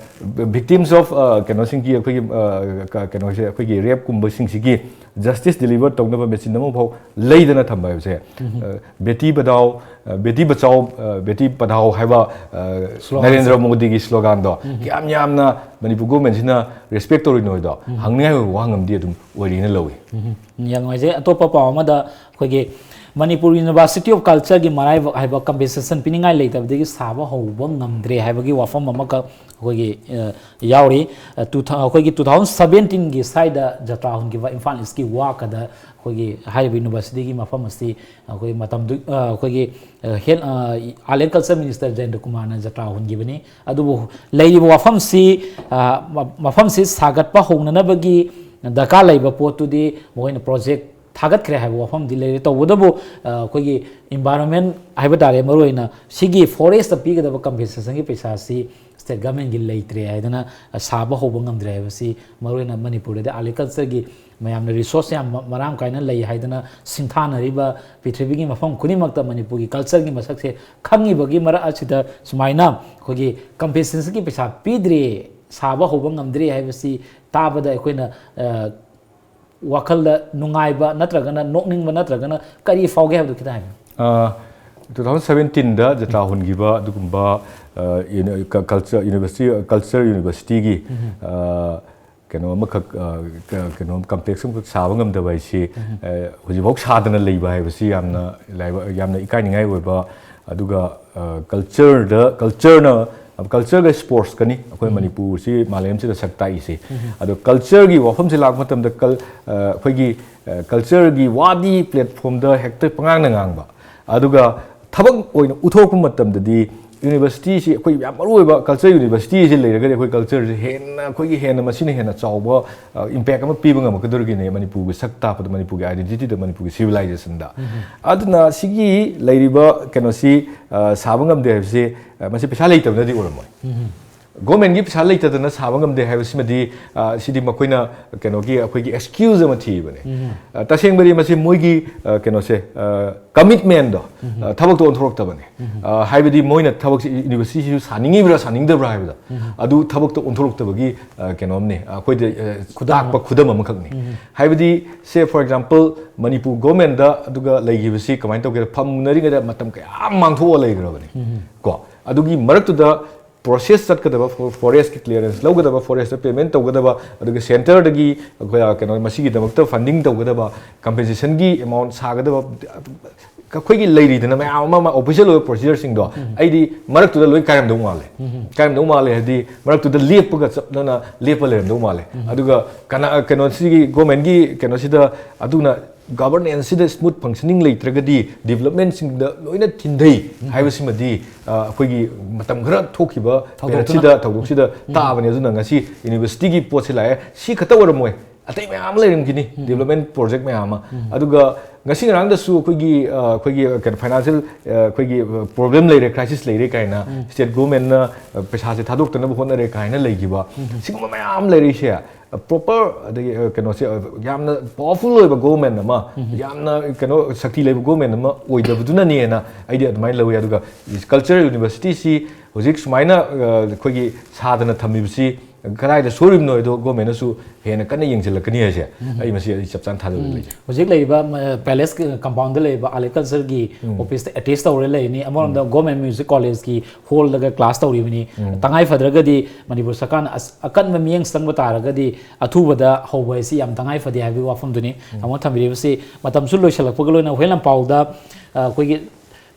ꯚꯤꯛꯇꯤꯝꯁ ꯑꯣꯐ, ꯑ, ꯀꯩꯅꯣꯁꯤꯡꯒꯤ, ꯑꯩꯈꯣꯏꯒꯤ, ꯑ, ꯀ-, ꯀꯩꯅꯣꯁꯦ, ꯑꯩꯈꯣꯏꯒꯤ ꯔꯦꯞꯀꯨꯝꯕꯁꯤꯡꯁꯤꯒꯤ ꯖꯁꯇꯤꯁ ꯗꯤꯂꯤꯚꯔ ꯇꯧꯅꯕ ꯃꯦꯆꯤꯟ ꯑꯃꯐꯥꯎ ꯂꯩꯗꯅ ꯊꯝꯕ ꯍꯥꯏꯕꯁꯦ, ꯑ, ꯕꯦꯇꯤ ꯕꯗꯥꯎ, ꯑ, ꯕꯦꯇꯤ ꯕꯆꯥꯎ, ꯑ, ꯕꯦꯇꯤ ꯄꯙꯥꯎ ꯍꯥꯏꯕ, ꯑ, ꯁ꯭ꯂꯣꯒꯥꯟꯁꯦ꯫ ꯅꯔꯦꯟꯗ꯭ꯔ ꯃꯣꯗꯤꯒꯤ ꯁ꯭ꯂꯣꯒꯥꯟꯗꯣ ꯀꯌꯥꯝ ꯌꯥꯝꯅ ꯃꯅꯤꯄꯨꯔ ꯒꯣꯔꯃꯦꯟꯁꯤꯅ ꯔꯦꯁꯄꯦꯛ ꯇꯧꯔꯤꯅꯣ ꯍꯥꯏꯗꯣ ꯍꯪꯅꯤꯡꯉꯥꯏ ꯑꯣꯏꯕ ꯋꯥꯍꯪ ꯑꯃꯗꯤ ꯑꯗꯨꯝ ꯑꯣꯏꯔꯤꯅ ꯂꯧꯏ꯫ ꯎꯝ, ꯌꯥꯝ ꯅꯨꯡꯉꯥꯏꯖꯩ꯫ ꯑꯇꯣꯞꯄ ꯄꯥꯎ ꯑꯃꯗ, ꯑꯩꯈꯣꯏꯒꯤ ꯃꯅꯤꯄꯨꯔ ꯌꯨꯅꯤꯚꯔꯁꯤꯇꯤ ꯑꯣꯐ ꯀꯜꯆꯔꯒꯤ ꯃꯔꯥꯏꯕꯛ ꯍꯥꯏꯕ ꯀꯝꯄꯦꯟꯁꯦꯁꯟ ꯄꯤꯅꯤꯡꯉꯥꯏ ꯂꯩꯇꯕꯗꯒꯤ ꯁꯥꯕ ꯍꯧꯕ ꯉꯝꯗ꯭ꯔꯦ ꯍꯥꯏꯕꯒꯤ ꯋꯥꯐꯝ ꯑꯃꯈꯛ ꯑꯩꯈꯣꯏꯒꯤ, ꯑ, ꯌꯥꯎꯔꯤ꯫ ꯑ, two thou-, ꯑꯩꯈꯣꯏꯒꯤ two thousand seventeenꯒꯤ ꯁ꯭ꯋꯥꯏꯗ ꯖꯇ꯭ꯔꯥ ꯍꯨꯟꯈꯤꯕ ꯏꯝꯐꯥꯜ ꯏꯁꯀꯤ ꯋꯥꯀꯗ ꯑꯩꯈꯣꯏꯒꯤ ꯍꯥꯏꯔꯤꯕ ꯌꯨꯅꯤꯚꯔꯁꯤꯇꯤꯒꯤ ꯃꯐꯝ ꯑꯁꯤ ꯑꯩꯈꯣꯏ ꯃꯇꯝꯗꯨ, ꯑ, ꯑꯩꯈꯣꯏꯒꯤ, ꯑ, ꯍꯦꯜ-, ꯑ, Art and Culture Minister ꯖꯌꯦꯟꯇ ꯀꯨꯃꯥꯔꯅ ꯖꯇ꯭ꯔꯥ ꯍꯨꯟꯈꯤꯕꯅꯤ꯫ ꯑꯗꯨꯕꯨ ꯂꯩꯔꯤꯕ ꯋꯥꯐꯝꯁꯤ, ꯑ, ꯃ-, ꯃꯐꯝꯁꯤ ꯁꯥꯒꯠꯄ ꯍꯧꯅꯅꯕꯒꯤ ꯗꯔꯀꯥꯔ ꯂꯩꯕ ꯄꯣꯠꯇꯨꯗꯤ ꯃꯈꯣꯏꯅ ꯄ꯭ꯔꯣꯖꯦꯛ ꯊꯥꯒꯠꯈ꯭ꯔꯦ ꯍꯥꯏꯕ ꯋꯥꯐꯝꯗꯤ ꯂꯩꯔꯦ꯫ ꯇꯧꯕꯇꯕꯨ, ꯑ, ꯑꯩꯈꯣꯏꯒꯤ ꯏꯟꯚꯥꯏꯔꯣꯟꯃꯦꯟ ꯍꯥꯏꯕ ꯇꯥꯔꯦ, ꯃꯔꯨꯑꯣꯏꯅ ꯁꯤꯒꯤ ꯐꯣꯔꯦꯁꯇ ꯄꯤꯒꯗꯕ ꯀꯝꯄꯦꯟꯁꯦꯁꯟꯒꯤ ꯄꯩꯁꯥꯁꯤ ꯁ꯭ꯇꯦꯠ ꯒꯚꯔꯟꯃꯦꯟꯒꯤ ꯂꯩꯇ꯭ꯔꯦ ꯍꯥꯏꯗꯅ, ꯑ, ꯁꯥꯕ ꯍꯧꯕ ꯉꯝꯗ꯭ꯔꯦ ꯍꯥꯏꯕꯁꯤ ꯃꯔꯨꯑꯣꯏꯅ ꯃꯅꯤꯄꯨꯔꯗꯗꯤ ꯑꯥꯔꯀꯤꯇꯦꯛꯆꯔꯒꯤ ꯃꯌꯥꯝꯅ ꯔꯤꯁꯣꯔꯁ ꯌꯥꯝ ꯃ-, ꯃꯔꯥꯡ ꯀꯥꯏꯅ ꯂꯩ ꯍꯥꯏꯗꯅ ꯁꯤꯡꯊꯥꯅꯔꯤꯕ ꯄ꯭ꯔꯤꯊꯤꯕꯤꯒꯤ ꯃꯐꯝ ꯈꯨꯗꯤꯡꯃꯛꯇ ꯃꯅꯤꯄꯨꯔꯒꯤ ꯀꯜꯆꯔꯒꯤ ꯃꯁꯛꯁꯦ ꯈꯪꯉꯤꯕꯒꯤ ꯃꯔꯛ ꯑꯁꯤꯗ ꯁꯨꯃꯥꯏꯅ ꯑꯩꯈꯣꯏꯒꯤ ꯀꯝꯄꯦꯟꯁꯦꯁꯟꯒꯤ ꯄꯩꯁꯥ ꯄꯤꯗ꯭ꯔꯦ, ꯁꯥꯕ ꯍꯧꯕ ꯉꯝꯗ꯭ꯔꯦ ꯍꯥꯏꯕꯁꯤ ꯇꯥꯕꯗ ꯑꯩꯈꯣꯏꯅ, ꯑ, ꯋꯥꯈꯜꯗ ꯅꯨꯡꯉꯥꯏꯕ ꯅꯠꯇ꯭ꯔꯒꯅ ꯅꯣꯛꯅꯤꯡꯕ ꯅꯠꯇ꯭ꯔꯒꯅ ꯀꯔꯤ ꯐꯥꯎꯒꯦ ꯍꯥꯏꯕꯗꯨ ꯈꯤꯇꯪ ꯍꯥꯏꯕꯤꯌꯨ꯫ ꯑ, two thousand seventeenꯗ ꯖꯇ꯭ꯔꯥ ꯍꯨꯟꯈꯤꯕ ꯑꯗꯨꯒꯨꯝꯕ, ꯑ, ꯌꯨꯅꯤ-, ꯀ-, ꯀꯜꯆꯔ ꯌꯨꯅꯤꯚꯔꯁꯤꯇꯤ, ꯀꯜꯆꯔ ꯌꯨꯅꯤꯚꯔꯁꯤꯇꯤꯒꯤ, ꯑ, ꯀꯩꯅꯣ ꯑꯃꯈꯛ, ꯑ, ꯀ-, ꯀꯩꯅꯣ ꯀꯝꯄ꯭ꯂꯦꯛꯁ ꯑꯃꯈꯛ ꯁꯥꯕ ꯉꯝꯗꯕ ꯍꯥꯏꯁꯤ, ꯑ, ꯍꯧꯖꯤꯛꯐꯥꯎ ꯁꯥꯗꯅ ꯂꯩꯕ ꯍꯥꯏꯕꯁꯤ ꯌꯥꯝꯅ ꯂꯥꯏꯕ-, ꯌꯥꯝꯅ ꯏꯀꯥꯏꯅꯤꯡꯉꯥꯏ ꯑꯣꯏꯕ, ꯑꯗꯨꯒ, ꯑ, ꯀꯜꯆꯔꯗ, ꯀꯜꯆꯔꯅ, ꯀꯜꯆꯔꯒ ꯁ꯭ꯄꯣꯔꯠꯁꯀꯅꯤ ꯑꯩꯈꯣꯏ ꯃꯅꯤꯄꯨꯔꯁꯤ ꯃꯥꯂꯦꯝꯁꯤꯗ ꯁꯛ ꯇꯥꯛꯏꯁꯤ꯫ ꯑꯗꯣ ꯀꯜꯆꯔꯒꯤ ꯋꯥꯐꯝꯁꯤ ꯂꯥꯛꯄ ꯃꯇꯝꯗ ꯀꯜ-, ꯑ, ꯑꯩꯈꯣꯏꯒꯤ, ꯑ, ꯀꯜꯆꯔꯒꯤ ꯋꯥꯗꯤ ꯄ꯭ꯂꯦꯠꯐꯣꯝꯗ ꯍꯦꯛꯇ ꯄꯉꯥꯡꯗ ꯉꯥꯡꯕ, ꯑꯗꯨꯒ ꯊꯕꯛ ꯑꯣꯏꯅ ꯎꯠꯊꯣꯛꯄ ꯃꯇꯝꯗꯗꯤ ꯌꯨꯅꯤꯚꯔꯁꯤꯇꯤꯁꯤ ꯑꯩꯈꯣꯏ ꯌꯥꯝ ꯃꯔꯨ ꯑꯣꯏꯕ ꯀꯜꯆꯔ ꯌꯨꯅꯤꯚꯔꯁꯤꯇꯤꯁꯤ ꯂꯩꯔꯒꯗꯤ ꯑꯩꯈꯣꯏ ꯀꯜꯆꯔꯁꯤ ꯍꯦꯟꯅ ꯑꯩꯈꯣꯏꯒꯤ ꯍꯦꯟꯅ ꯃꯁꯤꯅ ꯍꯦꯟꯅ ꯆꯥꯎꯕ ꯏꯝꯄꯦꯛ ꯑꯃ ꯄꯤꯕ ꯉꯝꯃꯛꯀꯗꯧꯔꯤꯒꯤꯅꯦ ꯃꯅꯤꯄꯨꯔꯒꯤ ꯁꯛ ꯇꯥꯛꯄꯗ, ꯃꯅꯤꯄꯨꯔꯒꯤ identityꯗ, ꯃꯅꯤꯄꯨꯔꯒꯤ civilizationꯗ꯫ ꯑꯗꯨꯅ ꯁꯤꯒꯤ ꯂꯩꯔꯤꯕ ꯀꯩꯅꯣꯁꯤ ꯁꯥꯕ ꯉꯝꯗꯦ ꯍꯥꯏꯕꯁꯤ ꯃꯁꯤ ꯄꯩꯁꯥ ꯂꯩꯇꯕꯅꯗꯤ ꯑꯣꯏꯔꯝꯃꯣꯏ꯫ ꯒꯣꯔꯃꯦꯟꯒꯤ ꯄꯩꯁꯥ ꯂꯩꯇꯗꯅ ꯁꯥꯕ ꯉꯝꯗꯦ ꯍꯥꯏꯕꯁꯤꯃꯗꯤ ꯁꯤꯗꯤ ꯃꯈꯣꯏꯅ ꯀꯩꯅꯣꯒꯤ ꯑꯩꯈꯣꯏꯒꯤ excuse ꯑꯃ ꯊꯤꯕꯅꯦ꯫ ꯇꯁꯦꯡꯕꯗꯤ ꯃꯁꯤ ꯃꯣꯏꯒꯤ ꯀꯩꯅꯣꯁꯦ, commitmentꯗꯣ, ꯊꯕꯛꯇ ꯑꯣꯟꯊꯣꯔꯛꯇꯕꯅꯦ꯫ ꯍꯥꯏꯕꯗꯤ ꯃꯣꯏꯅ ꯊꯕꯛꯁꯤ ꯌꯨꯅꯤꯚꯔꯁꯤꯇꯤꯁꯤꯁꯨ ꯁꯥꯅꯤꯡꯉꯤꯕ꯭ꯔꯥ ꯁꯥꯅꯤꯡꯗꯕ꯭ꯔꯥ ꯍꯥꯏꯕꯗꯣ ꯑꯗꯨ ꯊꯕꯛꯇ ꯑꯣꯟꯊꯣꯔꯛꯇꯕꯒꯤ ꯀꯩꯅꯣꯝꯅꯦ, ꯑꯩꯈꯣꯏꯗ ꯈꯨꯗꯝ ꯇꯥꯛꯄ ꯑꯃ꯫ ꯈꯨꯗꯝ ꯑꯃꯈꯛꯅꯤ꯫ ꯍꯥꯏꯕꯗꯤ say for example ꯃꯅꯤꯄꯨꯔ ꯒꯣꯔꯃꯦꯟꯗ ꯑꯗꯨꯒ ꯂꯩꯈꯤꯕꯁꯤ ꯀꯃꯥꯏꯅ ꯇꯧꯒꯦꯗ, ꯐꯝ ꯎꯅꯔꯤꯉꯩꯗ ꯃꯇꯝ ꯀꯌꯥ ꯃꯥꯡꯊꯣꯛꯑ ꯂꯩꯈ꯭ꯔꯕꯅꯤ꯫ ꯀꯣ ꯑꯗꯨꯒꯤ ꯃꯔꯛꯇꯨꯗ ꯄ꯭ꯔꯣꯁꯦꯁ ꯆꯠꯀꯗꯕ, ꯐꯣꯔꯦꯁꯀꯤ ꯀ꯭ꯂꯤꯌꯥꯔꯦꯟꯁ ꯂꯧꯒꯗꯕ, ꯐꯣꯔꯦꯁꯇ ꯄꯦꯃꯦꯟ ꯇꯧꯒꯗꯕ, ꯑꯗꯨꯒ ꯁꯦꯟꯇꯔꯗꯒꯤ ꯑꯩꯈꯣꯏ ꯀꯩꯅꯣ ꯃꯁꯤꯒꯤꯗꯃꯛꯇ ꯐꯟꯗꯤꯡ ꯇꯧꯒꯗꯕ, ꯀꯝꯄꯦꯟꯁꯦꯁꯟꯒꯤ ꯑꯦꯃꯥꯎꯟ ꯁꯥꯒꯗꯕ, ꯑꯩꯈꯣꯏꯒꯤ ꯂꯩꯔꯤꯗꯅ ꯃꯌꯥꯝ ꯑꯃ ꯑꯣꯐꯤꯁꯤꯌꯦꯜ ꯑꯣꯏꯕ ꯄ꯭ꯔꯣꯁꯤꯖꯔꯁꯤꯡꯗꯣ꯫ ꯑꯩꯗꯤ ꯃꯔꯛꯇꯨꯗ ꯂꯣꯏ ꯀꯥꯏꯔꯝꯗꯧ ꯃꯥꯜꯂꯦ꯫ ꯀꯥꯏꯔꯝꯗꯧ ꯃꯥꯜꯂꯦ ꯍꯥꯏꯗꯤ ꯃꯔꯛꯇꯨꯗ ꯂꯦꯞꯄꯒ ꯆꯞꯅꯅ ꯂꯦꯞꯄ ꯂꯩꯔꯝꯗꯧ ꯃꯥꯜꯂꯦ꯫ ꯑꯗꯨꯒ ꯀꯅꯥ ꯀꯩꯅꯣꯁꯤꯒꯤ ꯒꯣꯔꯃꯦꯟꯒꯤ ꯀꯩꯅꯣꯁꯤꯗ ꯑꯗꯨꯅ ꯒꯚꯔꯅꯦꯟꯁꯁꯤꯗ ꯁ꯭ꯃꯨꯠ ꯐꯪꯁꯅꯤꯡ ꯂꯩꯇ꯭ꯔꯒꯗꯤ ꯗꯤꯕꯂꯞꯃꯦꯟꯁꯤꯡꯗ ꯂꯣꯏꯅ ꯊꯤꯟꯊꯩ ꯍꯥꯏꯕꯁꯤꯃꯗꯤ ꯑꯩꯈꯣꯏꯒꯤ ꯃꯇꯝ ꯈꯔ ꯊꯣꯛꯈꯤꯕ ꯊꯧꯗꯣꯛꯇꯨꯅ꯫ ꯄꯦꯔꯠꯁꯤꯗ, ꯊꯧꯗꯣꯛꯁꯤꯗ ꯇꯥꯕꯅꯦ꯫ ꯑꯗꯨꯅ ꯉꯁꯤ ꯌꯨꯅꯤꯚꯔꯁꯤꯇꯤꯒꯤ ꯄꯣꯠꯁꯤ ꯂꯥꯛꯑꯦ, ꯁꯤ ꯈꯛꯇ ꯑꯣꯏꯔꯝꯃꯣꯏ, ꯑꯇꯩ ꯃꯌꯥꯝ ꯑꯃ ꯂꯩꯔꯝꯈꯤꯅꯤ, ꯗꯤꯕꯂꯞꯃꯦꯟ ꯄ꯭ꯔꯣꯖꯦꯛ ꯃꯌꯥꯝ ꯑꯃ꯫ ꯑꯗꯨꯒ ꯉꯁꯤ ꯉꯔꯥꯡꯗꯁꯨ ꯑꯩꯈꯣꯏꯒꯤ ꯑꯩꯈꯣꯏꯒꯤ ꯀꯩꯅꯣ ꯐꯥꯏꯅꯥꯟꯁꯤꯌꯦꯜ ꯑꯩꯈꯣꯏꯒꯤ ꯄ꯭ꯔꯣꯕ꯭ꯂꯦꯝ ꯂꯩꯔꯦ, ꯀ꯭ꯔꯥꯏꯁꯤꯁ ꯂꯩꯔꯦ ꯀꯥꯏꯅ ꯁ꯭ꯇꯦꯠ ꯒꯣꯔꯃꯦꯟꯅ ꯄꯩꯁꯥꯁꯦ ꯊꯥꯗꯣꯛꯇꯅꯕ ꯍꯣꯠꯅꯔꯦ ꯀꯥꯏꯅ ꯂꯩꯈꯤꯕ, ꯁꯤꯒꯨꯝꯕ ꯃꯌꯥꯝ ꯂꯩꯔꯛꯏꯁꯦ ꯄ꯭ꯔꯣꯄꯔ ꯑꯗꯒꯤ ꯀꯩꯅꯣꯁꯦ ꯌꯥꯝꯅ ꯄꯥꯋꯔꯐꯨꯜ ꯑꯣꯏꯕ ꯒꯣꯔꯃꯦꯟ ꯑꯃ, ꯌꯥꯝꯅ ꯀꯩꯅꯣ ꯁꯛꯇꯤ ꯂꯩꯕ ꯒꯣꯔꯃꯦꯟ ꯑꯃ ꯑꯣꯏꯗꯕꯗꯨꯅꯅꯦꯅ ꯑꯩꯗꯤ ꯑꯗꯨꯃꯥꯏꯅ ꯂꯧꯋꯤ꯫ ꯑꯗꯨꯒ ꯀꯜꯆꯔꯦꯜ ꯌꯨꯅꯤꯚꯔꯁꯤꯇꯤꯁꯤ ꯍꯧꯖꯤꯛ ꯁꯨꯃꯥꯏꯅ ꯑꯩꯈꯣꯏꯒꯤ ꯁꯥꯗꯅ ꯊꯝꯃꯤꯕꯁꯤ ꯀꯗꯥꯏꯗ ꯁꯣꯏꯔꯤꯕꯅꯣ ꯍꯥꯏꯗꯣ ꯒꯣꯔꯃꯦꯟꯅꯁꯨ ꯍꯦꯟꯅ ꯀꯟꯅ ꯌꯦꯡꯁꯤꯜꯂꯛꯀꯅꯤ ꯍꯥꯏꯁꯦ ꯑꯩ ꯃꯁꯤ ꯑꯩ ꯆꯞ ꯆꯥꯅ ꯊꯥꯖꯕ ꯂꯩꯖꯩ꯫ ꯍꯧꯖꯤꯛ ꯂꯩꯔꯤꯕ ꯄꯦꯂꯦꯁ ꯀꯝꯄꯥꯎꯟꯗ ꯂꯩꯔꯤꯕ ꯑꯥꯔꯂꯦꯠ ꯀꯜꯆꯔꯒꯤ ꯑꯣꯐꯤꯁꯇ ꯑꯦꯇꯦꯁ ꯇꯧꯔꯦ ꯂꯩꯔꯤꯅꯤ꯫ ꯑꯃꯔꯣꯝꯗ ꯒꯣꯔꯃꯦꯟ ꯃ꯭ꯌꯨꯖꯤꯛ ꯀꯣꯂꯦꯖꯀꯤ ꯍꯣꯜꯗꯒ ꯀ꯭ꯂꯥꯁ ꯇꯧꯔꯤꯕꯅꯤ꯫ ꯇꯉꯥꯏ ꯐꯗ꯭ꯔꯒꯗꯤ ꯃꯅꯤꯄꯨꯔ ꯁꯔꯀꯥꯔꯅ ꯑꯀꯟꯕ ꯃꯤꯠꯌꯦꯡ ꯆꯪꯕ ꯇꯥꯔꯒꯗꯤ ꯑꯊꯨꯕꯗ ꯍꯧꯕ ꯍꯥꯏꯁꯤ ꯌꯥꯝ ꯇꯉꯥꯏ ꯐꯗꯦ ꯍꯥꯏꯕꯒꯤ ꯋꯥꯐꯝꯗꯨꯅꯤ꯫ ꯇꯥꯃꯣ ꯊꯝꯕꯤꯔꯤꯕꯁꯤ ꯃꯇꯝꯁꯨ ꯂꯣꯏꯁꯤꯜꯂꯛꯄꯒ ꯂꯣꯏꯅ ꯍꯨꯌꯦꯟ ꯂꯥꯟꯄꯥꯎꯗ ꯑꯩꯈꯣꯏꯒꯤ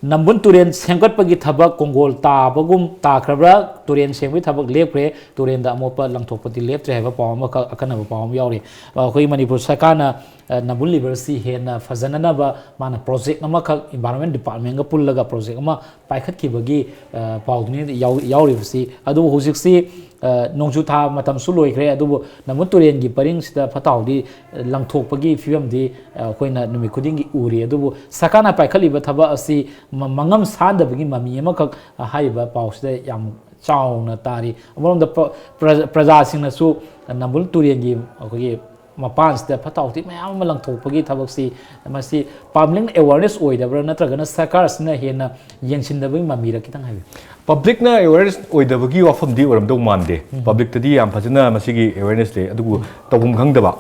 ꯅꯝꯕꯨꯜ ꯇꯨꯔꯦꯜ ꯁꯦꯝꯒꯠꯄꯒꯤ ꯊꯕꯛ ꯀꯣꯡꯒꯣꯜ ꯇꯥꯕꯒꯨꯝ ꯇꯥꯈ꯭ꯔꯕ꯭ꯔꯥ? ꯇꯨꯔꯦꯜ ꯁꯦꯝꯕꯒꯤ ꯊꯕꯛ ꯂꯦꯞꯈ꯭ꯔꯦ, ꯇꯨꯔꯦꯜꯗ ꯑꯃꯣꯠꯄ ꯂꯪꯊꯣꯛꯄꯗꯤ ꯂꯦꯞꯇ꯭ꯔꯦ ꯍꯥꯏꯕ ꯄꯥꯎ ꯑꯃꯈꯛ, ꯑꯈꯟꯅꯕ ꯄꯥꯎ ꯑꯃ ꯌꯥꯎꯔꯤ꯫ ꯑꯩꯈꯣꯏ ꯃꯅꯤꯄꯨꯔ ꯁꯔꯀꯥꯔꯅ, ꯑ, ꯅꯝꯕꯨꯜ ꯔꯤꯚꯔꯁꯤ ꯍꯦꯟꯅ ꯐꯖꯅꯅꯕ ꯃꯥꯅ ꯄ꯭ꯔꯣꯖꯦꯛ ꯑꯃꯈꯛ ꯏꯟꯚꯥꯏꯔꯣꯟꯃꯦꯟ ꯗꯤꯄꯥꯔꯠꯃꯦꯟꯒ ꯄꯨꯜꯂꯒ ꯄ꯭ꯔꯣꯖꯦꯛ ꯑꯃ ꯄꯥꯏꯈꯠꯈꯤꯕꯒꯤ, ꯑ, ꯄꯥꯎꯗꯨꯅꯤ ꯌꯥꯎ-, ꯌꯥꯎꯔꯤꯕꯁꯤ꯫ ꯑꯗꯨꯕꯨ ꯍꯧꯖꯤꯛꯁꯤ, ꯑ, ꯅꯣꯡꯖꯨ ꯊꯥ ꯃꯇꯝꯁꯨ ꯂꯣꯏꯈ꯭ꯔꯦ, ꯑꯗꯨꯕꯨ ꯅꯝꯕꯨꯜ ꯇꯨꯔꯦꯜꯒꯤ ꯄꯔꯤꯡꯁꯤꯗ ꯐꯠꯇ ꯍꯥꯎꯗꯤ ꯂꯪꯊꯣꯛꯄꯒꯤ ꯐꯤꯕꯝꯗꯤ, ꯑ, ꯑꯩꯈꯣꯏꯅ ꯅꯨꯃꯤꯠ ꯈꯨꯗꯤꯡꯒꯤ ꯎꯔꯤ꯫ ꯑꯗꯨꯕꯨ ꯁꯔꯀꯥꯔꯅ ꯄꯥꯏꯈꯠꯂꯤꯕ ꯊꯕꯛ ꯑꯁꯤ ꯃ-, ꯃꯉꯝ ꯁꯥꯟꯗꯕꯒꯤ ꯃꯃꯤ ꯑꯃꯈꯛ, ꯑ, ꯍꯥꯏꯔꯤꯕ ꯄꯥꯎꯁꯤꯗ ꯌꯥꯝ ꯆꯥꯎꯅ ꯇꯥꯔꯤ꯫ ꯑꯃꯔꯣꯝꯗ ꯄ꯭ꯔ-, ꯄ꯭ꯔ-, ꯄ꯭ꯔꯖꯥꯁꯤꯡꯅꯁꯨ ꯅꯝꯕꯨꯜ ꯇꯨꯔꯦꯜꯒꯤ ꯑꯩꯈꯣꯏꯒꯤ ꯃꯄꯥꯟꯁꯤꯗ ꯐꯠꯇ ꯍꯥꯎꯊꯤ ꯃꯌꯥꯝ ꯑꯃ ꯂꯪꯊꯣꯛꯄꯒꯤ ꯊꯕꯛꯁꯤ, ꯃꯁꯤ ꯄꯥꯕ꯭ꯂꯤꯛꯅ ꯑꯦꯋꯥꯔꯅꯦꯁ ꯑꯣꯏꯗꯕ꯭ꯔꯥ, ꯅꯠꯇ꯭ꯔꯒꯅ ꯁꯔꯀꯥꯔꯁꯤꯅ ꯍꯦꯟꯅ ꯌꯦꯡꯁꯤꯟꯗꯕꯒꯤ ꯃꯃꯤꯔ? ꯈꯤꯇꯪ ꯍꯥꯏꯕꯤꯌꯨ꯫ ꯄꯕ꯭ꯂꯤꯛꯅ ꯑꯦꯋꯦꯔꯅꯦꯁ ꯑꯣꯏꯗꯕꯒꯤ ꯋꯥꯐꯝꯗꯤ ꯑꯣꯏꯔꯝꯗꯧ ꯃꯥꯟꯗꯦ꯫ ꯄꯕ꯭ꯂꯤꯛꯇꯗꯤ ꯌꯥꯝ ꯐꯖꯅ ꯃꯁꯤꯒꯤ ꯑꯦꯋꯦꯔꯅꯦꯁ ꯂꯩ, ꯑꯗꯨꯕꯨ ꯇꯧꯐꯝ ꯈꯪꯗꯕ,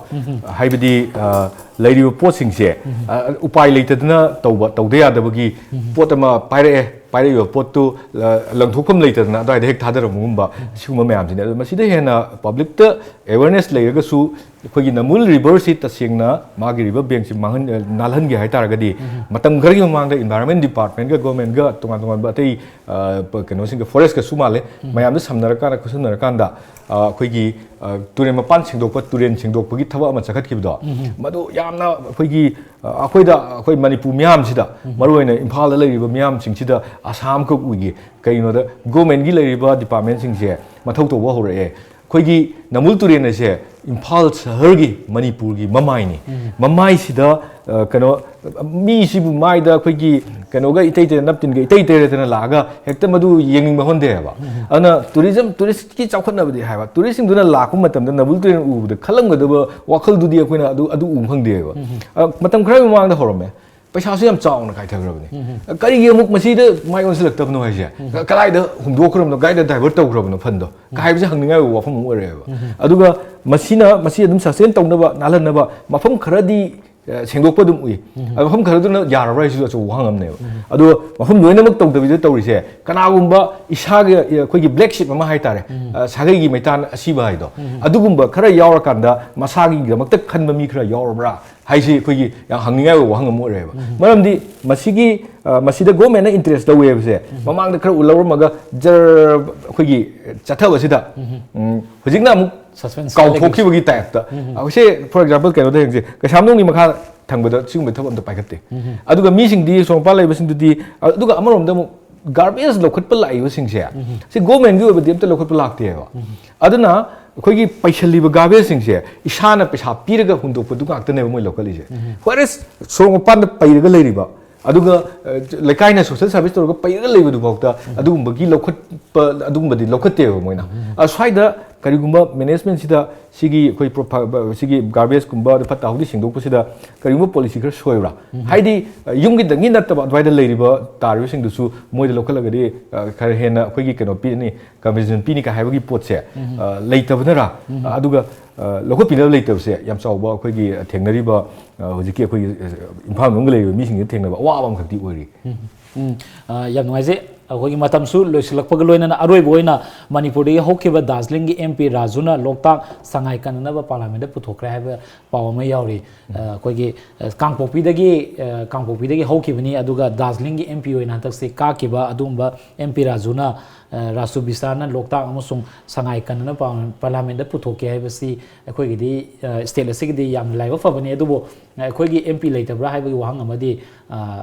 ꯍꯥꯏꯕꯗꯤ, ꯑ, ꯂꯩꯔꯤꯕ ꯄꯣꯠꯁꯤꯡꯁꯦ, ꯑ, ꯎꯄꯥꯏ ꯂꯩꯇꯗꯅ ꯇꯧꯕ, ꯇꯧꯗ ꯌꯥꯗꯕꯒꯤ ꯄꯣꯠ ꯑꯃ ꯄꯥꯏꯔꯛꯑꯦ, ꯄꯥꯏꯔꯛꯏꯕ ꯄꯣꯠꯇꯨ, ꯑ, ꯂꯪꯊꯣꯛꯐꯝ ꯂꯩꯇꯗꯅ ꯑꯗꯨꯋꯥꯏꯗ ꯍꯦꯛ ꯊꯥꯗꯔꯝꯕꯒꯨꯝꯕ, ꯁꯤꯒꯨꯝꯕ ꯃꯌꯥꯝꯁꯤꯅꯤ꯫ ꯑꯗꯣ ꯃꯁꯤꯗ ꯍꯦꯟꯅ ꯄꯕ꯭ꯂꯤꯛꯇ ꯑꯦꯋꯦꯔꯅꯦꯁ ꯂꯩꯔꯒꯁꯨ ꯑꯩꯈꯣꯏꯒꯤ ꯅꯝꯕꯨꯜ ꯔꯤꯚꯔꯁꯤ ꯇꯁꯦꯡꯅ ꯃꯥꯒꯤ ꯔꯤꯚꯔ ꯕꯦꯡꯁꯤ ꯃꯥꯡꯍꯟ-, ꯅꯥꯜꯍꯟꯒꯦ ꯍꯥꯏ ꯇꯥꯔꯒꯗꯤ, ꯃꯇꯝ ꯈꯔꯒꯤ ꯃꯃꯥꯡꯗ ꯏꯟꯚꯥꯏꯔꯣꯟꯃꯦꯟ ꯗꯤꯄꯥꯔꯠꯃꯦꯟꯒ ꯒꯣꯔꯃꯦꯟꯒ ꯇꯣꯉꯥꯟ ꯇꯣꯉꯥꯟꯕ ꯑꯇꯩ, ꯑ, ꯄ-, ꯀꯩꯅꯣꯁꯤꯡꯒ, ꯐꯣꯔꯦꯁꯀꯁꯨ ꯃꯥꯜꯂꯦ, ꯃꯌꯥꯝꯗ ꯁꯝꯅꯔꯀꯥꯟꯗ, ꯈꯨꯠꯁꯝꯅꯔꯀꯥꯟꯗ, ꯑ, ꯑꯩꯈꯣꯏꯒꯤ, ꯑ, ꯇꯨꯔꯦꯜ ꯃꯄꯥꯟ ꯁꯦꯡꯗꯣꯛꯄ, ꯇꯨꯔꯦꯜ ꯁꯦꯡꯗꯣꯛꯄꯒꯤ ꯊꯕꯛ ꯑꯃ ꯆꯠꯈꯠꯈꯤꯕꯗꯣ, ꯃꯗꯨ ꯌꯥꯝꯅ ꯑꯩꯈꯣꯏꯒꯤ, ꯑ, ꯑꯩꯈꯣꯏꯗ, ꯑꯩꯈꯣꯏ ꯃꯅꯤꯄꯨꯔ ꯃꯤꯌꯥꯝꯁꯤꯗ, ꯃꯔꯨꯑꯣꯏꯅ ꯏꯝꯐꯥꯜꯗ ꯂꯩꯔꯤꯕ ꯃꯤꯌꯥꯝꯁꯤꯡꯁꯤꯗ ꯑꯁꯥ ꯑꯃꯈꯛ ꯎꯏꯒꯦ꯫ ꯀꯩꯒꯤꯅꯣꯗ ꯒꯣꯔꯃꯦꯟꯒꯤ ꯂꯩꯔꯤꯕ ꯗꯤꯄꯥꯔꯠꯃꯦꯟꯁꯤꯡꯁꯦ ꯃꯊꯧ ꯇꯧꯕ ꯍꯧꯔꯛꯑꯦ꯫ ꯑꯩꯈꯣꯏꯒꯤ ꯅꯝꯕꯨꯜ ꯇꯨꯔꯦꯜ ꯑꯁꯦ ꯏꯝꯐꯥꯜ ꯁꯍꯔꯒꯤ, ꯃꯅꯤꯄꯨꯔꯒꯤ ꯃꯃꯥꯏꯅꯤ꯫ ꯃꯃꯥꯏꯁꯤꯗ, ꯑ, ꯀꯩꯅꯣ, ꯃꯤꯁꯤꯕꯨ ꯃꯥꯏꯗ ꯑꯩꯈꯣꯏꯒꯤ ꯀꯩꯅꯣꯒ ꯏꯇꯩ ꯇꯩꯅ, ꯅꯞꯇꯤꯟꯒ ꯏꯇꯩ ꯇꯩꯔꯗꯅ ꯂꯥꯛꯑꯒ ꯍꯦꯛꯇ ꯃꯗꯨ ꯌꯦꯡꯅꯤꯡꯕ ꯍꯣꯟꯗꯦ ꯍꯥꯏꯕ꯫ ꯑꯗꯨꯅ ꯇꯨꯔꯤꯖꯝ, ꯇꯨꯔꯤꯁꯀꯤ ꯆꯥꯎꯈꯠꯅꯕꯗꯤ ꯍꯥꯏꯕ, ꯇꯨꯔꯤꯁꯁꯤꯡꯗꯨꯅ ꯂꯥꯛꯄ ꯃꯇꯝꯗ ꯅꯝꯕꯨꯜ ꯇꯨꯔꯦꯜ ꯎꯕꯗ ꯈꯜꯂꯝꯒꯗꯕ ꯋꯥꯈꯜꯗꯨꯗꯤ ꯑꯩꯈꯣꯏꯅ ꯑꯗꯨ, ꯑꯗꯨ ꯎꯕ ꯐꯪꯗꯦ ꯍꯥꯏꯕ꯫ ꯑ, ꯃꯇꯝ ꯈꯔꯒꯤ ꯃꯃꯥꯡꯗ ꯍꯧꯔꯝꯃꯦ꯫ ꯄꯩꯁꯥꯁꯨ ꯌꯥꯝ ꯆꯥꯎꯅ ꯀꯥꯏꯊꯈ꯭ꯔꯕꯅꯤ꯫ ꯀꯔꯤꯒꯤ ꯑꯃꯨꯛ ꯃꯁꯤꯗ ꯃꯥꯏ ꯑꯣꯟꯁꯤꯜꯂꯛꯇꯕꯅꯣ ꯍꯥꯏꯁꯦ? ꯀ-, ꯀꯗꯥꯏꯗ ꯍꯨꯝꯗꯣꯛꯈ꯭ꯔꯕꯅꯣ? ꯀꯗꯥꯏꯗ divert ꯇꯧꯈ꯭ꯔꯕꯅꯣ ꯐꯟꯗꯣ? ꯀ ꯍꯥꯏꯕꯁꯦ ꯍꯪꯅꯤꯡꯉꯥꯏ ꯑꯣꯏꯕ ꯋꯥꯐꯝ ꯑꯃ ꯑꯣꯏꯔꯛꯑꯦꯕ꯫ ꯑꯗꯨꯒ ꯃꯁꯤꯅ, ꯃꯁꯤ ꯑꯗꯨꯝ sustain ꯇꯧꯅꯕ, ꯅꯥꯜꯍꯟꯅꯕ ꯃꯐꯝ ꯈꯔꯗꯤ, ꯑ, ꯁꯦꯡꯗꯣꯛꯄ ꯑꯗꯨꯝ ꯎꯏ꯫ ꯑꯗꯣ ꯃꯐꯝ ꯈꯔꯗꯨꯅ ꯌꯥꯔꯕ꯭ꯔꯥ ꯍꯥꯏꯁꯤꯁꯨ ꯑꯆꯧꯕ ꯋꯥꯍꯪ ꯑꯃꯅꯦꯕ꯫ ꯑꯗꯣ ꯃꯐꯝ ꯂꯣꯏꯅꯃꯛ ꯇꯧꯗꯕꯤꯗ ꯇꯧꯔꯤꯁꯦ, ꯀꯅꯥꯒꯨꯝꯕ ꯏꯁꯥꯒꯤ, ꯑ, ꯑꯩꯈꯣꯏꯒꯤ black sheep ꯑꯃ ꯍꯥꯏꯇꯥꯔꯦ, ꯑ, ꯁꯥꯒꯩꯒꯤ ꯃꯩꯇꯥꯟ ꯑꯁꯤꯕ ꯍꯥꯏꯗꯣ, ꯑꯗꯨꯒꯨꯝꯕ ꯈꯔ ꯌꯥꯎꯔꯀꯥꯟꯗ ꯃꯁꯥꯒꯤꯗꯃꯛꯇ ꯈꯟꯕ ꯃꯤ ꯈꯔ ꯌꯥꯎꯔꯕ꯭ꯔꯥ ꯍꯥꯏꯁꯤ ꯑꯩꯈꯣꯏꯒꯤ ꯌꯥꯝ ꯍꯪꯅꯤꯡꯉꯥꯏ ꯑꯣꯏꯕ ꯋꯥꯍꯪ ꯑꯃ ꯑꯣꯏꯔꯦꯕ꯫ ꯃꯔꯝꯗꯤ ꯃꯁꯤꯒꯤ, ꯑ, ꯃꯁꯤꯗ ꯒꯣꯔꯃꯦꯟꯅ ꯏꯟꯇꯔꯦꯁ ꯂꯧꯋꯦ ꯍꯥꯏꯕꯁꯦ ꯃꯃꯥꯡꯗ ꯈꯔ ꯎꯠꯍꯧꯔꯝꯃꯒ ꯖꯔ ꯑꯩꯈꯣꯏꯒꯤ ꯆꯠꯊꯕꯁꯤꯗ, ꯎꯝ, ꯍꯧꯖꯤꯛꯅ ꯑꯃꯨꯛ ꯁꯁꯄꯦꯟꯁ ꯀꯥꯎꯊꯣꯛꯈꯤꯕꯒꯤ ꯇꯥꯏꯞꯇ꯫ ꯑꯩꯈꯣꯏꯁꯦ, for example, ꯀꯩꯅꯣꯗ ꯌꯦꯡꯁꯦ, ꯀꯩꯁꯥꯝꯊꯣꯡꯒꯤ ꯃꯈꯥ ꯊꯪꯕꯗ ꯁꯤꯒꯨꯝꯕ ꯊꯕꯛ ꯑꯝꯇ ꯄꯥꯏꯈꯠꯇꯦ꯫ ꯑꯗꯨꯒ ꯃꯤꯁꯤꯡꯗꯤ, ꯁꯣꯔꯣꯛ ꯃꯄꯥꯟ ꯂꯩꯕꯁꯤꯡꯗꯨꯗꯤ, ꯑꯗꯨꯒ ꯑꯃꯔꯣꯝꯗ ꯑꯃꯨꯛ ꯒꯥꯔꯕꯦꯖ ꯂꯧꯈꯠꯄ ꯂꯥꯛꯏꯕꯁꯤꯡꯁꯦ, ꯁꯤ ꯒꯣꯔꯃꯦꯟꯒꯤ ꯑꯣꯏꯕꯗꯤ ꯑꯝꯇ ꯂꯧꯈꯠꯄ ꯂꯥꯛꯇꯦꯕ꯫ ꯑꯗꯨꯅ ꯑꯩꯈꯣꯏꯒꯤ ꯄꯩꯁꯜꯂꯤꯕ ꯒꯥꯔꯕꯦꯖꯁꯤꯡꯁꯦ ꯏꯁꯥꯅ ꯄꯩꯁꯥ ꯄꯤꯔꯒ ꯍꯨꯟꯗꯣꯛꯄꯗꯨ ꯉꯥꯛꯇꯅꯦꯕ ꯃꯣꯏ ꯂꯧꯈꯠꯂꯤꯁꯦ꯫ Whereas ꯁꯣꯔꯣꯛ ꯃꯄꯥꯟꯗ ꯄꯩꯔꯒ ꯂꯩꯔꯤꯕ, ꯑꯗꯨꯒ, ꯑ, ꯂꯩꯀꯥꯏꯅ ꯁꯣꯁꯦꯜ ꯁꯥꯔꯚꯤꯁ ꯇꯧꯔꯒ ꯄꯩꯔꯒ ꯂꯩꯕꯗꯨꯐꯥꯎꯗ ꯑꯗꯨꯒꯨꯝꯕꯒꯤ ꯂꯧꯈꯠꯄ, ꯑꯗꯨꯒꯨꯝꯕꯗꯤ ꯂꯧꯈꯠꯇꯦꯕ ꯃꯣꯏꯅ꯫ ꯑ, ꯁ꯭ꯋꯥꯏꯗ ꯀꯔꯤꯒꯨꯝꯕ ꯃꯦꯅꯦꯖꯃꯦꯟꯁꯤꯗ ꯁꯤꯒꯤ ꯑꯩꯈꯣꯏ ꯄ꯭ꯔꯣꯐ-, ꯁꯤꯒꯤ ꯒꯥꯔꯕꯦꯖꯀꯨꯝꯕ ꯑꯗꯨ ꯐꯠꯇ ꯍꯥꯎꯗꯤ ꯁꯦꯡꯗꯣꯛꯄꯁꯤꯗ ꯀꯔꯤꯒꯨꯝꯕ ꯄꯣꯂꯤꯁꯤ ꯈꯔ ꯁꯣꯏꯕ꯭ꯔꯥ? ꯍꯥꯏꯗꯤ, ꯑ, ꯌꯨꯝꯒꯤꯗꯪꯒꯤ ꯅꯠꯇꯕ ꯑꯗꯨꯋꯥꯏꯗ ꯂꯩꯔꯤꯕ ꯇꯥꯔꯤꯕꯁꯤꯡꯗꯨꯁꯨ ꯃꯣꯏꯗ ꯂꯧꯈꯠꯂꯒꯗꯤ, ꯑ, ꯈꯔ ꯍꯦꯟꯅ ꯑꯩꯈꯣꯏꯒꯤ ꯀꯩꯅꯣ ꯄꯤꯔꯅꯤ, ꯀꯝꯄꯦꯟꯁꯦꯁꯟ ꯄꯤꯅꯤ ꯀꯥꯏ ꯍꯥꯏꯕꯒꯤ ꯄꯣꯠꯁꯦ, ꯑ, ꯂꯩꯇꯕꯅꯔꯥ? ꯑ, ꯑꯗꯨꯒ, ꯑ, ꯂꯧꯈꯠꯄꯤꯅꯕ ꯂꯩꯇꯕꯁꯦ ꯌꯥꯝ ꯆꯥꯎꯕ ꯑꯩꯈꯣꯏꯒꯤ ꯊꯦꯡꯅꯔꯤꯕ, ꯑ, ꯍꯧꯖꯤꯛꯀꯤ ꯑꯩꯈꯣꯏꯒꯤ, ꯑ, ꯏꯝꯐꯥꯜ ꯃꯅꯨꯡꯗ ꯂꯩꯔꯤꯕ ꯃꯤꯁꯤꯡꯁꯤꯗ ꯊꯦꯡꯅꯕ ꯑꯋꯥꯕ ꯑꯃꯈꯛꯇꯤ ꯑꯣꯏꯔꯤ꯫ ꯎꯝ, ꯑ, ꯌꯥꯝ ꯅꯨꯡꯉꯥꯏꯖꯩ꯫ ꯑꯩꯈꯣꯏꯒꯤ ꯃꯇꯝꯁꯨ ꯂꯣꯏꯁꯤꯜꯂꯛꯄꯒ ꯂꯣꯏꯅꯅ ꯑꯔꯣꯏꯕ ꯑꯣꯏꯅ ꯃꯅꯤꯄꯨꯔꯗꯒꯤ ꯍꯧꯈꯤꯕ ꯗꯥꯔꯖꯤꯂꯤꯡꯒꯤ ꯑꯦꯝ ꯄꯤ ꯔꯥꯖꯨꯅ ꯂꯣꯛꯇꯥꯛ ꯁꯉꯥꯏ ꯀꯟꯅꯅꯕ ꯄꯥꯔꯂꯥꯃꯦꯟꯗ ꯄꯨꯊꯣꯛꯈ꯭ꯔꯦ ꯍꯥꯏꯕ ꯄꯥꯎ ꯑꯃ ꯌꯥꯎꯔꯤ꯫ ꯑ, ꯑꯩꯈꯣꯏꯒꯤ, ꯑ, ꯀꯥꯡꯄꯣꯛꯄꯤꯗꯒꯤ, ꯑ, ꯀꯥꯡꯄꯣꯛꯄꯤꯗꯒꯤ ꯍꯧꯈꯤꯕꯅꯤ, ꯑꯗꯨꯒ ꯗꯥꯔꯖꯤꯂꯤꯡꯒꯤ ꯑꯦꯝ ꯄꯤ ꯑꯣꯏꯅ ꯍꯟꯗꯛꯁꯤ ꯀꯥꯈꯤꯕ ꯑꯗꯨꯒꯨꯝꯕ ꯑꯦꯝ ꯄꯤ ꯔꯥꯖꯨꯅ, ꯑ, ꯔꯥꯁꯇ꯭ꯔ ꯕꯤꯁꯇꯥꯔꯅ ꯂꯣꯛꯇꯥꯛ ꯑꯃꯁꯨꯡ ꯁꯉꯥꯏ ꯀꯟꯅꯅ ꯄꯥꯔꯂꯥꯃꯦꯟꯗ ꯄꯨꯊꯣꯛꯀꯦ ꯍꯥꯏꯕꯁꯤ ꯑꯩꯈꯣꯏꯒꯤꯗꯤ, ꯑ, ꯁ꯭ꯇꯦꯠ ꯑꯁꯤꯒꯤꯗꯤ ꯌꯥꯝꯅ ꯂꯥꯏꯕꯛ ꯐꯕꯅꯤ꯫ ꯑꯗꯨꯕꯨ ꯑꯩꯈꯣꯏꯒꯤ ꯑꯦꯝ ꯄꯤ ꯂꯩꯇꯕ꯭ꯔꯥ ꯍꯥꯏꯕꯒꯤ ꯋꯥꯍꯪ ꯑꯃꯗꯤ, ꯑ,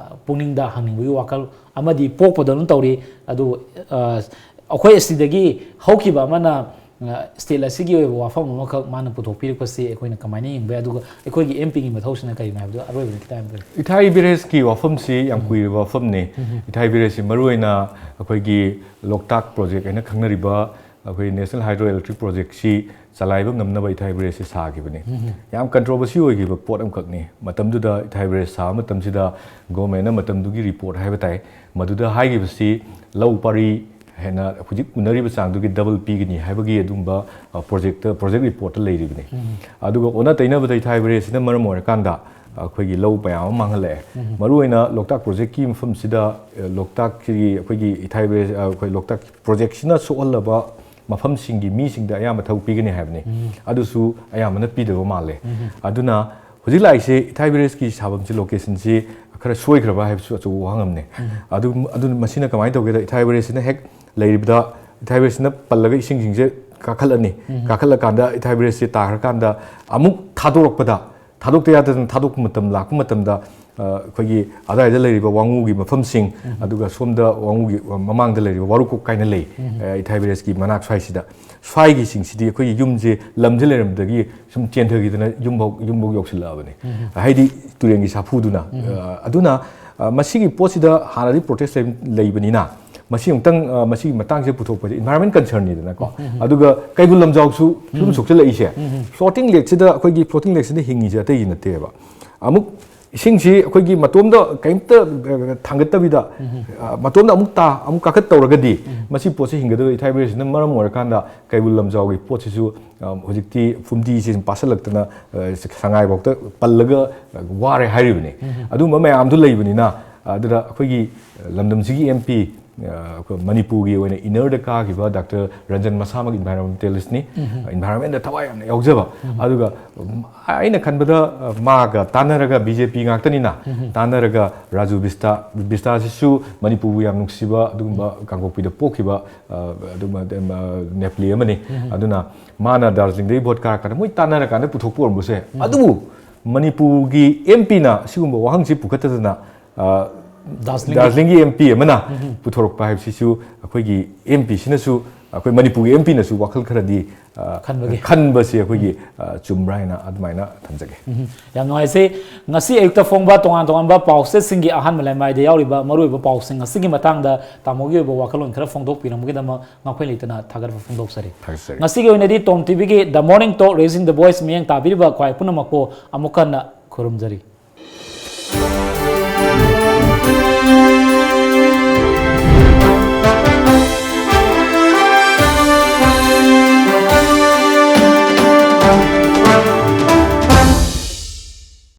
ꯄꯨꯛꯅꯤꯡꯗ ꯍꯪꯅꯤꯡꯕꯒꯤ ꯋꯥꯈꯜ ꯑꯃꯗꯤ ꯄꯣꯛꯄꯗꯧꯅ ꯇꯧꯔꯤ꯫ ꯑꯗꯨ, ꯑ, ꯑꯩꯈꯣꯏ ꯑꯁꯤꯗꯒꯤ ꯍꯧꯈꯤꯕ ꯑꯃꯅ, ꯑ, ꯁ꯭ꯇꯦꯠ ꯑꯁꯤꯒꯤ ꯑꯣꯏꯕ ꯋꯥꯐꯝ ꯑꯃꯈꯛ ꯃꯥꯅ ꯄꯨꯊꯣꯛꯄꯤꯔꯛꯄꯁꯤ ꯑꯩꯈꯣꯏꯅ ꯀꯃꯥꯏꯅ ꯌꯦꯡꯕ ꯌꯥꯏ? ꯑꯗꯨꯒ ꯑꯩꯈꯣꯏꯒꯤ ꯑꯦꯝ ꯄꯤꯒꯤ ꯃꯊꯧꯁꯤꯅ ꯀꯔꯤꯅꯣ ꯍꯥꯏꯕꯗꯨ ꯑꯔꯣꯏꯕꯗ ꯈꯤꯇꯪ ꯍꯥꯏꯕꯤꯔꯛꯎ꯫ ꯏꯊꯥꯏ ꯕꯤꯔꯦꯁꯀꯤ ꯋꯥꯐꯝꯁꯤ ꯌꯥꯝ ꯀꯨꯏꯔꯕ ꯋꯥꯐꯝꯅꯤ꯫ ꯏꯊꯥꯏ ꯕꯤꯔꯦꯁꯁꯤ ꯃꯔꯨꯑꯣꯏꯅ ꯑꯩꯈꯣꯏꯒꯤ ꯂꯣꯛꯇꯥꯛ ꯄ꯭ꯔꯣꯖꯦꯛ ꯍꯥꯏꯅ ꯈꯪꯅꯔꯤꯕ ꯑꯩꯈꯣꯏ ꯅꯦꯁꯅꯦꯜ ꯍꯥꯏꯗ꯭ꯔꯣ ꯏꯂꯦꯛꯇ꯭ꯔꯤꯛ ꯄ꯭ꯔꯣꯖꯦꯛꯁꯤ ꯆꯂꯥꯏꯕ ꯉꯝꯅꯕ ꯏꯊꯥꯏ ꯕꯤꯔꯦꯁꯁꯤ ꯁꯥꯈꯤꯕꯅꯤ꯫ ꯌꯥꯝ ꯀꯟꯇ꯭ꯔꯣꯚꯔꯁꯤ ꯑꯣꯏꯈꯤꯕ ꯄꯣꯠ ꯑꯃꯈꯛꯅꯤ꯫ ꯃꯇꯝꯗꯨꯗ ꯏꯊꯥꯏ ꯕꯤꯔꯦꯁ ꯁꯥꯕ ꯃꯇꯝꯁꯤꯗ ꯒꯣꯔꯃꯦꯟꯅ ꯃꯇꯝꯗꯨꯒꯤ ꯔꯤꯄꯣꯔꯠ ꯍꯥꯏꯕ ꯇꯥꯏ, ꯃꯗꯨꯗ ꯍꯥꯏꯈꯤꯕꯁꯤ ꯂꯧ ꯄꯔꯤ ꯍꯦꯟꯅ ꯍꯧꯖꯤꯛ ꯎꯅꯔꯤꯕ ꯆꯥꯡꯗꯨꯒꯤ ꯗꯕꯜ ꯄꯤꯒꯅꯤ ꯍꯥꯏꯕꯒꯤ ꯑꯗꯨꯒꯨꯝꯕ, ꯑ, ꯄ꯭ꯔꯣꯖꯦꯛꯇ, ꯄ꯭ꯔꯣꯖꯦꯛ ꯔꯤꯄꯣꯔꯠꯇ ꯂꯩꯔꯤꯕꯅꯤ꯫ ꯑꯗꯨꯒ ꯑꯣꯟꯅ ꯇꯩꯅꯕꯗ ꯏꯊꯥꯏ ꯕꯤꯔꯦꯁꯁꯤꯅ ꯃꯔꯝ ꯑꯣꯏꯔꯀꯥꯟꯗ ꯑꯩꯈꯣꯏꯒꯤ ꯂꯧ ꯃꯌꯥꯝ ꯑꯃ ꯃꯥꯡꯍꯜꯂꯛꯑꯦ꯫ ꯃꯔꯨꯑꯣꯏꯅ ꯂꯣꯛꯇꯥꯛ ꯄ꯭ꯔꯣꯖꯦꯛꯀꯤ ꯃꯐꯝꯁꯤꯗ, ꯑ, ꯂꯣꯛꯇꯥꯛꯀꯤ ꯑꯩꯈꯣꯏꯒꯤ ꯏꯊꯥꯏ ꯕꯤꯔꯦꯁ, ꯑ, ꯑꯩꯈꯣꯏ ꯂꯣꯛꯇꯥꯛ ꯄ꯭ꯔꯣꯖꯦꯛꯁꯤꯅ ꯁꯣꯛꯍꯜꯂꯕ ꯃꯐꯝꯁꯤꯡꯒꯤ ꯃꯤꯁꯤꯡꯗ ꯑꯌꯥꯝꯕ ꯊꯕꯛ ꯄꯤꯒꯅꯤ ꯍꯥꯏꯕꯅꯤ꯫ ꯑꯗꯨꯁꯨ ꯑꯌꯥꯝꯕꯅ ꯄꯤꯗꯕ ꯃꯥꯜꯂꯦ꯫ ꯑꯗꯨꯅ ꯍꯧꯖꯤꯛ ꯂꯥꯛꯏꯁꯦ ꯏꯊꯥꯏ ꯕꯦꯔꯦꯖꯀꯤ ꯁꯥꯐꯝꯁꯤ, ꯂꯣꯀꯦꯁꯟꯁꯤ ꯈꯔ ꯁꯣꯏꯈ꯭ꯔꯕ ꯍꯥꯏꯕꯁꯨ ꯑꯆꯧꯕ ꯋꯥꯍꯪ ꯑꯃꯅꯦ꯫ ꯑꯗꯨ, ꯑꯗꯨꯅ ꯃꯁꯤꯅ ꯀꯃꯥꯏꯅ ꯇꯧꯒꯦꯗ, ꯏꯊꯥꯏ ꯕꯦꯔꯦꯖꯁꯤꯅ ꯍꯦꯛ ꯂꯩꯔꯤꯕꯗ, ꯏꯊꯥꯏ ꯕꯦꯔꯦꯖꯁꯤꯅ ꯄꯜꯂꯒ ꯏꯁꯤꯡꯁꯤꯡꯁꯦ ꯀꯥꯈꯠꯂꯅꯤ꯫ ꯀꯥꯈꯠꯂꯀꯥꯟꯗ ꯏꯊꯥꯏ ꯕꯦꯔꯦꯖꯁꯤ ꯇꯥꯈ꯭ꯔꯀꯥꯟꯗ ꯑꯃꯨꯛ ꯊꯥꯗꯣꯔꯛꯄꯗ, ꯊꯥꯗꯣꯛꯇ ꯌꯥꯗꯗꯅ ꯊꯥꯗꯣꯛꯄ ꯃꯇꯝ ꯂꯥꯛꯄ ꯃꯇꯝꯗ, ꯑ, ꯑꯩꯈꯣꯏꯒꯤ ꯑꯗꯥꯏꯗ ꯂꯩꯔꯤꯕ ꯋꯥꯉꯨꯒꯤ ꯃꯐꯝꯁꯤꯡ, ꯑꯗꯨꯒ ꯁꯣꯝꯗ ꯋꯥꯉꯨꯒꯤ ꯃꯃꯥꯡꯗ ꯂꯩꯔꯤꯕ ꯋꯥꯔꯨꯀꯣꯛ ꯀꯥꯏꯅ ꯂꯩ, ꯑ, ꯏꯊꯥꯏ ꯕꯦꯔꯦꯖꯀꯤ ꯃꯅꯥꯛ ꯁ꯭ꯋꯥꯏꯁꯤꯗ, ꯁ꯭ꯋꯥꯏꯒꯤꯁꯤꯡꯁꯤꯗꯤ ꯑꯩꯈꯣꯏꯒꯤ ꯌꯨꯝꯁꯦ, ꯂꯝꯁꯦ ꯂꯩꯔꯝꯕꯗꯒꯤ ꯁꯨꯝ ꯆꯦꯟꯊꯈꯤꯗꯅ ꯌꯨꯝꯐꯥꯎ, ꯌꯨꯝꯐꯥꯎ ꯌꯧꯁꯤꯜꯂꯛꯑꯕꯅꯤ꯫ ꯍꯥꯏꯗꯤ ꯇꯨꯔꯦꯟꯒꯤ ꯁꯥꯐꯨꯗꯨꯅ꯫ ꯑ, ꯑꯗꯨꯅ, ꯑ, ꯃꯁꯤꯒꯤ ꯄꯣꯠꯁꯤꯗ ꯍꯥꯟꯅꯗꯤ ꯄ꯭ꯔꯣꯇꯦꯁ ꯂꯩ-, ꯂꯩꯕꯅꯤꯅ, ꯃꯁꯤ ꯑꯃꯨꯛꯇꯪ, ꯑ, ꯃꯁꯤꯒꯤ ꯃꯇꯥꯡꯁꯦ ꯄꯨꯊꯣꯛꯄꯁꯦ environment concernꯅꯤꯗꯅꯀꯣ꯫ ꯑꯗꯨꯒ ꯀꯩꯕꯨꯜ ꯂꯝꯖꯥꯎꯁꯨ ꯁꯨꯝ ꯁꯣꯛꯆꯜꯂꯛꯏꯁꯦ꯫ Floating lakeꯁꯤꯗ, ꯑꯩꯈꯣꯏꯒꯤ floating lakeꯁꯤꯗ ꯍꯤꯡꯉꯤꯁꯦ ꯑꯇꯩꯒꯤ ꯅꯠꯇꯦꯕ꯫ ꯑꯃꯨꯛ ꯏꯁꯤꯡꯁꯤ ꯑꯩꯈꯣꯏꯒꯤ ꯃꯇꯣꯝꯗ ꯀꯩꯝꯇ, ꯑ, ꯊꯥꯡꯒꯠꯇꯕꯤꯗ, ꯑ, ꯃꯇꯣꯝꯗ ꯑꯃꯨꯛ ꯇꯥ, ꯑꯃꯨꯛ ꯀꯥꯈꯠ ꯇꯧꯔꯒꯗꯤ ꯃꯁꯤ ꯄꯣꯠꯁꯤ ꯍꯤꯡꯒꯗꯕ ꯏꯊꯥꯏ ꯕꯦꯔꯦꯖꯁꯤꯅ ꯃꯔꯝ ꯑꯣꯏꯔꯀꯥꯟꯗ ꯀꯩꯕꯨꯜ ꯂꯝꯖꯥꯎꯒꯤ ꯄꯣꯠꯁꯤꯁꯨ, ꯑ, ꯍꯧꯖꯤꯛꯇꯤ ꯐꯨꯝꯗꯤꯁꯤ ꯁꯨꯝ ꯄꯥꯁꯜꯂꯛꯇꯅ, ꯑ, ꯁꯉꯥꯏꯐꯥꯎꯗ ꯄꯜꯂꯒ, ꯑ, ꯋꯥꯔꯦ ꯍꯥꯏꯔꯤꯕꯅꯤ꯫ ꯑꯗꯨꯒꯨꯝꯕ ꯃꯌꯥꯝꯗꯨ ꯂꯩꯕꯅꯤꯅ, ꯑꯗꯨꯗ ꯑꯩꯈꯣꯏꯒꯤ ꯂꯝꯗꯝꯁꯤꯒꯤ M P, ꯑ, ꯑꯩꯈꯣꯏ ꯃꯅꯤꯄꯨꯔꯒꯤ ꯑꯣꯏꯅ innerꯗ ꯀꯥꯈꯤꯕ ꯗꯥꯛꯇꯔ ꯔꯟꯖꯟ ꯃꯁꯥꯃꯛ environmentalistꯅꯤ꯫ Environmentꯇ ꯊꯋꯥꯏ ꯌꯥꯝꯅ ꯌꯥꯎꯖꯕ꯫ ꯑꯗꯨꯒ, ꯎꯝ, ꯑꯩꯅ ꯈꯟꯕꯗ, ꯑ, ꯃꯥꯒ ꯇꯥꯟꯅꯔꯒ, B J P ꯉꯥꯛꯇꯅꯤꯅ, ꯇꯥꯟꯅꯔꯒ ꯔꯥꯖꯨ ꯕꯤꯁꯇꯥ, ꯕꯤꯁꯇꯥꯁꯤꯁꯨ ꯃꯅꯤꯄꯨꯔꯕꯨ ꯌꯥꯝ ꯅꯨꯡꯁꯤꯕ, ꯑꯗꯨꯒꯨꯝꯕ ꯀꯥꯡꯄꯣꯛꯄꯤꯗ ꯄꯣꯛꯈꯤꯕ, ꯑ, ꯑꯗꯨꯒꯨꯝꯕ, ꯑ, ꯅꯦꯄꯂꯤ ꯑꯃꯅꯤ꯫ ꯑꯗꯨꯅ ꯃꯥꯅ ꯗꯥꯔꯖꯤꯂꯤꯡꯗꯒꯤ vote ꯀꯥꯔꯛꯀꯥꯟꯗ ꯃꯣꯏ ꯇꯥꯟꯅꯔꯀꯥꯟꯗ ꯄꯨꯊꯣꯛꯄ ꯑꯣꯏꯔꯝꯕꯁꯦ꯫ ꯑꯗꯨꯕꯨ ꯃꯅꯤꯄꯨꯔꯒꯤ M Pꯅ ꯁꯤꯒꯨꯝꯕ ꯋꯥꯍꯪꯁꯤ ꯄꯨꯈꯠꯇꯗꯅ, ꯑ, ꯗꯥꯔꯖꯤꯂꯤꯡꯒꯤ ꯗꯥꯔꯖꯤꯂꯤꯡꯒꯤ M P ꯑꯃꯅ ꯄꯨꯊꯣꯔꯛꯄ ꯍꯥꯏꯕꯁꯤꯁꯨ ꯑꯩꯈꯣꯏꯒꯤ M Pꯁꯤꯅꯁꯨ, ꯑꯩꯈꯣꯏ ꯃꯅꯤꯄꯨꯔꯒꯤ M Pꯅꯁꯨ ꯋꯥꯈꯜ ꯈꯔꯗꯤ, ꯑ, ꯈꯟꯕꯒꯤ꯫ ꯈꯟꯕꯁꯤ ꯑꯩꯈꯣꯏꯒꯤ, ꯑ, ꯆꯨꯝꯕ꯭ꯔꯥ ꯍꯥꯏꯅ ꯑꯗꯨꯃꯥꯏꯅ ꯊꯝꯖꯒꯦ꯫ ꯎꯝ, ꯌꯥꯝ ꯅꯨꯡꯉꯥꯏꯖꯩ꯫ ꯉꯁꯤ ꯑꯌꯨꯛꯇ ꯐꯣꯡꯕ ꯇꯣꯉꯥꯟ ꯇꯣꯉꯥꯟꯕ ꯄꯥꯎꯆꯦꯁꯤꯡꯒꯤ ꯑꯍꯥꯟꯕ ꯂꯩꯃꯥꯏꯗ ꯌꯥꯎꯔꯤꯕ ꯃꯔꯨꯑꯣꯏꯕ ꯄꯥꯎꯁꯤꯡ ꯑꯁꯤꯒꯤ ꯃꯇꯥꯡꯗ ꯇꯥꯃꯣꯒꯤ ꯑꯣꯏꯕ ꯋꯥꯈꯜꯂꯣꯟ ꯈꯔ ꯐꯣꯡꯗꯣꯛꯄꯤꯔꯝꯕꯒꯤꯗꯃꯛ ꯉꯥꯛꯈꯣꯏ ꯂꯩꯇꯅ ꯊꯥꯒꯠꯄ ꯐꯣꯡꯗꯣꯛꯆꯔꯤ꯫ ꯊꯥꯒꯠꯆꯔꯤ꯫ ꯉꯁꯤꯒꯤ ꯑꯣꯏꯅꯗꯤ Tom TVꯒꯤ The Morning Talk Raising the Voice ꯃꯤꯠꯌꯦꯡ ꯇꯥꯕꯤꯔꯤꯕ ꯈ꯭ꯋꯥꯏ ꯄꯨꯝꯅꯃꯛꯄꯨ ꯑꯃꯨꯛ ꯍꯟꯅ ꯈꯨꯔꯨꯝꯖꯔꯤ꯫